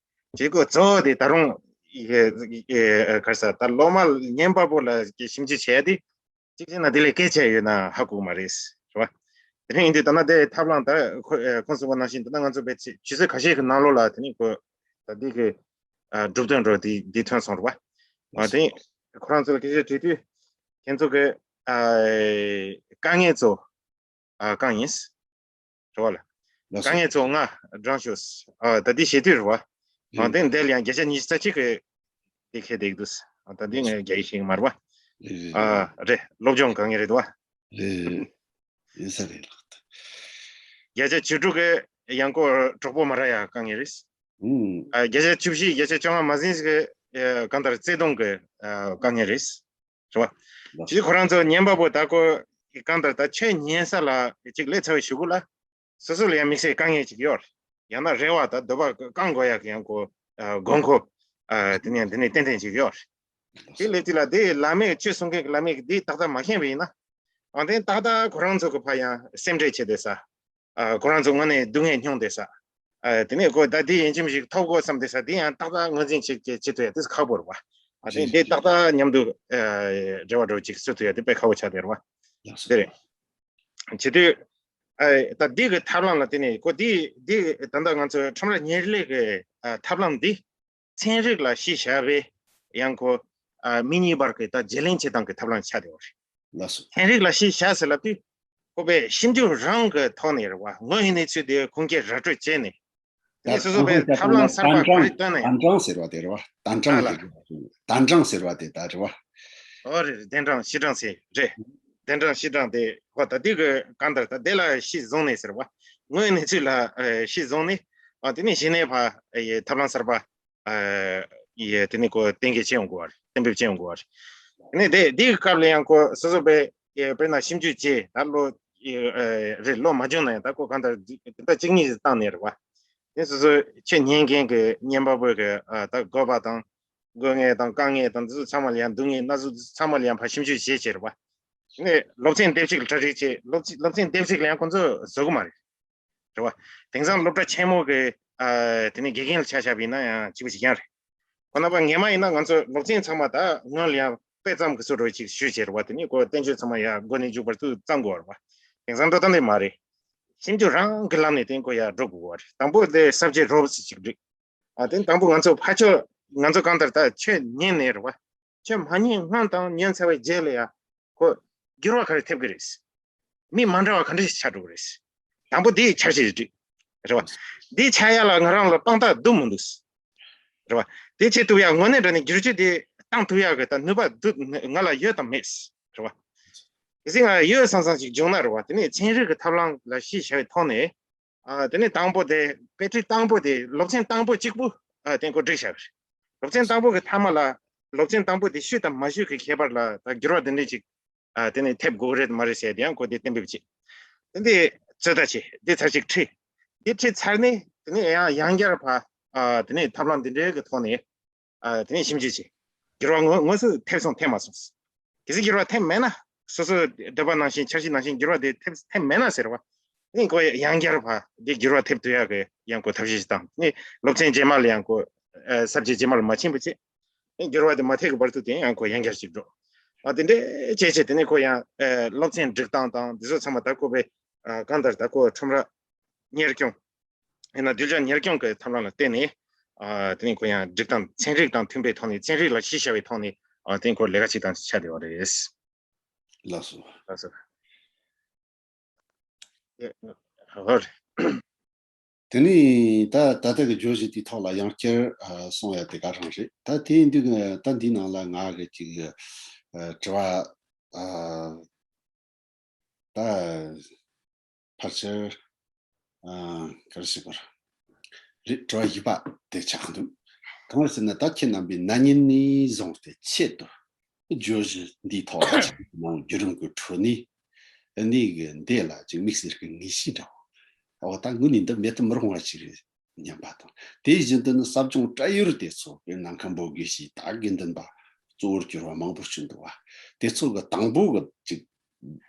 བྱེད་དགོས་གཙོ་བོ་དེ་ད་རུང་ཡི་གེ་ཡི་གེ་ག་རེ་ཟེར། ད་སློབ་མ་ཉན་པ་པོ་ལ་ཞིབ་འཇུག་བྱེད་ཡ་དེ་གཅིག་བྱས་ན་དེ་ལས་གལ་ཆེ་ཡོད་ན་ཧ་གོ་གི་མ་རེད། རེད་བ། དེ་རིང་ཡིན་དུས་ད་ན་དེ་ཐབས་ལམ་ད་ཁོ་ཁོང་གསུངས་པ་ནང་བཞིན། ད་ན་ང་ཚོ་བའི་ཆུ་ཚོད་ཁ་ཤས་ཀྱི་ནང་ལོགས་ལ་དེ་ནི་ཁོ་ད་འདི་གི་ཨ་གྲུབ་དོན་འགྲོ་འདི་འདི་ཐོན་སོང་རེད་བ། ཨ། དེ་ཁོ་རང་ཚོ་ལ་སྐད་ཆ་དྲིས་དུས་ཁྱེད་ཚོ་གི་ཨ་དཀའ་ངལ་ཚོ་ཨ་གང་ཡིན། རེད་བ་ལ། ལགས་སོ། དཀའ་ངལ་ཚོ་ལྔ་བགྲང་ཤོག་ཨ། ད་འདི་བྱེད་དུས་རེད་བ། ཨ། ཨེ། དེ་འདི་ལ་ཡང་བརྒྱ་ཆ་ཉི་ཤུ་རྩ་གཅིག་གི་དེ་ཁེ་དེ་འདུག་ཨ། ད་འདི་ངས་རྒྱ་ཡིག་ཤེས་ཀྱི་མ་རེད་བ། ཨེ། ཨ། རེད། སློབ་སྦྱོང་དཀའ་ངལ་རེད་བ། ཨེ། ཡིན་ས་རེད་ལགས། བརྒྱ་ཆ་བཅུ་དྲུག་གི་ཡང་སྐོར་གྲོགས་པོ་མ་རག་ཡ་དཀའ་ངལ་རེད། ཨུམ། ཨ། བརྒྱ་ཆ་བཅུ་བཞི་བརྒྱ་ཆ་བཅོ་ལྔ་མ་ཟིན་ཞིག་གི་གང་ལྟར་བརྩེ་དུང་གི་ཨ་དཀའ་ངལ་རེད། རེད་བ། ལགས། དེ་ཁོ་རང་ཚོ་ཉན་པ་པོ་ད་ཁོ་གང་ལྟར་ད་ཆོས་ཉན་ས་ལ་ཅིག་སླེབས་ཚར་བའི་གཞུག་གུ་ལ། སོ་སོ་ལ་ཡང་དམིགས་བསལ་དཀའ་ངལ་ཅིག་ཡོད་རེད། ཡང་ན་རེ་བ་དང་འདོད་པ་བསྐང་དགོས་ཡག་གི་ཡང་ཁོ་ཨ་དགོས་མཁོ་ཨ་དེ་ནས་དེ་ནས་ཏན་ཏན་ཅིག་ཡོད་རེད། དེ་སླེབས་དུས་ལ་དེ་བླ་མས་ཆོས་གསུང་མཁན་གྱི་བླ་མས་དེ་ཏག་ཏག་མ་མཁྱེན་པ་ཡིན་ན། ཨ། དེ་ཏག་ཏག་ཁོ་རང་ཚོ་གི་ཕར་ཡང་སེམས་ཁྲལ་བྱེད་བསྡད་ས། ཨ། ཁོ་རང་ཚོ་དངོས་གནས་སྡུག་བསྔལ་མྱོང་བསྡད་ས། ཨ། དེ་ནས་ཁོ་ད་འདི་ཡན་ཆད་ཞིག་ཐོབ་དགོས་བསམ་བསྡད་ས་དེ་ཡང་ཏག་ཏག་ངོས་འཛིན་བྱེད་བྱེད་བྱེད་ཐུབ་ཡ་དེ་ཁག་པོ་རེད་བ། ཨ། དེ་རེད། འདི་ཏག་ཏག་མཉམ་དུ་ཨ་འབྲེལ་བ་འགྲོ་ཅིག་བཟོ་ཐུབ་ཡ་དེ་དཔེ་ཁག་པོ་ཆགས་བསྡད་རེད་བ། ལགས་སོ། དེ་རེད། བྱེད་དུས། ཨ། ད་འདི་གི་ཐབས་ལམ་ལ་བརྟེན་ནས་ཁོ་འདི་འདི་ད་ལྟ་ང་ཚོའི་ཁྲོམ་ར་གཉེར་ལས་ཀྱི་ཨ་ཐབས་ལམ་འདི། ཚན་རིག་ལ་གཞི་བཞག་པའི་ཡང་ཁོ། ཨ། མི་གཉིས་བར་གྱི་ད་བརྗེ་ལེན་བྱེད་སྟངས་ཀྱི་ཐབས་ལམ་ཆགས་བསྡད་པ་རེད། ལགས་སོ། ཚན་རིག་ལ་གཞི་བཞག་ཟེར་ལབ་དུས། ཁོ་པས་ཞིབ་འཇུག་རང་གི་ཐོག་ནས་རེད་བ། དངོས་ཡོད་གནས་ཚུལ་དེ་ཁུངས་སྐྱེལ་ར་སྤྲོད་བྱས་ནས། དེ་ནས་སོ་སོ་པས་ཐབས་ལམ་གསར་པ་ག་རེ་བཏོན་ན་ཡང་། གདན་དྲངས་ཟེར་བ་དེ་རེད་བ། གདན་དྲངས་ལ། དེ་རེད་བ། གདན་དྲངས་ཟེར་བ་དེ་ད་རེད་བ། ཨོ་རེད། གདན་དྲངས་ཕྱིར་དྲངས་ཟེར་རེད། གདན་དྲངས་ཕྱིར་དྲངས་དེ་ཁོ་ད་དེ་གི་གང་ལྟར་ད་དེ་ལ་གཞི་བཟུང་ནས་ཟེར་བ། དངོས་ཡོད་གནས་ཚུལ་ལ་གཞི་བཟུང་ནས། ཨ། དེ་ནས་གཞི་ནས་ཕར་ཐབས་ལམ་གསར་པ། ཨ། ཡེ། དེ་ནས་ཁོ་གཏན་འཁེལ་བྱེད་ཡོང་དགོས་པ་རེད། གཏན་འབེབས་བྱེད་ཡོང་དགོས་པ་རེད། དེ་ནས་དེ་དེའི་སྐབས་ལ་ཡང་ཁོ་སོ་སོ་པས་ཡེ་དཔེར་ན་ཞིབ་འཇུག་བྱས། ད་ལོ་ ཨེ་རེད། ལོ་མ་བྱུང་ན་ཡང་ད་ཁོ་གང་ལྟར་འདི་ལྟར་གཅིག་གཉིས་ཤིག་བཏང་ནས་རེད་བ། དེ་སོ་སོ་ཆེད་ཉན་མཁན་གྱི་ཉན་པ་པོ་གི་ཨ་ད་དགོས་པ་དང་དགོས་ངེས་དང་དཀའ་ངལ་དང་འདི་ཚོ་ཚང་མ་ལ་ཡང་སྡུག་བསྔལ་སྣ་ཚོགས་འདི་ཚོ་ཚང་མ་ལ་ཡང་ཕར་ཞིབ་འཇུག་བྱེད་བྱེད་རེད་བ། ནས་སློབ་ཚན་དེབ་གཅིག་ལ་གྲ་སྒྲིག་བྱེད། སློབ་ཚན་སློབ་ཚན་དེབ་གཅིག་ལ་ཡང་ཁོང་ཚོ་བཟོ་གི་མ་རེད། རེད་བ། དེང་སང་སློབ་གྲྭ་ཆེན་མོ་གི་ཨ་དེ་ནས་དགེ་རྒན་ལ་ཆ་བཞག་པ་ཡིན་ན་ཡང་གཅིག་པ་ཞིག་ཀྱང་རེད། ཁོ་ན་པ་ངེས་མ་ཡིན་ན་ང་ཚོ་སློབ་ཚན་ཚང་མ་ད་སྔོན་ལ་ཡང་དཔེ་ཙམ་གྱི་བཟོ་འདྲ་ཅིག་ཞུས་བྱས་རེད་བ། དེ་ནས་ཁོ་བསྟན་བཅོས་ཚང་མ་ཡང་མགོ་ནས་མཇུག་བར་དུ་བརྩམས་དགོས་རེད་བ། དེང་སང་འགྲོ་སྟངས་དེ་མ་རེད། ཞིབ་འཇུག་རང་གི་ལམ་ནས་དེ་ཁོ་ཡར་འགྲོ་དགོས་པ་རེད། དང་པོ་དེ་ས་བཅད་རོབ་ཙམ་ཅིག་བསྒྲིགས། ཨ་དེ་དང་པོ་ང་ཚོ་ཕར་ཕྱོགས་ང་ཚོ་གང་ལྟར་ད་ཆོས་ཉན་ནས་རེད་བ། ཆོས་མ་ཉན་སྔོན་དང་ཉན་ཚར་བའི་རྗེས་ལ་ཡང་ཁོ་འགྱུར་བ་ག་རེ་ཐེབས་ཀྱི་རེད། མི་མ་འདྲ་བ་ག་འདྲ་ཞིག་ཆགས་འགྲོ་གི་རེད། དང་པོ་དེའི་འཆར་གཞི་རེད། རེད་བ། དེའི་ཆགས་ཡ་ལ་ང་རང་ལ་དཔང་རྟགས་འདུག་མི་འདུག་རེད་བ། དེ་བྱེད་ཐུབ་ཡ་དངོས་གནས་དྲང་གནས་བསྒྱུར་བཅོས་དེ་བཏང་ཐུབ་ཡ་གི་ད་ནུས་པ་འདུག་ང་ལ་ཡོད་དམ་མེད། རེད་བ། དེ་སྲིད་ང་ཡོད་བསམ་བསམ་ཞིག་བྱུང་ན་རེད་བ། དེ་ནས་ཚན་རིག་གི་ཐབས་ལམ་ལ་གཞི་བཞག་པའི་ཐོག་ནས། ཨ་དེ་ནས་དང་པོ་དེ་དཔེ་ཁྲིད་དང་པོ་དེ་སློབ་ཚན་དང་པོ་གཅིག་པུ་ཨ་དེ་འགོ་བསྒྲིགས་བཞག་པ་རེད། སློབ་ཚན་དང་པོ་གི་མཐའ་མ་ལ་སློབ་ཚན་དང་པོ་དེ་ཞུས་དང་མ་ཞུས་ཀྱི་ཁྱད་པར་ལ་ད་འགྱུར་བ་དེ་འདྲ་ཅིག་ཨ་དེ་ནས་ཐེབས་དགོས་རེད་མ་རེད་ཟེར་དེ་ཡང་ཁོ་དེ་གཏན་འབེབས་བྱས། དེ་འདི་ཚོད་ལྟ་བྱས་འདི་ཚར་ཅིག་ཁྲིད། འདི་ཁྲིད་ཚར་ནས་དེ་ནས་ཡང་ཡང་བསྐྱར་ཕ་ཨ་དེ་ནས་ཐབས་ལམ་འདི་འདྲའི་གི་ཐོག་ནས། ཨ་དེ་ནས་ཞིབ་འཇུག་བྱས། འགྱུར་བ་དངོས་དངོས་སུ་ཐེབས་སོང་ཐེབས་མ་སོང་། གལ་སྲིད་འགྱུར་བ་ཐེབས་མེད་ན། སོ་སོའི་འདོད་པ་ནང་བཞིན་འཆར་གཞི་ནང་བཞིན་འགྱུར་བ་དེ་ཐེབས་ཐེབས་མེད་ན་ཟེར་བ། ཨ་ནི་ཁོ་ཡང་བསྐྱར་ཕར་འདི་འགྱུར་བ་ཐེབས་ཐུབ་ཡག་གི་ཡང་ཁོ་ཐབས་ཤེས་ཤིག་བཏང་། ཨ་ནི་སློབ་ཚན་རྗེས་མ་ལ་ཡང་ཁོ་ཨ་ས་བཅད་རྗེས་མ་ལ་མ་ཕྱིན་པ་བྱས། ཨ་ནི་འགྱུར་བ་དེ་མ་ཐེབས་ཀྱི་བར་དུ་དེ་ཡང་ཁོ་ཡང་བསྐྱར་ཞིག་འགྲོ། ཨ་དེ་འདྲས་བྱས་བྱས་དེ་ནས་ཁོ་ཡང་ཨ་སློབ་ཚན་སྒྲིག་སྟངས་དང་འདི་ཚོ་ཚང་མ་ད་ཁོ་པའི་ཨ་གང་ལྟར་ད་ཁོ་ཁྲོམ་ར་གཉེར་སྐྱོང་། ཡིན་ན་གདུལ་བྱ་གཉེར་སྐྱོང་གི་ཐབས་ལམ་ལ་བརྟེན་ནས། ཨ་དེ་ནས་ཁོ་ཡང་སྒྲིག་སྟངས་ཚན་རིག་དང་མཐུན་པའི་ཐོག་ནས་ཚན་རིག་ལ་གཞི་བཞག་པའི་ཐོག་ནས་ཨ་དེ་ཁོ་ལས་ཀ་བྱེད་སྟངས་ཆགས་བསྡད་པ་རེད། ལགས་སོ། ལགས་སོ། ཨེ་ཧོ་རེད། དེ་ནས་ད་ད་ལྟ་གི་བརྗོད་གཞི་དེའི་ཐོག་ལ་ཡང་བསྐྱར་ཨ་གསུང་ཡ་དེ་ག་རང་རེད། ད་དེ་ཡིན་དུས་ད་འདིའི་ནང་ལ་ང་གི་ཅིག་ཨ་དྲི་བ་ཨ་ད་ཕལ་ཆེར་ཨ་ག་རེ་ཟེར་དགོས་རེད། དྲི་བ་བཞི་པ་དེ་ཆགས་འདུག་གང་རེད་ཟེར་ན་ད་ཁྱེད་རྣམ་པས་ན་ནིང་ནས་བཟུང་སྟེ་ཆེད་དུ་བརྗོད་གཞི་འདིའི་ཐོག་ལ་ནང་བརྒྱུད་རིམ་གྱི་ཁྲོད་ནས་གནས་གི་འདི་ལ་ཅིག་དམིགས་བསལ་གྱི་ངེས་ཤེས་འདྲ་བོ། འོ་ད་དངོས་གནས་འདི་མེད་དུ་མི་རུང་བ་ཞིག་རེད་སྙམ་པ་དང་། དེ་བཞིན་དུ་ནི་ཟབ་སྦྱོང་བཀྲ་ཡོལ་དེ་ཚོ་དཔེར་ན་མཁན་པོ་དགེ་བཤེས་ད་དགེ་འདུན་པ་གཙོ་བོར་གྱུར་བ་མང་པོ་ཞིག་འདུག་བ། དེ་ཚོ་གི་དང་པོ་གི་ཅིག་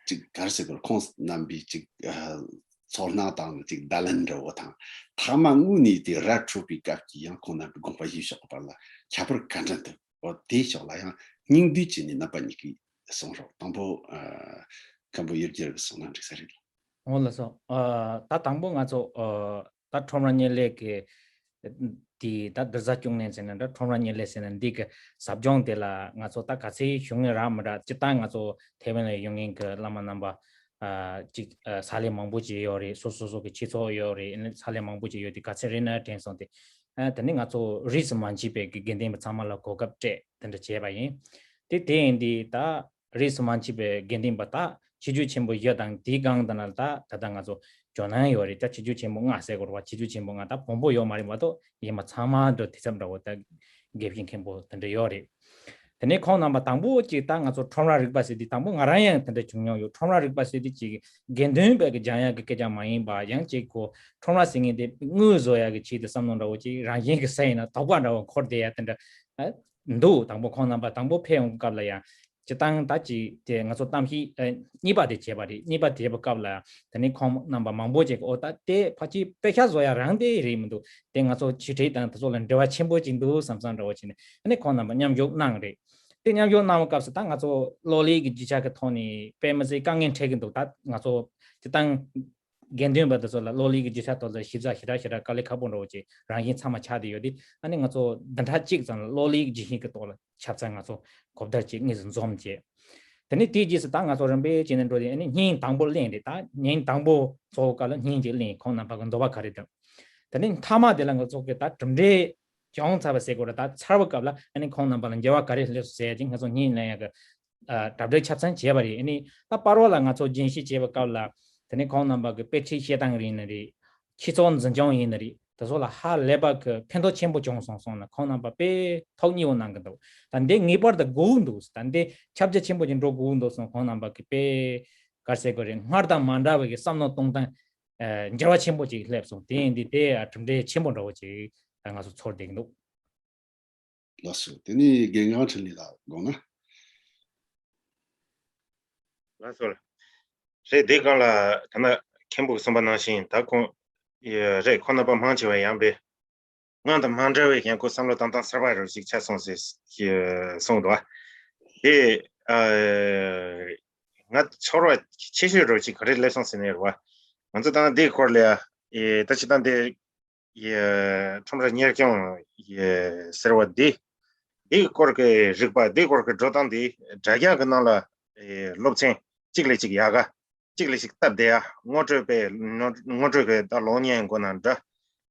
ཅིག་ག་རེ་ཟེར་དགོས་རེད། ཁོང་རྣམ་པའི་ཅིག་ཨ་ཚོར་སྣང་དང་ཅིག་བརྡ་ལན་འདྲ་བོ་དང་། ཐ་མ་དངོས་གནས་དེ་ར་འཕྲོད་པའི་སྐབས་ཀྱི་ཡང་ཁོང་རྣམ་པའི་དགོངས་པ་བཞེས་ཕྱོགས་ཀྱི་བར་ལ་ཁྱད་པར་ག་འདྲ་འདུག་འོ་དེའི་ཕྱོགས་ལ་ཡང་སྙིང་བསྡུས་བྱས་ནས་རྣམ་པ་གཉིས་ཀྱིས་གསུང་རོགས། དང་པོ་ཨ་མཁན་པོ་ཡུལ་རྒྱལ་གྱིས་གསུང་ན་འགྲིག་ས་རེད། འོ་ལགས་སོ། ཨ་ད་དང་པོ་ང་ཚོ་ཨ་ད་ཁྲོམ་ར་གཉེར་ལས་ཀྱི་དེ་ད་བསྡུར་ས་སྐྱོང་ལེན་ཟེར་ན་འདྲ། ཁྲོམ་ར་གཉེར་ལས་ཟེར་ན་འདི་གི་ཟབ་སྦྱོང་དེ་ལ་ང་ཚོ་ད་ག་ཚོད་ཞུགས་མཁན་རག་མི་རག་སྤྱིར་བཏང་ང་ཚོ་ཐའེ་ཝན་ལ་ཡོད་མཁན་གྱི་བླ་མ་རྣམ་པ་ཨ་ཅིག་ཨ་ས་ལེ་མང་པོ་ཅིག་ཡོད་རེད། སོ་སོ་སོ་གི་ཆོས་ཚོགས་ཡོད་རེད། ཨ་ནི་ས་ལེ་མང་པོ་ཅིག་ཡོད་དེ་ག་ཚོད་རེད་ན་དྲན་སོང་སྟེ། ཨ་དེ་ནི་ང་ཚོ་རིས་སུ་མ་མཆིས་པའི་དགེ་དགེ་འདུན་པ་ཚང་མ་ལ་གོ་སྐབས་སྤྲད་དེ་འདྲ་བྱས་པ་ཡིན། དེ་དེ་ཡིན་དུས་ད་རིས་སུ་མ་མཆིས་པའི་དགེ་འདུན་པ་ད་ཆོས་བརྒྱུད་ཆེན་པོ་བཞི་དང་དེའི་སྒང་དེ་ན་ད་ད་ལྟ་ང་ཚོ་ཇོ་ནང་ཡོད་རེད། ད་ཆོས་བརྒྱུད་ཆེན་པོ་ལྔ་ཟེར་དགོས་རེད་བ། ཆོས་བརྒྱུད་ཆེན་པོ་ལྔ་ད་བོན་པོ་ཡོད་མ་རེད་མ་གཏོགས་ཡིན་པ་ཚང་མ་འགྲོ་དེ་ཚབ་འདྲ་བོ་ད་དགེ་བཤེས་མཁན་པོ་དེ་འདྲ་ཡོད་རེད། དེ་ནས་ཁོང་རྣམ་པ་དང་པོ་གཅིག་ད་ང་ཚོ་ཁྲོམ་ར་རིག་པ་ཟེར་དུས་དང་པོ་ང་རང་ཡང་དེ་འདྲ་བྱུང་མྱོང་ཡོད། ཁྲོམ་ར་རིག་པ་ཟེར་དུས་གཅིག་དགེ་འདུན་པའི་གི་སྦྱང་ཡག་གི་སྐད་ཆ་མ་ཡིན་པ་ཡང་གཅིག་གོ། ཁྲོམ་ར་ཟེར་མཁན་དེ་དངུལ་བཟོ་ཡག་གི་ཆེད་དུ་བསམ་བློ་འདྲ་བོ་གཅིག་རང་བཞིན་གྱི་ས་ཡིན་ན་དོགས་པ་འདྲ་བོ་འཁོར་བསྡད་ཡ་དེ་འདྲ་འདུག་དང་པོ་ཁོང་རྣམ་པ་དང་པོ་ཕེབས་ཡོང་གི་སྐབས་ལ་ཡང་སྤྱིར་བཏང་ད་ཅིག་དེ་ང་ཚོ་གཏམ་བཤད་ཨ་གཉིས་པ་དེ་བྱས་པ་རེད། གཉིས་པ་དེ་བྱས་པའི་སྐབས་ལ་དེ་ནས་ཁོང་རྣམ་པ་མང་པོ་ཅིག་གིས་འོ་ད་དེ་ཕལ་ཆེར་དཔེ་ཆ་བཟོ་ཡ་རང་དེ་རེད་མི་འདུག་དེ་ང་ཚོ་ཆོས་ཁྲིད་དང་དེ་ཚོ་ལ་འབྲེལ་བ་ཆེན་པོ་ཅིག་འདུག་བསམ་བསམ་འདྲ་བོ་བྱས་ནས་ཨ་ནི་ཁོང་རྣམ་པ་མཉམ་ཞུགས་གནང་རེད། དེ་མཉམ་ཞུགས་གནང་བའི་སྐབས་སུ་ད་ང་ཚོ་གློག་ཀླད་ཀྱི་རྒྱུ་ཆ་གི་ཐོག་ནས་དཔེ་མི་སྲིད་དཀའ་ངལ་འཕྲད་ཀྱི་འདུག་ད་ང་ཚོ་སྤྱིར་བཏང་དགེ་འདུན་པ་དེ་ཚོ་ལ་གློག་ཀླད་ཀྱི་རྒྱུ་ཆ་ཐོག་ལ་ཞིབ་ཚགས་ཞེ་དྲག་ཞེ་དྲག་དཀའ་ལས་ཁག་པོ་འདྲ་བོ་ཅིག་རང་བཞིན་ཚང་མ་ཆགས་བསྡད་ཡོད་དེ། ཨ་ནི་ང་ཚོ་བདུན་ཕྲག་གཅིག་ཙམ་ལ་གློག་ཀླད་ཀྱི་རྒྱུ་ཆ་གི་ཐོག་ལ་ཁྱབ་ཚད་ང་ཚོ་གོ་བརྡ་ཅིག་དངོས་སུ་འཛོམས་བྱས། དེ་ནས་དེའི་རྗེས་སུ་ད་ང་ཚོ་རིམ་པས་བྱས་ནས་འགྲོ་དེ་ཨ་ནི་བརྙན་དང་པོ་ལེན་རེད། ད་བརྙན་དང་པོ་ཚོགས་སྐབས་ལ་བརྙན་ཅིག་ལེན། ཁོང་རྣམ་པ་གི་འདོད་པ་ག་རེ་འདུག་དེ་ནས་མཐའ་མ་དེ་ལ་ང་ཚོ་གི་ད་གྲུབ་འབྲས་བྱུང་ཚར་བ་ཟེར་དགོས་རེད། ད་ཚར་བའི་སྐབས་ལ་ཨ་ནི་ཁོང་རྣམ་པ་ལ་འགྱུར་བ་ག་རེ་སླེབས་སོང་ཟེར་ཡ་ཅིག་ང་ཚོ་བརྙན་ལེན་ཡ་གི་ཨ་གྲ་སྒྲིག་ཆ་ཚང་བྱས་པ་རེད། ཨ་ནི་ད་པར་བ་ལ་ང་ཚོ་རྒྱན་ཤེས་བྱས་པའི་སྐབས་ལ་དེ་ནས་ཁོང་རྣམ་པ་གི་དཔེ་ཁྲིད་བཤད་སྟངས་རེད་ན་རེད། ཁྱི་ཚོགས་འཛིན་སྐྱོང་ཡིན་ན་རེད། དེ་ཚོ་ལ་ཧ་ལས་པ་གི་ཕན་ཐོགས་ཆེན་པོ་བྱུང་སོང་གསུངས་ནས་ཁོང་རྣམ་པ་དཔེ་ཐུགས་མཉེས་པོ་གནང་གི་འདུག་ད་འདི་ངེས་པར་དུ་དགོས་འདུག་ད་འདི་ཁྱབ་རྒྱ་ཆེན་པོ་ཅིག་འགྲོ་དགོས་འདུག་གསུངས། ཁོང་རྣམ་པ་གི་དཔེ་ ག་རེ་ཟེར་དགོས་རེད། སྔར་དང་མ་འདྲ་བའི་གི་བསམ་བློ་གཏོང་སྟངས་ཨ་འགྱུར་བ་ཆེན་པོ་ཅིག་སླེབས་སོང་། དེ་ཡིན་དུས་དེ་ཨ་གྲུབ་འབྲས་ཆེན་པོ་འདྲ་བོ་ཅིག་ད་ང་ཚོ་ཚོར་བསྡད་ཀྱི་འདུག་ལགས་སོ། དེ་ནས་རྒན་ངག་འཕྲིན་ལས་ལགས་དགོངས་ན། ལགས་སོ། རེད། དེ་སྒང་ལ་ད་ནི་མཁན་པོ་གསུངས་པ་ནང་བཞིན་ད་ཁོང་ཡ་རེད། ཁོང་རྣམ་པ་མང་ཆེ་བ་ཡང་པས་སྔོན་དང་མ་འདྲ་བའི་ཡང་ཁོ་བསམ་བློ་གཏོང་སྟངས་གསར་པ་རུ་ཞིག་ཆགས་སོང་ཟེར་གསུངས་འདུག་དེ་ཨ་ང་ཚོར་བ་ཆེ་ཤོས་རུ་ཞིག་ག་རེ་སླེབས་སོང་ཟེར་ནས་རེད་བ། ང་ཚོ་ད་ནི་དེའི་སྐོར་ལ་ཡ་ད་ཅི་ད་འདི་ཡ་ཁྲོམ་ར་གཉེར་སྐྱོང་ཡ་ཟེར་བ་འདི། འདིའི་སྐོར་གྱི་རིག་པ། འདིའི་སྐོར་གྱི་འགྲོ་སྟངས་འདི་དྲ་རྒྱ་གི་ནང་ལ་ཨེ་སློབ་ཚན་གཅིག་ལས་གཅིག་ཡག་ག་གཅིག་ལས་གཅིག་སྟབས་བདེ་ཡ། ངོ་སྤྲོད་པའི་ངོ་སྤྲོད་གི་ད་ལོག་ཉན་དགོས་ན་འདྲ།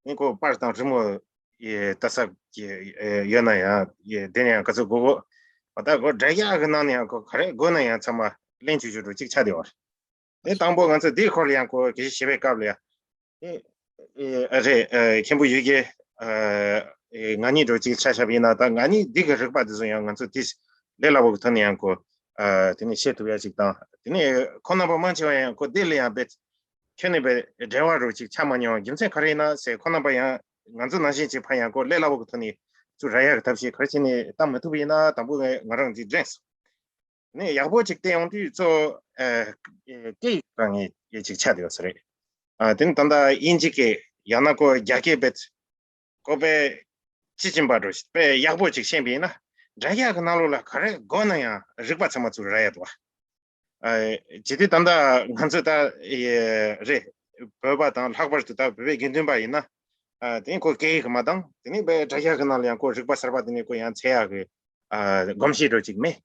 ཨེ་ཁོ་པར་དང་རི་མོ་ཨེ་ལྟ་ས་ཨེ་ཡོད་ན་ཡང་ཨེ་དེ་ནས་ཡང་ག་ཚོད་དགོས་གོ། ད་ཁོ་དྲ་རྒྱ་གི་ནང་ནས་ཡང་ཁོ་ག་རེ་དགོས་ན་ཡང་ཚང་མ་ལེན་ཆོག་ཆོག་འགྲོ་གཅིག་ཆགས་བསྡད་ཡོད་རེད། དེ་དང་པོ་ང་ཚོས་འདིའི་སྐོར་ལ་ཡང་ཁོ་སྐད་ཆ་བཤད་པའི་སྐབས་ལ་ཡང་། དེ་ཨེ་རེད། ཨེ་མཁན་པོ་ཡུལ་གྱི་ཨེ་ང་གཉིས་འགྲོ་གཅིག་ཆ་བཞག་པ་ཡིན་ན། ད་ང་གཉིས་འདི་གི་རིག་པ་འདི་ཚོ་ཡང་ང་ཚོ་དེ་ལས་སླ་པོ་གི་ཐོག་ནས་ཡང་ཁོ་ཨ་དེ་ནས་བཤད་ཐུབ་ཡ་ཅིག་དང་། དེ་ནས་ཁོང་རྣམ་པ་མང་ཆེ་བ་ཡང་ཁོ་འདི་ལ་ཡང་རྦད་ཁྱོན་ནས་རྦད་འབྲེལ་བ་རུ་ཅིག་ཆགས་མ་མྱོང་། རྒྱུ་མཚན་ག་རེ་ཡིན་ན་ཟེར། ཁོང་རྣམ་པ་ཡང་ང་ཚོ་ནང་བཞིན་ཅིག་ཕར་ཡང་ཁོ་ལས་སླ་པོ་གི་ཐོག་ནས་ཚུར་རག་ཡ་གི་ཐབས་ཤེས་ག་རེ་བྱས་ནས་བཏང་མི་ཐུབ་པ་ཡིན་ན། དང་པོ་ང་རང་ཅིག་དྲན་སོང་། ནས་ཡག་པོ་ཅིག་བལྟས་ཡོང་དུས་གཙོ་བོ་ཨ་སྐད་ཡིག་སྒང་ནས་ཅིག་ཆགས་བསྡད་ཡོད་ས་རེད། ཨ་དེ་ནི་ད་ལྟ་དབྱིན་ཇི་སྐད་ཡང་ན་ཁོ་རྒྱ་སྐད་རྦད་ཁོ་དཔེ་དཔྱིས་ཕྱིན་པ་འདྲ་བོ་ཞིག་དཔེ་ཡག་པོ་ཅིག་ཤེས་པ་ཡིན་ན། དྲ་རྒྱ་གི་ནང་ལོགས་ལ་ག་རེ་དགོས་ན་ཡང་རིག་པ་ཚང་མ་ཚུར་རག་ཡ་འདུག་བ། ཨ་བྱེད་དུས་ད་ལྟ་ང་ཚོ་ད་ཨེ་རེད། བོད་པ་དང་ལྷག་པར་དུ་ད་བོད་པའི་དགེ་འདུན་པ་ཡིན་ན། ཨ་དེ་ནི་ཁོ་སྐད་ཡིག་གི་མ་འདང་། དེ་ནི་དཔེ་དྲ་རྒྱ་གི་ནང་ལ་ཡང་ཁོ་རིག་པ་གསར་པ་དེ་ནི་ཁོ་ཡང་འཚོལ་ཡག་གི་ཨ་གོམས་གཤིས་འདྲ་བོ་ཅིག་མེད།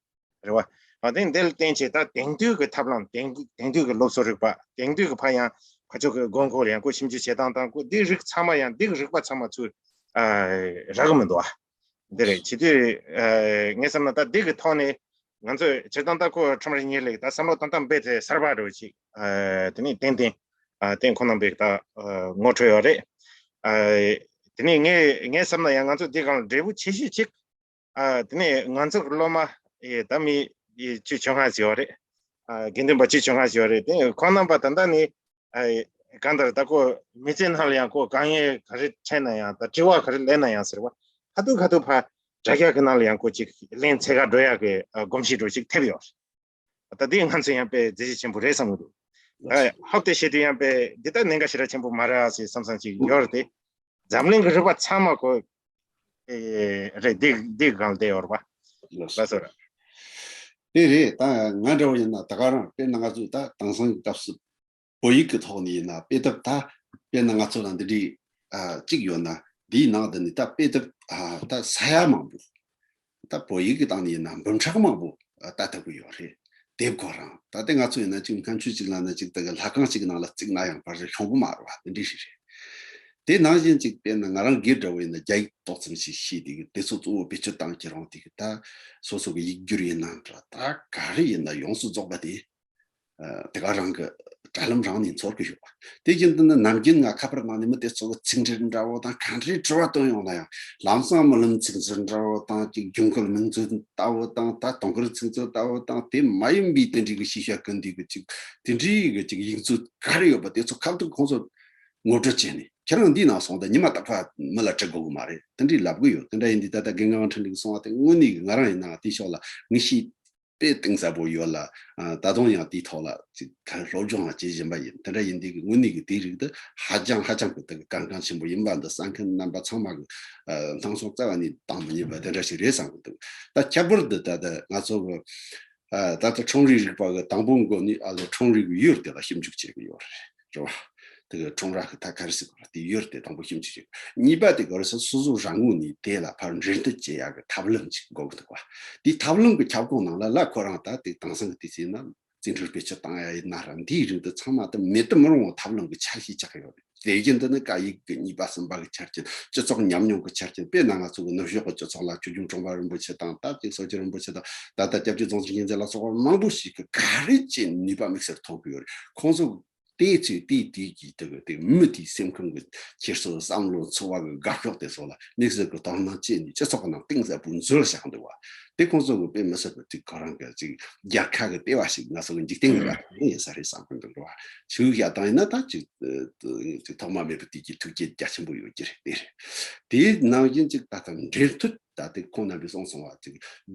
རེད་བ། ཨ་དེ་འདི་ལ་བརྟེན་བྱས་ད་དེང་དུས་ཀྱི་ཐབས་ལམ། དེང་དེང་དུས་ཀྱི་སློབ་གསོ་རིག་པ། དེང་དུས་ཀྱི་ཕ་ཡང་ཁ་ཕྱོགས་ཀྱི་དགོས་མཁོ་ལ་ཡང་ཁོ་ཞིབ་འཇུག་བྱེད་སྟངས་དང་། ཁོ་འདི་རིགས་ཚང་མ་ཡང་འདི་གི་རིག་པ་ཚང་མ་ཚུར་ཨ་རག་གི་མི་འདུག་ཨ། འདི་རེད། བྱེད་དུས་ཨ་ངས་བསམ་ན་ད་འདི་གི་ཐོག་ནས་ང་ཚོས་སྤྱིར་བཏང་ད་ཁོ་ཁྲོམ་ར་གཉེར་ལས་ད་བསམ་བློ་བཏང་སྟངས་རྦད་དེ་གསར་པ་འདྲ་བོ་ཅིག་ཨ་དེ་ནས་ཏན་ཏན་ཨ་ཏན་ཁོ་རྣམ་པས་ད་ཨ་ངོ་འཕྲོད་ཡོད་རེད། ཨ་དེ་ནས་ངས་ངས་བསམ་ན་ཡང་ང་ཚོ་འདི་སྒང་ལ་འབྲས་བུ་ཆེ་ཤོས་ཅིག་ཨ་དེ་ནས་ང་ཚོ་གི་སློབ་མ་ཨེ་ད་མི་ཨེ་བཅུ་བཅོ་ལྔ་ཟིག་ཡོད་རེད། ཨ་དགེ་འདུན་པ་བཅུ་བཅོ་ལྔ་ཟིག་ཡོད་རེད། དེ་ཁོང་རྣམ་པ་ད་ལྟ་ནི་ཨེ་གང་ལྟར་ད་ཁོ་མི་ཚེ་ནང་ལ་ཡང་ཁོ་དཀའ་ངལ་ག་རེ་འཕྲད་ན་ཡང་། ད་དྲི་བ་ག་རེ་སླེབས་ན་ཡང་ཟེར་བ། ཁ་ཐུག་ཁ་ཐུག་ཕར་དྲ་རྒྱ་གི་ནང་ལ་ཡང་ཁོ་ཅིག་ལན་འཚོལ་ག་འགྲོ་ཡག་གི་ཨ་གོམས་གཤིས་འདྲ་བོ་ཅིག་ཐེབས་ཡོད་རེད། ད་འདི་ང་ཚོ་ཡང་དཔེ་མཛད་རྗེས་ཆེན་པོ་རེད་བསམ་གྱི་འདུག་ཨ་ཧོབ་སྟེ་བཤད་དུས་ཡང་དཔེ་འདི་ལྟར་གནད་འགག་ཞེ་དྲག་ཆེན་པོ་མ་རེད་ཨ་ཟེར་བསམ་བསམ་ཅིག་ཡོད་རེད་དེ། འཛམ་གླིང་གི་རིག་པ་ཚང་མ་ཁོ་ཨེ་རེད། འདི་འདི་སྒང་བསྡད་ཡོད་རེད་པ། ལགས་སོ། ལགས་སོ་ར། དེ་རེད། ད་ང་འདྲ་བོ་ཡིན་ན་ད་ག་རང་དཔེར་ན་ང་ཚོས་ད་དེང་སང་གི་སྐབས་སུ་བོད་ཡིག་གི་ཐོག་ནས་ཡིན་ན་དཔེ་དེབ་ད་དཔེར་ན་ང་ཚོ་ལ་འདི་འདྲའི་ཨ་གཅིག་ཡོད་ན། འདིའི་ནང་དུ་ནི་ད་དཔེ་དེབ་ཨ་ད་ས་ཡ་མང་པོ། ད་བོད་ཡིག་གི་སྟེང་ནས་ཡིན་ན་འབུམ་ཕྲག་མང་པོ་ལྟ་ཐུབ་ཀྱི་ཡོད་རེད། དེབ་ཁོ་རང་ད་ལྟ་ང་ཚོ་ཡིན་ན་ཅིག་སྔོན་ཆད་ཅིག་ལ་ན་ཅིག་ད་གི་ལྷ་ཁང་ཅིག་ནང་ལ་བརྩིགས་ན་ཡང་ཕར་རེ་ཤོང་པོ་མ་རེད་བ། དེ་འདྲ་ཞིག་རེད། དེ་ནང་བཞིན་ཅིག་དཔེར་ན་ང་རང་སྒེར་འདྲ་བོ་ཡིན་ན་རྒྱ་ཡིག་ཏོག་ཙམ་ཞིག་ཤེས། དེ་གི་དེ་ཚོ་གཙོ་བོ་བེད་སྤྱོད་བཏང་ཁྱེད་རང་དེ་གི་ད་སོ་སོ་གི་ཡིག་སྒྱུར་ཡིན་ན་འདྲ། ད་ག་རེ་ཡིན་ན་ཡོངས་སུ་རྫོགས་པ་དེ། ཨ་དེ་ག་རང་གི་དྲ་ལམ་རང་ནས་འཚོལ་གི་ཡོད་པ། དེ་བཞིན་དུ་ནི་ནམ་རྒྱུན་ང་ཁ་པར་ནང་ནས་མི་དེ་ཚོ་གི་ཚིག་འགྲེལ་འདྲ་བོ་དང་ག་འདྲའི་དྲི་བ་བཏོན་ཡོང་ན་ཡང་། ལམ་སང་རྨི་ལམ་ཚིག་འགྲེལ་འདྲ་བོ་དང་ཅིག་རྒྱུན་འཁོར་མིང་མཛོད་ལྟ་བུ་དང་། ད་དུང་དཀར་ཚིག་མཛོད་ལྟ་བུ་དང་། དེ་མ་ཡིན་པའི་དེ་འདྲའི་གི་ཤེས་བྱ་ཀུན་འདུས་གི་ཅིག་དེ་འདྲའི་གི་ཅིག་ཡིག་མཛོད་ག་རེ་ཡོད་པ་དེ་ཚོ་ཁ་ཐུག་ཁོང་ཚོ་ངོ་སྤྲོད་བྱས་ནས། ཁྱེད་རང་འདིའི་ནང་སོང་དང་ཉི་མ་རྟག་པར་མི་ལ་དྲི་དགོས་གི་མ་རེད། དེ་འདྲའི་ལབ་གི་ཡོད། དེ་འདྲ་ཡིན་དུས་ད་ལྟ་རྒན་ངག་དབང་འཕྲིན་ལས་གསུངས་པ་དེ་དངོས་གནས་གི་ང་རང་ཡིན་ནའང་དེའི་ཕྱོགས་ལ་ངེས་ཤེས་དཔེ་གཏིང་ཟབ་པོ་ཡོད་ལ། ཨ་ད་དུང་ཡང་དེའི་ཐོག་ལ་ཅིག་སློབ་སྦྱོང་ཡང་བྱེད་བཞིན་པ་ཡིན། དེ་འདྲ་ཡིན་དུས་ཀྱི་དངོས་གནས་ཀྱི་དེའི་རིགས་དེ་ཧ་ཅང་ཧ་ཅང་གི་དེ་གལ་འགངས་ཆེན་པོ་ཡིན་པ་འདི་གསན་མཁན་རྣམ་པ་ཚང་མ་གི་ཨ་སྣང་ཆུང་རྩ་བ་ནས་བཏང་མི་ཉན་པ་དེ་འདྲ་ཞིག་རེད་བསམ་གི་འདུག་ད་ཁྱད་པར་དུ་ད་ལྟ་ང་ཚོ་གི་ཨ་ད་ལྟ་ཁྲོམ་རའི་རིག་པ་གི་དང་པོ་འགོ་ནས་ཨ་ལས་ཁྲོམ་རའི་གི་ཡུལ་དེ་ལ་ཞིབ་འཇུག་བྱེད་གི་ཡོད་རེད། རེད་བ། དེ་གི་ཁྲོམ་ར་གི་ད་ག་རེ་ཟེར་དགོས་རེད། དེ་ཡུལ་དེ་དང་པོ་ཞིབ་འཇུག་བྱེད། གཉིས་པ་དེ་ག་རེ་ཟེར། སོ་སོ་རང་ངོས་ནས་དེ་ལ་ཕར་འགྲན་བསྡུར་བྱེད་ཡག་གི་ཐབས་ལམ་ཅིག་དགོས་གི་འདུག་བ། དེའི་ཐབས་ལམ་གི་ཁྱབ་ཁོངས་ནང་ལ་ལ་ཁོ་རང་ད་དེ་དེང་སང་གི་དུས་ཚོད་ན་རྩིས་འཕྲུལ་བེད་སྤྱོད་བཏང་ཡ་ཡིན་ན་ར་འདིའི་རིགས་དེ་ཚང་མ་དེ་མེད་དུ་མི་རུང་བའི་ཐབས་ལམ་གི་ཆ་ཤས་ཆགས་ཡོད་རེད། དེ་བཞིན་དུ་ནི་སྐད་ཡིག་གི་གཉིས་པ་གསུམ་པ་གི་ཆ་རྐྱེན། སྤྱི་ཚོགས་ཉམས་མྱོང་གི་ཆ་རྐྱེན། དཔེར་ན་ང་ཚོ་གི་ནུབ་ཕྱོགས་ཀྱི་སྤྱི་ཚོགས་ལ་ཆོས་རྒྱལ་གྲགས་པ་རིན་པོ་ཆེ་དང་། ད་ཅིག་སངས་རྒྱས་རིན་པོ་ཆེ་དང་། ད་ལྟ་སྐྱབས་རྗེ་རྫོང་གི་མཁྱེན་བརྩེ་ལ་སོགས་པ་མང་པོ་ཞིག་གི་ག་རེ་བྱས་ནུས་པ་དམིགས་བསལ་ཐོན་གི་ཡོད་རེད། ཁོང་ཚོ་དེའི་ཚེ་དེའི་དུས་ཀྱི་དེ་གི་དེ་མི་དེའི་སེམས་ཁམས་ཀྱི་འཁྱེར་སོ། བསམ་བློ། འཚོ་བ་གི་དགའ་ཕྱོགས་དེ་ཚོ་ལ་དམིགས་བསལ་གྱི་དོ་སྣང་བྱས་ནས་སྤྱི་ཚོགས་ཀྱི་ནང་གཏིང་ཟབ་པོ་འཛུལ་བཞག་འདུག་བ། དེ་ཁོང་ཚོ་གི་དཔེ་མི་སྲིད་པ་ཅིག་ཁོ་རང་གི་ཅིག་རྒྱལ་ཁ་གི་ལྟེ་བ་ཞིག་ང་ཚོ་གི་འཇིག་རྟེན་གི་ར་ཡིན་ས་རེད་བསམ་གི་འདུག་ར། ཆུ་བཞག་དང་ཡིན་ན་ད་ཅིག་ཅིག་ཐོག་མ་མེད་པའི་དུས་ཀྱི་ཐུགས་བསྐྱེད་རྒྱ་ཆེན་པོ་ཡོད་ཀྱི་རེད། དེ་རེད། དེའི་ནང་བཞིན་ཅིག་ད་ལྟ་འབྲེལ་མཐུད་ད་ལྟའི་ཁོང་རྣམ་པས་གསུངས་སོང་བ་ཅིག་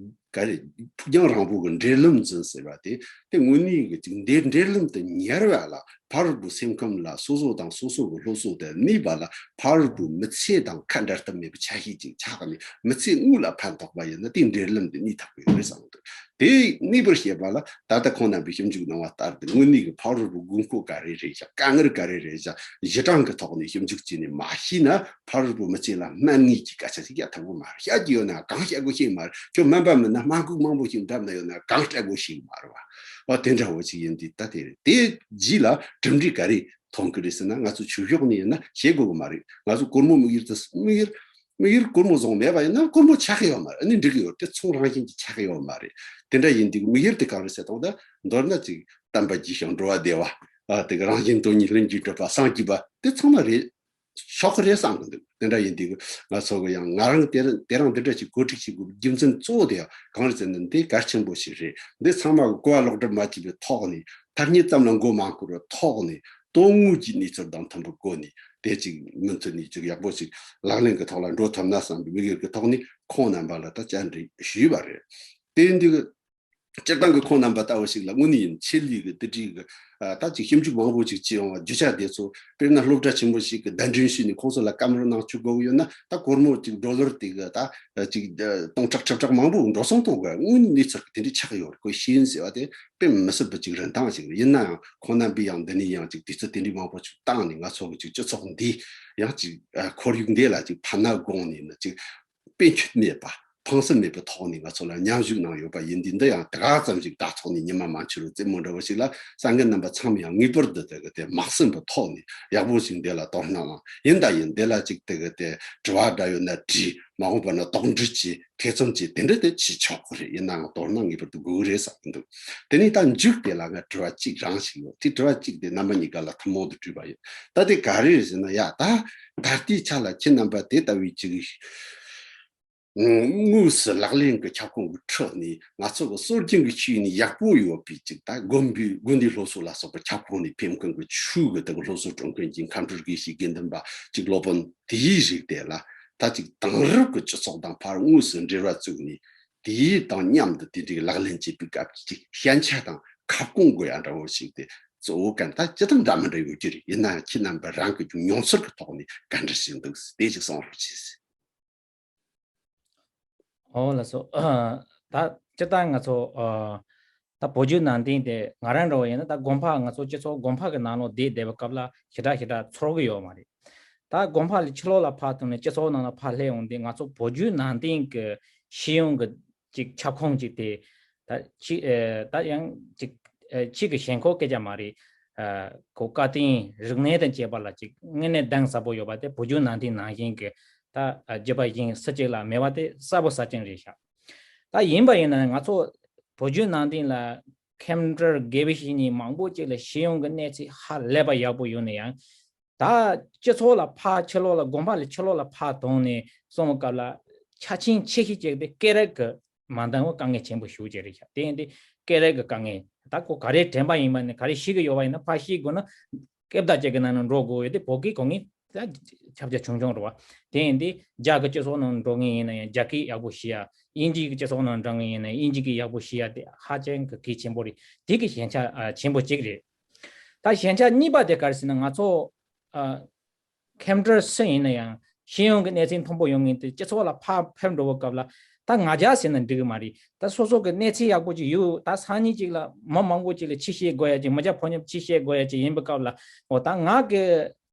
ག་རེ། ཕུགས་རྒྱང་རིང་པོ་གི་འབྲེལ་ལམ་འཛིན་ཟེར་བ་དེ་དེ་དངོས་གནས་ཀྱི་ཅིག་འདི་འབྲེལ་ལམ་དེ་ཉར་བ་ལ་ཕ་རོལ་པོའི་སེམས་ཁམས་ལ་སོ་སོ་དང་སོ་སོ་གི་སློབ་གསོ་དེ་གནས་པ་ལ་ཕ་རོལ་པོའི་མི་ཚེ་དང་ཁ་འབྲལ་ཐབས་མེད་པའི་ཆ་ཤས་ཅིག་ཆགས་ནས་མི་ཚེ་དངོས་ལ་ཕན་ཐོགས་པ་ཡིན་ན་དེ་འབྲེལ་ལམ་དེ་གནས་ཐུབ་ཀྱི་ཡོད་རེད་བསམ་གི་འདུག་དེ་གནས་པར་བྱེད་པ་ལ་ད་ལྟ་ཁོང་རྣམ་པས་ཞིབ་འཇུག་གནང་བ་ལྟར་དུ་དངོས་གནས་ཀྱི་ཕ་རོལ་པོའི་དགོས་མཁོ་ག་རེ་རེད་བཞག་དཀའ་ངལ་ག་རེ་རེད་བཞག་གཞི་གྲངས་ཀྱི་ཐོག་ནས་ཞིབ་འཇུག་བྱས་ནས་མ་ཤེས་ན་ཕ་རོལ་པོ་མི་ཚེ་ལ་སྨན་ངེས་ཀྱི་སྐད་ཆ་ཞིག་ཡ་ཐུབ་ཀྱི་མ་རེད། བཤད་ཀྱི་ཡོད་ན་གང་བཤད་དགོས་ཤེས་མ་རེད། ཁྱོད་སྨན་པ་མིན་ན་སྨན་ཁུག་མང་པོ་ཞིག་འགྲམ་ན་ཡོད་ན་གང་སྤྲད་དགོས་ཤེས་མ་རེད་བ། འོ་དེ་འདྲ་བོ་ཞིག་ཡིན་དུས་ད་དེ་རེད། དེ་རྗེས་ལ་གྲུབ་འབྲས་ག་རེ་ཐོན་གི་རེད་ཟེར་ན་ང་ཚོ་ཆོས་ཕྱོགས་ནས་ཡིན་ན་བྱེད་དགོས་གི་མ་རེད། ང་ཚོ་སྒོར་མོ་དམིགས་ཡུལ་དུ་དམིགས་ཡུལ་དམིགས་ཡུལ་སྒོར་མོ་བཟང་མེད་པ་ཡིན་ན་སྒོར་མོ་ཆག་གི་ཡོད་མ་རེད། ཨ་ནི་འགྲིག་གི་ཡོད་དེ་ཚོང་རང་བཞིན་གྱིས་ཆག་གི་ཡོད་མ་རེད། དེ་འདྲ་ཡིན་དུས་དམིགས་ཡུལ་དེ་གང་རེད་ཟེར་དང་ད་མདོར་ན་ཅིག་བསྟན་པ་རྒྱས་ཤིང་འགྲོ་བ་བདེ་བ། ཨ་དེ་ག་རང་བཞིན་དོན་གཉིས་ལྷུན་གྱིས་གྲུབ་པ་སངས་རྒྱས་པ་དེ་ཚང་མ་རེད། ཆོག་གི་རེད་བསམ་གི་འདུག་དེ་འདྲ་ཡིན་དུས་ང་ཚོ་གི་ཡང་ང་རང་དེ་རིང་དེ་རིང་འདི་འདྲ་ཞིག་གོ་སྒྲིག་བྱེད་དགོས་རྒྱུ་མཚན་གཙོ་བོ་དེ་ཡང་གང་རེད་ཟེར་ན་འདི་གལ་ཆེན་པོ་ཞིག་རེད། འདི་ཚང་མ་གི་གོ་བ་ལོག་སྒྲུབ་མ་བྱས་པའི་ཐོག་ནས་ཐ་སྙད་ཙམ་ལ་མགོ་མ་འཁོར་བའི་ཐོག་ནས་དོན་དངོས་ཀྱི་གནས་ཚུལ་དང་མཐུན་པའི་སྒོ་ནས་དེ་ཅིག་མུ་མཐུད་ནས་ཅིག་ཡག་པོ་ཞིག་ལག་ལེན་གྱི་ཐོག་ལ་འགྲོ་ཐུབ་ན་བསམ་པའི་དམིགས་ཡུལ་གྱི་ཐོག་ནས་ཁོང་རྣམ་པ་ལ་ད་བཅར་འདྲི་ཞུས་པ་རེད། དེ་འདི་གི་སྤྱིར་བཏང་གི་ཁོང་རྣམ་པ་ལྟ་བུ་ཞིག་ལ་དངོས་གནས་ཡིན་ཆེད་ལས་ཀྱི་དེ་འདྲའི་གི་ཨ་ད་ཅིག་ཞིབ་འཇུག་མང་པོ་ཞིག་བྱས་ཡོང་བ་རྒྱུ་ཆ་དེ་ཚོ་དཔེར་ན་སློབ་གྲྭ་ཆེན་པོ་ཞིག་གི་གདན་འདྲེན་ཞུས་ནས་ཁོང་ཚོ་ལ་བཀའ་མོལ་གནང་བཅུག་དགོས་ཀྱི་ཡོད་ན་ད་སྒོར་མོ་ཅིག་ཌོ་ལར་དེ་གི་ད་ཅིག་སྟོང་ཕྲག་ཁྲི་ཕྲག་མང་པོ་འགྲོ་སོང་གཏོང་དགོས། དངོས་གནས་གནས་ཚུལ་གི་དེ་འདྲའི་ཆགས་ཡོད་རེད། ཁོས་ཤེས་ཡིན་ཟེར་བ་དེ་དཔེ་མི་སྲིད་པ་ཅིག་རིན་ཐང་ཞིག་རེད། ཡིན་ན་ཡང་ཁོང་རྣམ་པས་ཡང་འདི་ནས་ཡང་ཅིག་དུས་ཚོད་དེ་འདྲའི་མང་པོ་ཅིག་བཏང་ནས་ང་ཚོ་གི་ཅིག་སྤྱི་ཚོགས་འདི་ཡང་ཅིག་ཁོར་ཡུག་འདི་ལ་ཅིག་ཕན་ན་དགོངས་ནས་ནི་ཅིག་དཔེ་འཁྱུད་མེད་པ། ཕངས་སེམས་མེད་པའི་ཐོག་ནས་ང་ཚོ་ལ་མཉམ་ཞུགས་གནང་ཡོད་པ་ཡིན་དུས་འདི་ཡང་དེ་ག་ཙམ་ཞིག་ད་ཐོག་ནས་ཉི་མ་མ་འཆི་རུ་རྩེད་མོ་འདྲ་བོ་ཞིག་ལ་གསར་འགོད་རྣམ་པ་ཚང་མས་ཡང་ངེས་པར་དུ་དེ་གི་དེ་མག་སེམས་པའི་ཐོག་ནས་ཡག་པོ་ཞིག་འདི་ལ་དོ་སྣང་གནང་། ཡིན་ད་ཡིན་འདི་ལ་ཅིག་དེ་གི་དེ་དྲི་བ་འདྲ་ཡོད་ན་དྲིས། མ་འོངས་པ་ན་དོགས་འདྲི་བྱེད། ཐེ་ཚོམ་བྱེད། དེ་འདྲ་དེ་བྱེད་ཆོག་གི་རེད། ཡིན་ནའང་དོ་སྣང་ངེས་པར་དུ་དགོས་ཀྱི་རེད་བསམ་གྱི་འདུག་དེ་ནས་ད་མཇུག་དེ་ལ་ང་དྲི་བ་གཅིག་རང་ཞིག་ཡོད། དེ་དྲི་བ་གཅིག་དེ་རྣམ་པ་གཉིས་ཀ་ལ་ཐུན་མོང་དུ་དྲིས་པ་ཡིན། ད་དེ་ག་རེ་རེད་ཟེར་ན་ཡ་ད་ད་ལྟའི་ཆ་ལ་ཁྱེད་རྣམ་པ་དེ་ལྟ་བུའི་ཅིག་དངོས་སུ་ལག་ལེན་གྱི་ཁྱབ་ཁོངས་ཀྱི་ཁྲོད་ནས་ང་ཚོ་གི་སྲོལ་རྒྱུན་གྱི་ཆོས་ནི་ཡག་པོ་ཡོད་པའི་ཅིག་ད་དགོན་པའི་དགོན་སྡེ་སློབ་གསོ་ལ་སོགས་པའི་ཁྱབ་ཁོངས་ནས་ཕེབས་མཁན་གྱི་ཆོས་ཀྱི་དེ་གི་སློབ་གསོ་སྤྲོད་མཁན་གྱི་མཁའ་འགྲོ་དགེ་བཤེས་དགེ་འདུན་པ་ཅིག་སློབ་དཔོན་དེའི་རིགས་དེ་ལ་ད་ཅིག་དེང་རབས་ཀྱི་སྤྱི་ཚོགས་དང་ཕར་དངོས་སུ་འབྲེལ་བ་བཙུགས་ནས་དེའི་དང་མཉམ་དུ་དེ་འདྲའི་ལག་ལེན་བྱེད་པའི་སྐབས་ཀྱི་ཅིག་ཞན་ཆ་དང་ཁ་སྐོང་དགོས་ཡ་འདྲ་བོ་ཞིག་དེ་གཙོ་བོ་གན་ད་ཅི་ལྟར་འདྲ་མི་འདྲ་ཡོད་ཀྱི་རེད། ཡིན་ནའང་ཁྱེད་རྣམ་པ་རང་གི་མྱོང་ཚོར་གྱི་ཐོག་ནས་ག་འདྲ་ཞིག་འདུག་དེ་ཅིག་གསུང་རོགས་གྱིས། ཨོ་ལགས་སོ། ད་སྤྱིར་བཏང་ང་ཚོ་ཨ་ད་བོད་བརྒྱུད་ནང་བསྟན་དེ་ང་རང་འདྲ་བོ་ཡིན་ན་ད་དགོན་པ་ང་ཚོ་སྤྱི་ཚོགས་དགོན་པ་གི་ནང་ལོགས་བསྡད་བསྡད་པའི་སྐབས་ལ་ཞེ་དྲག་ཞེ་དྲག་ཚོར་གི་ཡོད་མ་རེད། ད་དགོན་པ་ལས་ཕྱི་ལོགས་ལ་ཕར་ཐོན་ནས་སྤྱི་ཚོགས་ནང་ལ་ཕར་སླེབས་ཡོང་དུས་ང་ཚོ་བོད་བརྒྱུད་ནང་བསྟན་གྱི་ཤེས་ཡོན་གྱི་ཅིག་ཁྱབ་ཁོངས་ཅིག་དེ་ད་ཕྱི་ཨ་ད་ཡང་ཅིག་ཨ་ཕྱི་གི་ཞེན་ཁོག་སྐད་ཆ་མ་རེད། ཨ་གོ་བཀའ་བསྟན་རིག་གནས་དང་བཅས་པ་ལ་ཅིག་དངོས་གནས་གདེང་ཟབ་པོ་ཡོད་པ་དེ་བོད་བརྒྱུད་ནང་བསྟན་ནང་བཞིན་གྱི་ད་ཨ་བརྒྱུད་པ་གཞན་སུ་གཅིག་ལ་མེད་པ་དེ་གསལ་པོ་གསལ་རྐྱང་རེད་ཤག་ད་ཡིན་པ་ཡིན་ན་ང་ཚོ་བོད་བརྒྱུད་ནང་བསྟན་ལ་མཁན་སྤྲུལ་དགེ་བའི་བཤེས་གཉེན་མང་པོ་ཅིག་ལ་ཤེས་ཡོན་གྱི་གནས་ཚད་ཧ་ལས་པ་ཡག་པོ་ཡོད་ན་ཡང་། ད་སྤྱི་ཚོགས་ལ་ཕར་ཕྱི་ལོགས་ལ་དགོན་པ་ལས་ཕྱི་ལོགས་ལ་ཕར་ཐོན་ནས་སོང་བའི་སྐབས་ལ་ཆ་རྐྱེན་ཆེ་ཤོས་གཅིག་དེ་སྐད་རིགས་ཀྱི་མ་འདང་བའི་དཀའ་ངལ་ཆེན་པོ་ཞེ་པོ་ཅིག་རེད་ཤག་དེ་ཡིན་དུས་སྐད་རིགས་ཀྱི་དཀའ་ངལ་ད་ཁོ་ག་རེ་དྲན་པ་ཡིན་པ་ནི་ག་རེ་ཤེས་ཀྱི་ཡོད་པ་ཡིན་ན་ཕར་ཤེས་དགོས་ན་སྐད་བརྡ་གཅིག་གི་ནང་ནས་འགྲོ་དགོས་ཡོད་དེ་བོད་སྐད་གོ་ངེས་ད་ཁྱབ་རྒྱ་ཆུང་ཆུང་རེད་བ། དེ་ཡིན་དུས་རྒྱ་གི་སྤྱི་ཚོགས་ནང་འགྲོ་མཁན་ཡིན་ན་ཡང་རྒྱ་སྐད་ཡག་པོ་ཤེས་ཡ། དབྱིན་ཇི་གི་སྤྱི་ཚོགས་ནང་འགྲོ་མཁན་ཡིན་ན་དབྱིན་ཇི་སྐད་ཡག་པོ་ཤེས་ཡ་དེ་ཧ་ཅང་གི་གལ་ཆེན་པོ་རེད། དེ་གི་ཞན་ཆ་ཨ་ཆེན་པོ་གཅིག་རེད། ད་ཞན་ཆ་གཉིས་པ་དེ་ག་རེ་ཟེར་ན་ང་ཚོ་ཨ་མཁན་སྤྲུལ་སུ་ཡིན་ན་ཡང་ཤེས་ཡོན་གྱི་གནས་ཚད་མཐོན་པོ་ཡོང་མཁན་དེ་སྤྱི་ཚོགས་ལ་ཕར་ཕེབས་འགྲོ་བའི་སྐབས་ལ་ད་ང་རྒྱལ་ཟེར་ན་འགྲིག་གི་མ་རེད། ད་སོ་སོ་གི་གནས་ཚད་ཡག་པོ་ཅིག་ཡོད། ད་སང་ཉིན་ཅིག་ལ་མི་མང་པོ་ཅིག་ལ་ཆེད་བཤད་དགོས་ཡ་ཅིག་མི་སྐྱ་ཕོ་ཉ་ཆེད་བཤད་དགོས་ཡ་ཅིག་ཡིན་པའི་སྐབས་ལ་འོ་ད་ང་གི་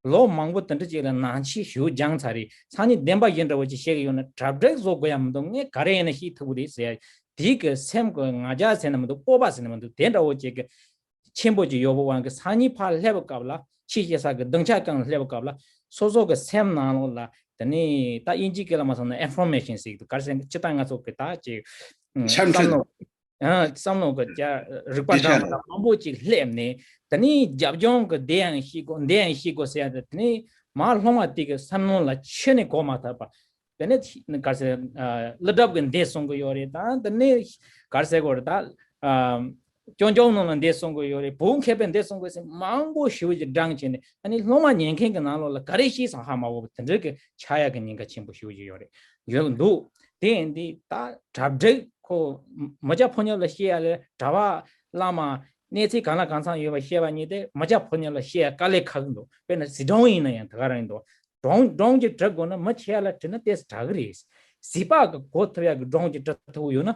ལོ་མང་པོ་དེ་འདྲ་ཅིག་ལ་ནང་ཆོས་ཞུགས་སྦྱངས་ཚར་རེད། སང་ཉིན་བདེན་པ་ཡིན་འདྲ་བོ་ཅིག་བཤད་གི་ཡོད་ན་གྲ་སྒྲིག་བཟོ་དགོས་ཡ་མི་འདུག་ངས་ག་རེ་ཡིན་ན་ཤེས་ཐུབ་གི་རེད་ཟེར་ཡ། དེ་གི་སེམས་གི་ང་རྒྱལ་ཟེར་ན་མི་འདུག་སྤོབས་པ་ཟེར་ན་མི་འདུག་དེ་འདྲ་བོ་ཅིག་གི་ཆེན་པོ་ཅིག་ཡོད་པའི་དབང་གིས་སང་ཉིན་ཕར་སླེབས་པའི་སྐབས་ལ་ཆོས་བཤད་ས་གི་སྡིངས་ཆ་སྒང་སླེབས་པའི་སྐབས་ལ་སོ་སོ་གི་སེམས་ནང་ལོགས་ལ་དེ་ནས་ད་དབྱིན་ཇིའི་སྐད་ལ་མ་སོང་ན་ཨིན་ཕོར་མེ་ཤན་ཟེར་གི་འདུག་ག་རེ་ཟེར་ན་སྤྱིར་བཏང་ང་ཚོ་གི་ད་ཅིག་འཆམ་མཐུན། བསམ་བློ། ཨ་བསམ་བློ་གི་རྒྱ་རིག་པ་འདྲ་མི་འདྲ་མང་པོ་ཅིག་སླེབས་ནས་དེ་ནས་རྒྱབ་ལྗོངས་ཀྱི་འདི་ཡང་ཤེས་དགོས་འདི་ཡང་ཤེས་དགོས་ཟེར་ཡ་དེ་དེ་ནས་མར་སློབ་མ་དེ་གི་བསམ་བློ་ལ་ཆུད་ནས་གོ་མ་ཐུབ་པ། དེ་ནས་ག་རེ་ཟེར། ཀླུ་སྒྲུབ་ཀྱིས་འདི་གསུང་གི་ཡོད་རེད། ད་དེ་ནས་ག་རེ་ཟེར་དགོས་རེད། ད་སྐྱོན་བརྗོད་ནང་ལ་འདི་གསུང་གི་ཡོད་རེད། བོད་མཁས་པས་འདི་གསུང་གི་ཟེར་མང་པོ་ཞེ་པོ་ཅིག་བགྲངས་བྱས་ནས། ཨ་ནི་སློབ་མ་ཉན་མཁན་གྱི་ནང་ལོགས་ལ་ག་རེ་ཤེས་སོང་ཧ་མ་གོ་བ་དེ་འདྲ་གི་ཆགས་ཡག་གི་ཉེན་ཁ་ཆེན་པོ་ཞེ་པོ་ཅིག་ཡོད་རེད། ཡོད་འདུག་དེ་ཡིན་དུས་ད་གྲ་སྒྲིག་ཁོ་མི་སྐྱ་ཕོ་ཉ་ལ་བཤད་ཡ་ལས་གྲྭ་པ་བླ་མ་གནས་ཚུལ་གང་ལ་གང་འཚམ་ཡོད་པ་བཤད་པ་གཉིས་དེ་མི་སྐྱ་ཕོ་ཉ་ལ་བཤད་ཡ་དཀའ་ལས་ཁག་གི་འདུག་དཔེར་ན་ཟི་སྒྲོན་ཡིན་ན་ཡང་དེ་ག་རང་ཡིན་འདུག་སྒྲུང་སྒྲུང་གི་སྒྲུབ་དགོས་ན་མི་ཆེ་ལ་དྲིས་ན་ཏོག་ཙམ་དྲག་གི་རེད། བཟི་པ་གི་གོ་ཐུབ་ཡག་གི་སྒྲུང་གི་སྒྲུབ་ཐུབ་ཡོད་ན།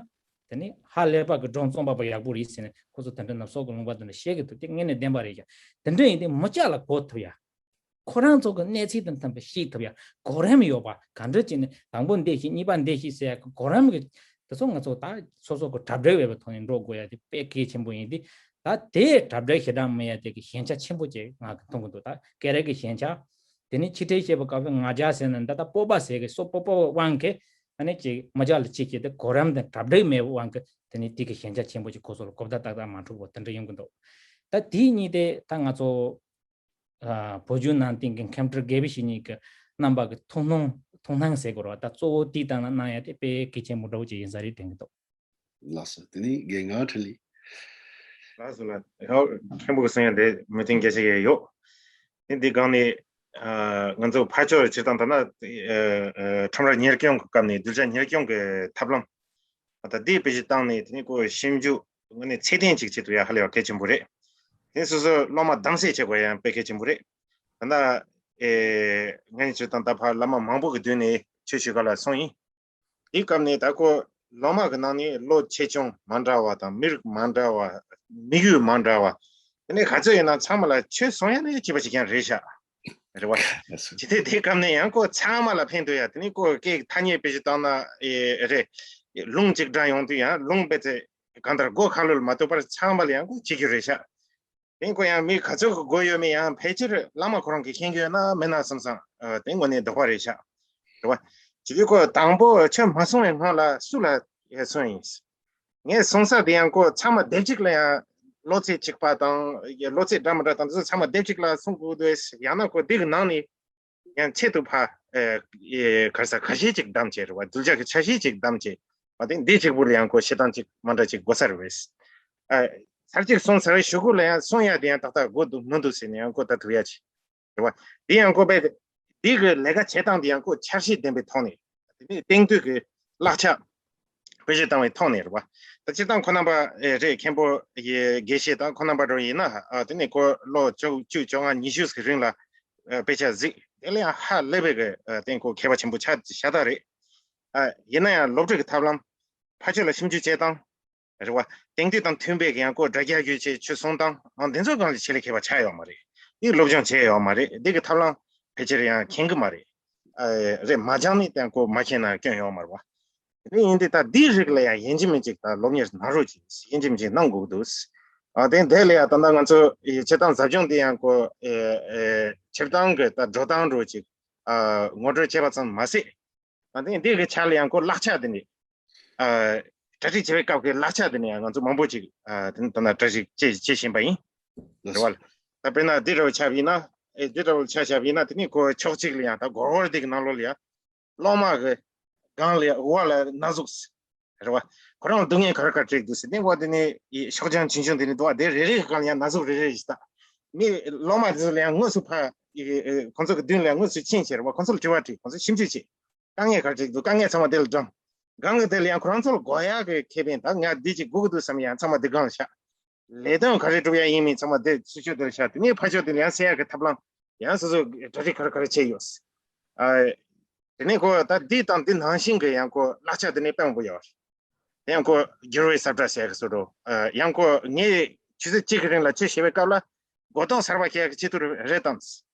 དེ་ནི་ཧ་ལས་པ་གི་སྒྲུང་རྩོམ་པ་པོ་ཡག་པོ་རེད་ཟེར་ནས་ཁོ་ཚོ་དེ་འདྲ་ནབ་སོག་གི་ལུང་པ་དེ་འདྲ་བཤད་གི་འདུག་དེ་དངོས་གནས་བདེན་པ་རེད་ཀྱང་། དེ་འདྲ་ཡིན་དུས་མི་སྐྱ་ལ་གོ་ཐུབ་ཡག་ཁོ་རང་ཚོ་གི་གནས་ཚུལ་དང་མཐུན་པ་ཤེས་ཐུབ་ཡག་གོ་རིམ་ཡོད་པ་ག་འདྲ་བྱས་ནས་དང་པོ་འདི་ཤེས་གཉིས་པ་འདི་ཤེས་ཟེར་ཡག་གི་གོ་རིམ་གི་དེ་ཚོ་ང་ཚོ་ད་སོ་སོ་གི་གྲ་སྒྲིག་ཡོད་པའི་ཐོག་ནས་འགྲོ་དགོས་ཡག་དེ་དཔེ་གལ་ཆེན་པོ་ཡིན་དུས། ད་དེ་གྲ་སྒྲིག་ཞེ་དྲག་མེད་ཡ་དེ་གི་ཞན་ཆ་ཆེན་པོ་ཅིག་ང་གི་མཐོང་གི་འདུག་ད་སྐད་རིགས་ཀྱི་ཞན་ཆ། དེ་ནི་ཕྱི་དྲིལ་བཤད་པའི་སྐབས་སུ་ང་རྒྱལ་ཟེར་ན་འདི་ལྟ་སྤོབས་པ་ཟེར་གི་སོ་སྤོབས་པའི་དབང་གིས་ཨ་ནི་ཅིག་མི་རྒྱལ་ལ་ཅིག་བྱེད་དེ་གོ་རིམ་དང་གྲ་སྒྲིག་མེད་པའི་དབང་གིས་དེ་ནི་དེ་གི་ཞན་ཆ་ཆེན་པོ་ཅིག་ཁོ་ཚོ་ལ་གོ་བརྡ་ཏག་ཏག་མ་འཕྲོད་པ་དེ་འདྲ་ཡོང་གི་འདུག་ད་དེ་གཉིས་དེ་ད་ང་ཚོ་བོད་བརྒྱུད་ནང་བསྟན་གྱི་མཁན་པོ་དགེ་བཤེས་གཉིས་ཀྱི་རྣམ་པ་གི་ཐུགས་སྣང་ཐུགས་སྣང་ཟེར་དགོས་རེད་བ། ད་གཙོ་བོ་དེའི་སྟེང་ལ་གནང་ཡ་དེ་དཔེ་གལ་ཆེན་པོ་འདྲ་བོ་ཅིག་ཡིན་ས་རེད་དྲན་གི་འདུག་ལགས་སོ། དེ་ནས་རྒན་ངག་འཕྲིན་ལས། ལགས་སོ་ལགས། ཡང་མཁན་པོ་གི་གསུང་ཡ་འདི་མོས་མཐུན་རྒྱ་ཆེ་ཡས་ཡོད། དེ་འདི་སྒང་ནས་ང་ཚོ་ཕར་ཕྱོགས་སྤྱིར་བཏང་ད་ན་ཁྲོམ་ར་གཉེར་སྐྱོང་གི་སྐབས་ནས་གདུལ་བྱ་གཉེར་སྐྱོང་གི་ཐབས་ལམ་ད་འདི་དཔེ་ཞིག་བཏང་ནས་དེ་ནས་ཁོ་ཞིབ་འཇུག་ངོས་ནས་ཚད་ལྡན་ཅིག་བྱེད་ཐུབ་ཡ་ཧ་ལས་པ་གལ་ཆེན་པོ་རེད། དེ་སོ་སོ་སློབ་མ་གདམ་གསེས་བྱེད་དགོས་ཡ་དཔེ་གལ་ཆེན་པོ་རེད། ད་ལྟ་ངས་སྤྱིར་བཏང་ད་ཕར་བླ་མ་མང་པོ་གི་མདུན་ནས་ཆོས་ཞུ་ག་ལ་སོང་ཡིན། དེའི་སྐབས་ནས་ད་ཁོ་སློབ་མ་གི་ནང་ནས་ལོ་ཆེ་ཆུང་མ་འདྲ་བ་དང་མི་རིགས་མ་འདྲ་བ། དམིགས་ཡུལ་མ་འདྲ་བ། དེ་ནས་ག་ཚོད་ཡིན་ན་ཚང་མ་ལ་ཆོས་གསུང་ཡ་ནི་སྐྱིད་པ་ཞིག་ཀྱང་རེད་ཤག་རེད་བ། ལགས་སོ། ཇི་སྟེ་དེའི་སྐབས་ནས་ཡང་ཁོ་ཚང་མ་ལ་ཕན་ཐོགས་ཡ་དེ་ནི་ཁོ་སྐད་ཐ་སྙད་དཔེ་ཞིག་བཏང་ན་ཨེ་རེད། ལུང་གཅིག་དྲངས་ཡོང་དུས་ཡང་ལུང་དཔེ་ཚེ་གང་ལྟར་མགོ་ཁ་ལོ་ལ་མ་གཏོགས་པར་ཚང་མ་ལ་ཡང་ཁོ་བྱེད་རྒྱུ་རེད་ཤག་དེ་ཁོ་ཡང་མི་ག་ཚོད་ཀྱི་དགོས་ཡོད་མེད་ཡང་ཕལ་ཆེར་བླ་མ་ཁོ་རང་གིས་ཤེས་ཀྱི་ཡོད་ན་མེད་ན་བསམ་སང་དེ་དངོས་གནས་དོགས་པ་རེད་ཤག་རེད་བ། ཇི་སྟེ་ཁོ་དང་པོ་ཆོས་མ་གསུང་བའི་སྔོན་ལ་སུ་ལ་ཡ་གསུངས་ཡིན། ངས་གསུང་ས་དེ་ཡང་ཁོ་ཚང་མ་སྡེབ་གཅིག་ལ་ཡང་ལོ་ཚད་གཅིག་པ་དང་ལོ་ཚད་འདྲ་མི་འདྲ་དང་དེ་ཚོ་ཚང་མ་སྡེབ་གཅིག་ལ་གསུང་དགོས་འདུག་ཡང་ན་ཁོ་འདི་གི་ནང་ནས་ཡང་ཆེད་དུ་ཕ་ག་རེ་ཟ་ཁ་ཤས་ཅིག་བདམས་བྱས་རེད་བ། གདུལ་བྱ་གི་ཆ་ཤས་ཅིག་བདམས་བྱས་མ་དེ་འདི་གཅིག་པུ་ལ་ཡང་ཁོ་བཤད་སྟངས་ཅིག་མ་འདྲ་ཅིག་དགོས་ས་རེད་བས། ཚར་གཅིག་གསུངས་ཚར་བའི་གཞུག་གུ་ལ་ཡང་གསུང་ཡ་དེ་ཡང་ཏག་ཏག་དགོས་འདུག་མི་འདུག་ཟེར་ནས་ཡང་ཁོ་ད་ཐུག་ཡ་ཅིག་རེད་བ། དེ་ཡང་ཁོ་པས་འདི་གི་ལས་ཀ་བྱེད་སྟངས་དེ་ཡང་ཁོ་འཆར་གཞི་ལྡན་པའི་ཐོག་ནས་དེ་ནས་སྟེང་དུས་ཀྱི་བསླབ་བྱ་བེད་སྤྱོད་བཏང་བའི་ཐོག་ནས་རེད་བ། ད་སྤྱིར་བཏང་ཁོ་རྣམ་པ་ཨེ་རེད། མཁན་པོ་ཡི་དགེ་བཤེས་དང་ཁོ་རྣམ་པ་འགྲོ་ཡིན་ན་ཨ་དེ་ནས་ཁོ་ལོ་བཅུ་བཅུ་བཅོ་ལྔ་ཉི་ཤུ་ཟིག་རིང་ལ་ཨ་དཔེ་ཆ་གཟིགས་དེ་ལ་ཡང་ཧ་ལས་པའི་གི་ཨ་སྟེང་ཁོ་མཁས་པ་ཆེན་པོ་ཆགས་ཤ་སྟག་རེད། ཨ་ཡིན་ན་ཡང་སློབ་ཁྲིད་ཀྱི་ཐབས་ལམ་ཕར་ཕྱོགས་ལ་ཞིབ་འཇུག་བྱེད་སྟངས། རེད་བ། དེང་དུས་དང་མཐུན་པའི་ཡང་སྐོར་དྲ་རྒྱ་བརྒྱུད་བྱས་ཆོས་གསུང་སྟངས་ཨང་དེ་ཚོ་སྒང་ལ་ཆེད་ལས་མཁས་པ་ཆགས་ཡོད་མ་རེད། དེ་སློབ་སྦྱོང་བྱས་ཡོད་མ་རེད། འདི་གི་ཐབས་ལམ་ཕལ་ཆེར་ཡང་མཁྱེན་གི་མ་རེད། ཨ་རེད་མ་སྦྱངས་ནས་ཡང་སྐོར་མ་མཁྱེན་ན་སྐྱོན་ཡོད་མ་རེད་བ། དེ་ཡིན་དུས་ད་འདིའི་རིགས་ལ་ཡང་ཡིན་གཅིག་མིན་གཅིག་ད་སློབ་གཉེར་གནང་རོགས་གྱིས་ཡིན་གཅིག་མིན་གཅིག་གནང་དགོས་འདུག་ཨ་དེ་འདི་ལ་ཡང་ད་ལྟ་ང་ཚོ་ཡི་བྱེད་སྟངས་ཟབ་སྦྱོང་འདི་ཡང་སྐོར་ཨེ་ཨེ་བྱེད་སྟངས་གི་ད་འགྲོ་སྟངས་རོགས་གཅིག་ཨ་ངོ་སྤྲོད་བྱས་པ་ཙམ་མ་ཟད། ཨ་དེ་འདི་གི་ཆ་ལ་ཡང་སྐོར་བསླབ་བྱ་དེ་ནི། ཨ་གྲ་སྒྲིག་བྱེད་པའི་སྐབས་ཀྱི་བསླབ་བྱ་དེ་ནི་ང་ཚོ་མང་པོ་ཅིག་ཨ་དེ་ནི་ད་ལྟ་གྲ་སྒྲིག་བྱེད་བྱེད་བཞིན་པ་ཡིན། རེད་བ། ད་དཔེར་ན་འདི་འདྲ་བོ་ཆགས་པ་ཡིན་ན། ཨེ་འདི་འདྲ་བོ་ཆ་བཞག་པ་ཡིན་ན་དེ་ནི་ཁོ་ཕྱོགས་གཅིག་ལ་ཡང་ད་སྒོར་སྒོར་འདི་གི་ནང་ལོགས་ལ་ཡང་སློབ་མ་གི་སྒང་ལ་ཡང་དབུ་བ་ལ་ན་ཟུག་རེད་བ། ཁོ་རང་ལ་སྡུག་བསྔལ་ག་རེ་ག་རེ་འཕྲད་འདུག་ཟེར་ནས་འོ་དེ་ནི་ཤོག་བྱང་ཆུང་ཆུང་དེ་ནི་འདུག་བ། དེ་རེ་རེ་གི་སྒང་ལ་ཡང་ན་ཟུག་རེ་རེ་ཞིག་ད། མི་སློབ་མ་དེ་ཚོ་ལ་ཡང་དངོས་སུ་ཕ་ཁོང་ཚོ་གི་མདུན་ལ་ཡང་དངོས་སུ་ཕྱིན་བྱས་རེད་བ། ཁོང་ཚོ་ལ་དྲི་བ་དྲིས། ཁོང་ཚོ་ཞིབ་འཇུག་བྱས། དཀའ་ངལ་ག་རེ་འཕྲད་འདུག་དཀའ་ངལ་ཚང་མ་དེ་ལ་བགྲངས། སྒང་གི་དེ་ལ་ཡང་ཁོ་རང་ཚོ་ལ་དགོས་ཡག་གི་ཁེ་ཕན་ད་ང་འདི་ཅིག་དགོས་ཀྱི་འདུག་བསམ་ཡང་ཚང་མ་འདི་སྒང་ལ་བཞག་ལས་དོན་ག་རེ་སྒྲུབ་ཡག་ཡིན་མིན་ཚང་མ་འདི་ཚུར་ཕྱོགས་དེ་ལ་བཞག་དེ་ནས་ཕར་ཕྱོགས་དེ་ལ་ཡང་སེལ་ཡག་གི་ཐབས་ལམ་ཡང་སོ་སོ་གྲ་སྒྲིག་ག་རེ་ག་རེ་བྱས་ཡོད། ཨ། དེ་ནས་ཁོ་ད་འདི་དང་འདི་ནང་བཞིན་གྱི་ཡང་ཁོ་བསླབ་བྱ་དེ་ནས་དཔེ་མང་པོ་ཡོད། ཡང་ཁོ་འགྱུར་བའི་ཟབ་སྒྲ་ཟེར་གི་སོ་འགྲོ། ཨ། ཡང་ཁོ་ངས་ཆུ་ཚོད་གཅིག་གི་རིང་ལ་ཆོས་བཤད་པའི་སྐབས་ལ་མགོ་རྟོགས་གསར་པ་སྐྱེ་ཡག་གི་ཆེད་དུ་རེད་དམ།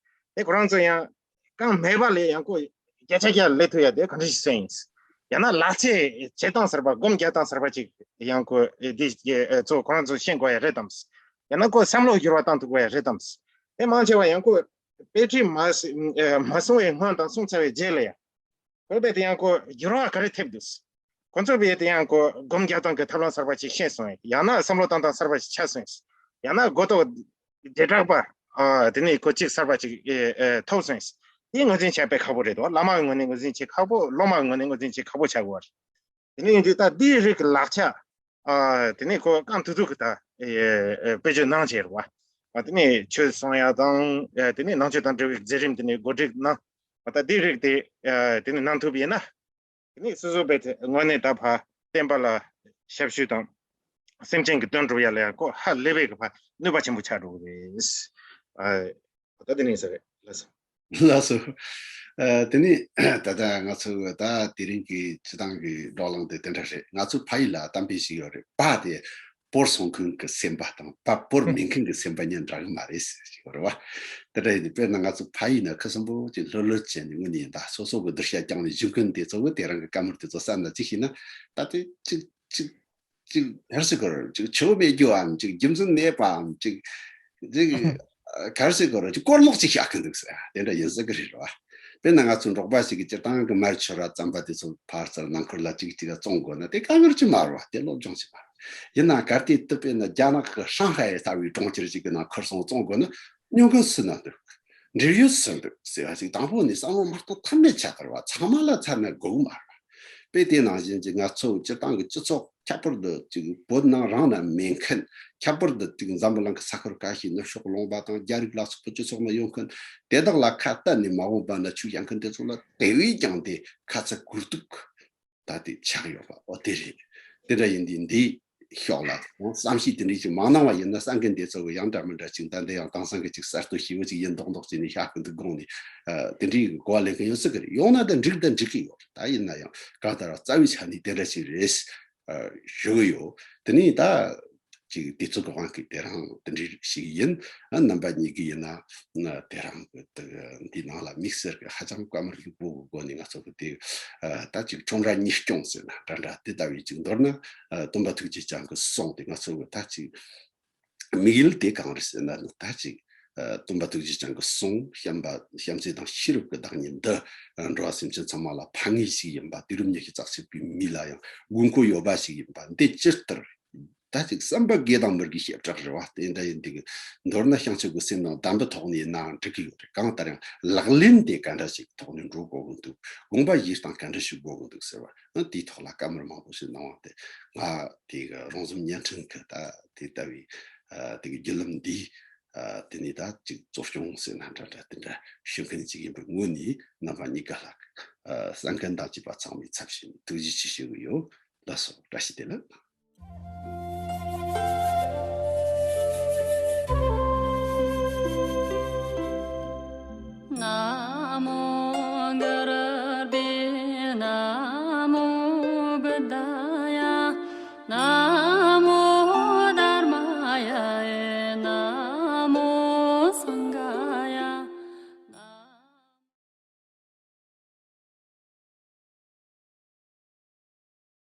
དེ་ཁོ་རང་ཚོ་ཡང་རྐང་མེད་པ་ལས་ཡང་ཁོ་བརྒྱ་ཆ་བརྒྱ་ལས་ཐུབ་ཡ་དེ་ག་འདྲ་ཞིག་སོན་ཡིན། ཡང་ན་ལག་རྩལ་བྱེད་སྟངས་གསར་པ་སྒོམ་རྒྱག་སྟངས་གསར་པ་ཅིག་ཡང་ཁོ་འདི་ཚོ་ཁོ་རང་ཚོ་ཤེས་དགོས་ཡ་རེད་དམ། ཡང་ན་ཁོ་བསམ་བློ་འགྱུར་བ་བཏང་ཐུབ་དགོས་ཡ་རེད་དམ། དེ་མང་ཆེ་བ་ཡང་ཁོ་དཔེ་ཁྲིད་མ་མ་གསུང་བའི་སྔོན་དང་གསུང་ཚར་བའི་རྗེས་ལ་ཡང་ཁོ་བས་དེ་ཡང་ཁོ་འགྱུར་བ་ག་རེ་ཐེབས་འདུག་ཁོ་ཚོ་བས་དེ་ཡང་ཁོ་སྒོམ་རྒྱག་སྟངས་ཀྱི་ཐབས་ལམ་གསར་པ་ཅིག་ཤེས་སོང་། ཡང་ན་བསམ་བློ་བཏང་སྟངས་གསར་པ་ཅིག་ཆགས་སོང་། ཡང་ན་མགོ་ཐོག་བདེ་དྲག་པ། ཨ། དེ་ནས་ཁོ་གཅིག་གསར་པ་ཅིག་ཨེ་ཨེ་ཐོབ་སོང་། དེ་ངོས་འཛིན་བྱེད་དཔེ་ཁག་པོ་རེད་དོ། བླ་མ་གི་ངོས་ནས་ངོས་འཛིན་བྱེད་ཁག་པོ། སློབ་མ་གི་ངོས་ནས་ངོས་འཛིན་བྱེད་ཁག་པོ་ཆགས་ཀྱི་ཡོད་རེད། དེ་ནས་ཡིན་དུས་ད་དེའི་རིགས་ཀྱི་ལག་ཆ། ཨ། དེ་ནས་ཁོ་རྐང་ཐུག་ཐུག་གི་ད་ཨེ་བེད་སྤྱོད་གནང་བྱས་རེད་བ། ཨ། དེ་ནས་ཆོས་གསུང་ཡ་དང་། ཨ། དེ་ནས་ནང་ཆོས་དང་འབྲེལ་བའི་མཛད་རིམ་དེ་ནས་གོ་སྒྲིག་གནང་། ཨ། ད་དེའི་རིགས་དེ་ཨ་དེ་ནས་གནང་ཐུབ་ཡིན་ན། དེ་ནས་སོ་སོ་བེད་ངོས་ནས་ད་ཕ་བསྟན་པ་ལ་ཞབས་ཞུ་དང་། སེམས་ཅན་གྱི་དོན་སྒྲུབ་ཡ་ལ་ཡང་ཁོ་ཧ་ལས་པའི་གི་ཕ་ནུས་པ་ཆེན་པོ་ཆགས་འགྲོ་གི་རེད། ཨ། ད་དེ་ནས་ཟེར་རེད། ལགས་སོ། ལགས་སོ། ཨ། དེ་ནས་ད་ལྟ་ང་ཚོ་ད་དེ་རིང་གི་སྤྱི་བཏང་གི་བགྲོ་གླེང་དེ་དེ་འདྲ་རེད། ང་ཚོ་ཕ་ཡུལ་ལ་གཏམ་དཔེ་ཞིག་ཡོད་རེད། པ་དེ་བོར་སོང་མཁན་གྱི་སེམས་པ་དང་པ་བོར་མེད་མཁན་གྱི་སེམས་པ་གཉིས་འདྲ་གི་མ་རེད་ཟེར་ཞིག་ཡོད་རེད་བ། དེ་འདྲ་ཡིན་དུས་དཔེར་ན་ང་ཚོ་ཕ་ཡུལ་ན་ཁུ་སིམ་པོ་ཅིག་ལྷོད་ལྷོད་བྱས་ནས་དངོས་གནས་ཡིན་ད་སོ་སོ་གི་སྡུར་བྱ་བསྐྱངས་ནས་བཞུགས་མཁན་དེ་ཚོ་གི་དེ་རང་གི་བཀའ་མོལ་དེ་ཚོ་བསམ་ན་ཅིག་ཤེས་ན་ད་དེ་ཅིག་ཅིག་ཅིག་ཧར་སི་ཀོར་ཅིག་ཆོ་མེད་རྒྱུའམ་ཅིག་རྒྱུ་མཚན་མེད་པའམ་ཅིག་ཅིག་གར་སི་ཀོར་ཅིག་སྐོར་ལོག་ཅིག་བཞག་གི་འདུག་ཟེར། དེ་འདྲ་ཡིན་ས་གི་རེད་བ། དཔེར་ན་ང་ཚོ་འབྲོག་པ་ཞིག་གིས་སྤྱིར་བཏང་གི་མར་ཆུ་ར་རྩམ་པ་དེ་ཚོ་ཕར་ཚུར་ནང་ཁུལ་ལ་ཅིག་ཅིག་བཙོང་དགོས་ན་དེ་དཀའ་ངལ་ཅིག་མ་རེད་བ། དེ་སློབ་སྦྱོང་ཅིག་མ་རེད། ཡིན་ན་གལ་ཏེ་དེ་དཔེར་ན་རྒྱ་ནག་གི་ཧྲང་ཧའེ་ལྟ་བུའི་གྲོང་ཁྱེར་ཞིག་གི་ནང་ཁུར་སོང་བཙོང་དགོས་ན་ཉོ་མཁན་སུ་ན་འདུག་འབྲེལ་ཡོད་སུ་འདུག་ཟེར་བ་ཞིག་དང་པོ་ནས་བསམ་བློ་མ་གཏོང་ཐབས་མེད་ཆགས་ཀྱི་རེད་བ། ཚང་མ་ལ་ཚར་ན་དགོས་མ་རེད། དཔེ་དེ་ནང་བཞིན་གྱི་ང་ཚོ་སྤྱིར་བཏང་གི་སྤྱི་ཚོགས་ཁྱད་པར་དུ་ཅིག་བོད་ནང་རང་ན་མེད་མཁན། ཁྱད་པར་དུ་ཅིག་འཛམ་བུ་གླིང་གི་ས་ཁུལ་ཁ་ཤས་ནུབ་ཕྱོགས་ལུང་པ་དང་རྒྱ་རིགས་ལ་སོགས་པའི་སྤྱི་ཚོགས་ནང་ཡོད་མཁན་དེ་དག་ལ་ཁ་གཏད་ནས་མ་འོངས་པ་ན་ཆོས་བཤད་མཁན་དེ་ཚོ་ལ་དེ་བས་ཀྱང་དེ་ཁ་ཚ་དགོས་གཏུགས་ད་དེ་ཆགས་ཡོད་པ་འོ་དེ་རེད། དེ་འདྲ་ཡིན་དུས་འདི་ཕྱོགས་ལ་བསམ་ཤེས་དེ་འདྲ་ཞིག་མ་གནང་བ་ཡིན་ན་བསམ་མཁན་དེ་ཚོ་གི་ཡང་འདྲ་མི་འདྲ་ཅིག་ད་འདི་ཡང་དེང་སང་གི་ཅིག་གསར་གཏོད་ཞེ་པོ་ཅིག་ཡིན་མདོག་མདོག་བྱས་ནས་ཤག་གི་འདུག་དགོངས་ནས་ཨ་དེ་འདྲའི་གོ་བ་ལེན་མཁན་ཡོད་ས་གི་རེད། ཡོང་ན་ད་འགྲིག་ད་འགྲིག་གི་ཡོད་རེད། ད་ཡིན་ན་ཡང་གང་ལྟར་རྩ་བའི་ཆ་ནས་དེ་འདྲ་ཞིག་རེད་ཨ་ཞུ་གི་ཡོད། དེ་ནས་ད་ཅིག་དུས་ཚོད་གང་གི་དེ་རང་དེ་འདྲ་ཞིག་ཡིན། ཨ་རྣམ་པ་གཉིས་ཀྱི་ཡིན་ན་ན་དེ་རང་གི་དེ་འདི་ནང་ལ་དམིགས་བསལ་གྱི་ཧ་ཅང་བཀའ་མོལ་ལྷུག་པོ་གི་སྒོ་ནས་ང་ཚོ་གི་དེ་ཨ་ད་ཅིག་ཁྲོམ་ར་གཉིས་སྐྱོང་ཟེར་ན་འདྲ་འདྲ་དེ་ལྟ་བུའི་ཅིག་མདོར་ན་ཨ་སྟོན་པ་ཐུགས་རྗེ་ཅན་གྱི་གསུང་དེ་ང་ཚོ་གི་ད་ཅིག་དམིགས་ཡུལ་དེ་གང་རེད་ཟེར་ན་ནི་ད་ཅིག་ཨ་སྟོན་པ་ཐུགས་རྗེ་ཅན་གྱི་གསུང་བྱམས་པ་བྱམས་བརྩེ་དང་ཤེས་རབ་ཀྱི་བདག་ཉིད་འདི་ཨ་འགྲོ་བ་སེམས་ཅན་ཚང་མ་ལ་ཕན་ངེས་ཤིག་ཡིན་པ། དུས་རབས་ཉི་ཤུ་རྩ་གཅིག་པའི་མི་ལ་ཡང་དགོས་མཁོ་ཡོད་པ་ཞིག་ཡིན་པ་འདི་ཇི་ལྟར་ད་ཅིག་བསམ་པ་དགེ་དང་མི་དགེའི་བྱེ་བྲག་རེད་བ། དེ་འདྲ་ཡིན་དུས་མདོར་ན་བྱང་ཆུབ་ཀྱི་སེམས་དང་གདམས་པའི་ཐོག་ནས་ཡིན་ནའང་འགྲིག་གི་ཡོད་རེད། གང་ལྟར་ཡང་ལག་ལེན་དེ་ག་འདྲ་ཞིག་ཐོག་ནས་འགྲོ་དགོས་ཀྱི་འདུག་དགོངས་པ་བཞེས་སྟངས་ག་འདྲ་ཞིག་དགོས་ཀྱི་འདུག་ཟེར་བ་ཨ་དེའི་ཐོག་ལ་བཀའ་མོལ་མང་པོ་ཞིག་གནང་བ་དེ་ང་དེ་གི་རོང་ཟོམ་བརྙན་འཕྲིན་གི་ད་དེ་ལྟ་བུའི་ཨ་དེ་གི་བརྒྱུད་ལམ་འདི་ཨ་དེ་ནས་ད་ཅིག་གཙོ་སྐྱོང་ཟེར་ན་འདྲ་འདྲ་དེ་འདྲ་ཞུ་མཁན་ཅིག་ཡིན་པའི་ངོས་ནས་རྣམ་པ་གཉིས་ཀ་ལ་ཨ་གསན་མཁན་དང་བཅས་པ་ཚང་མའི་ཚབ་བྱས་ནས་ཐུགས་རྗེ་ཆེ་ཞུ་གི་ཡོད། ལགས་སོ། བཀྲ་ཤིས་བདེ་ལེགས།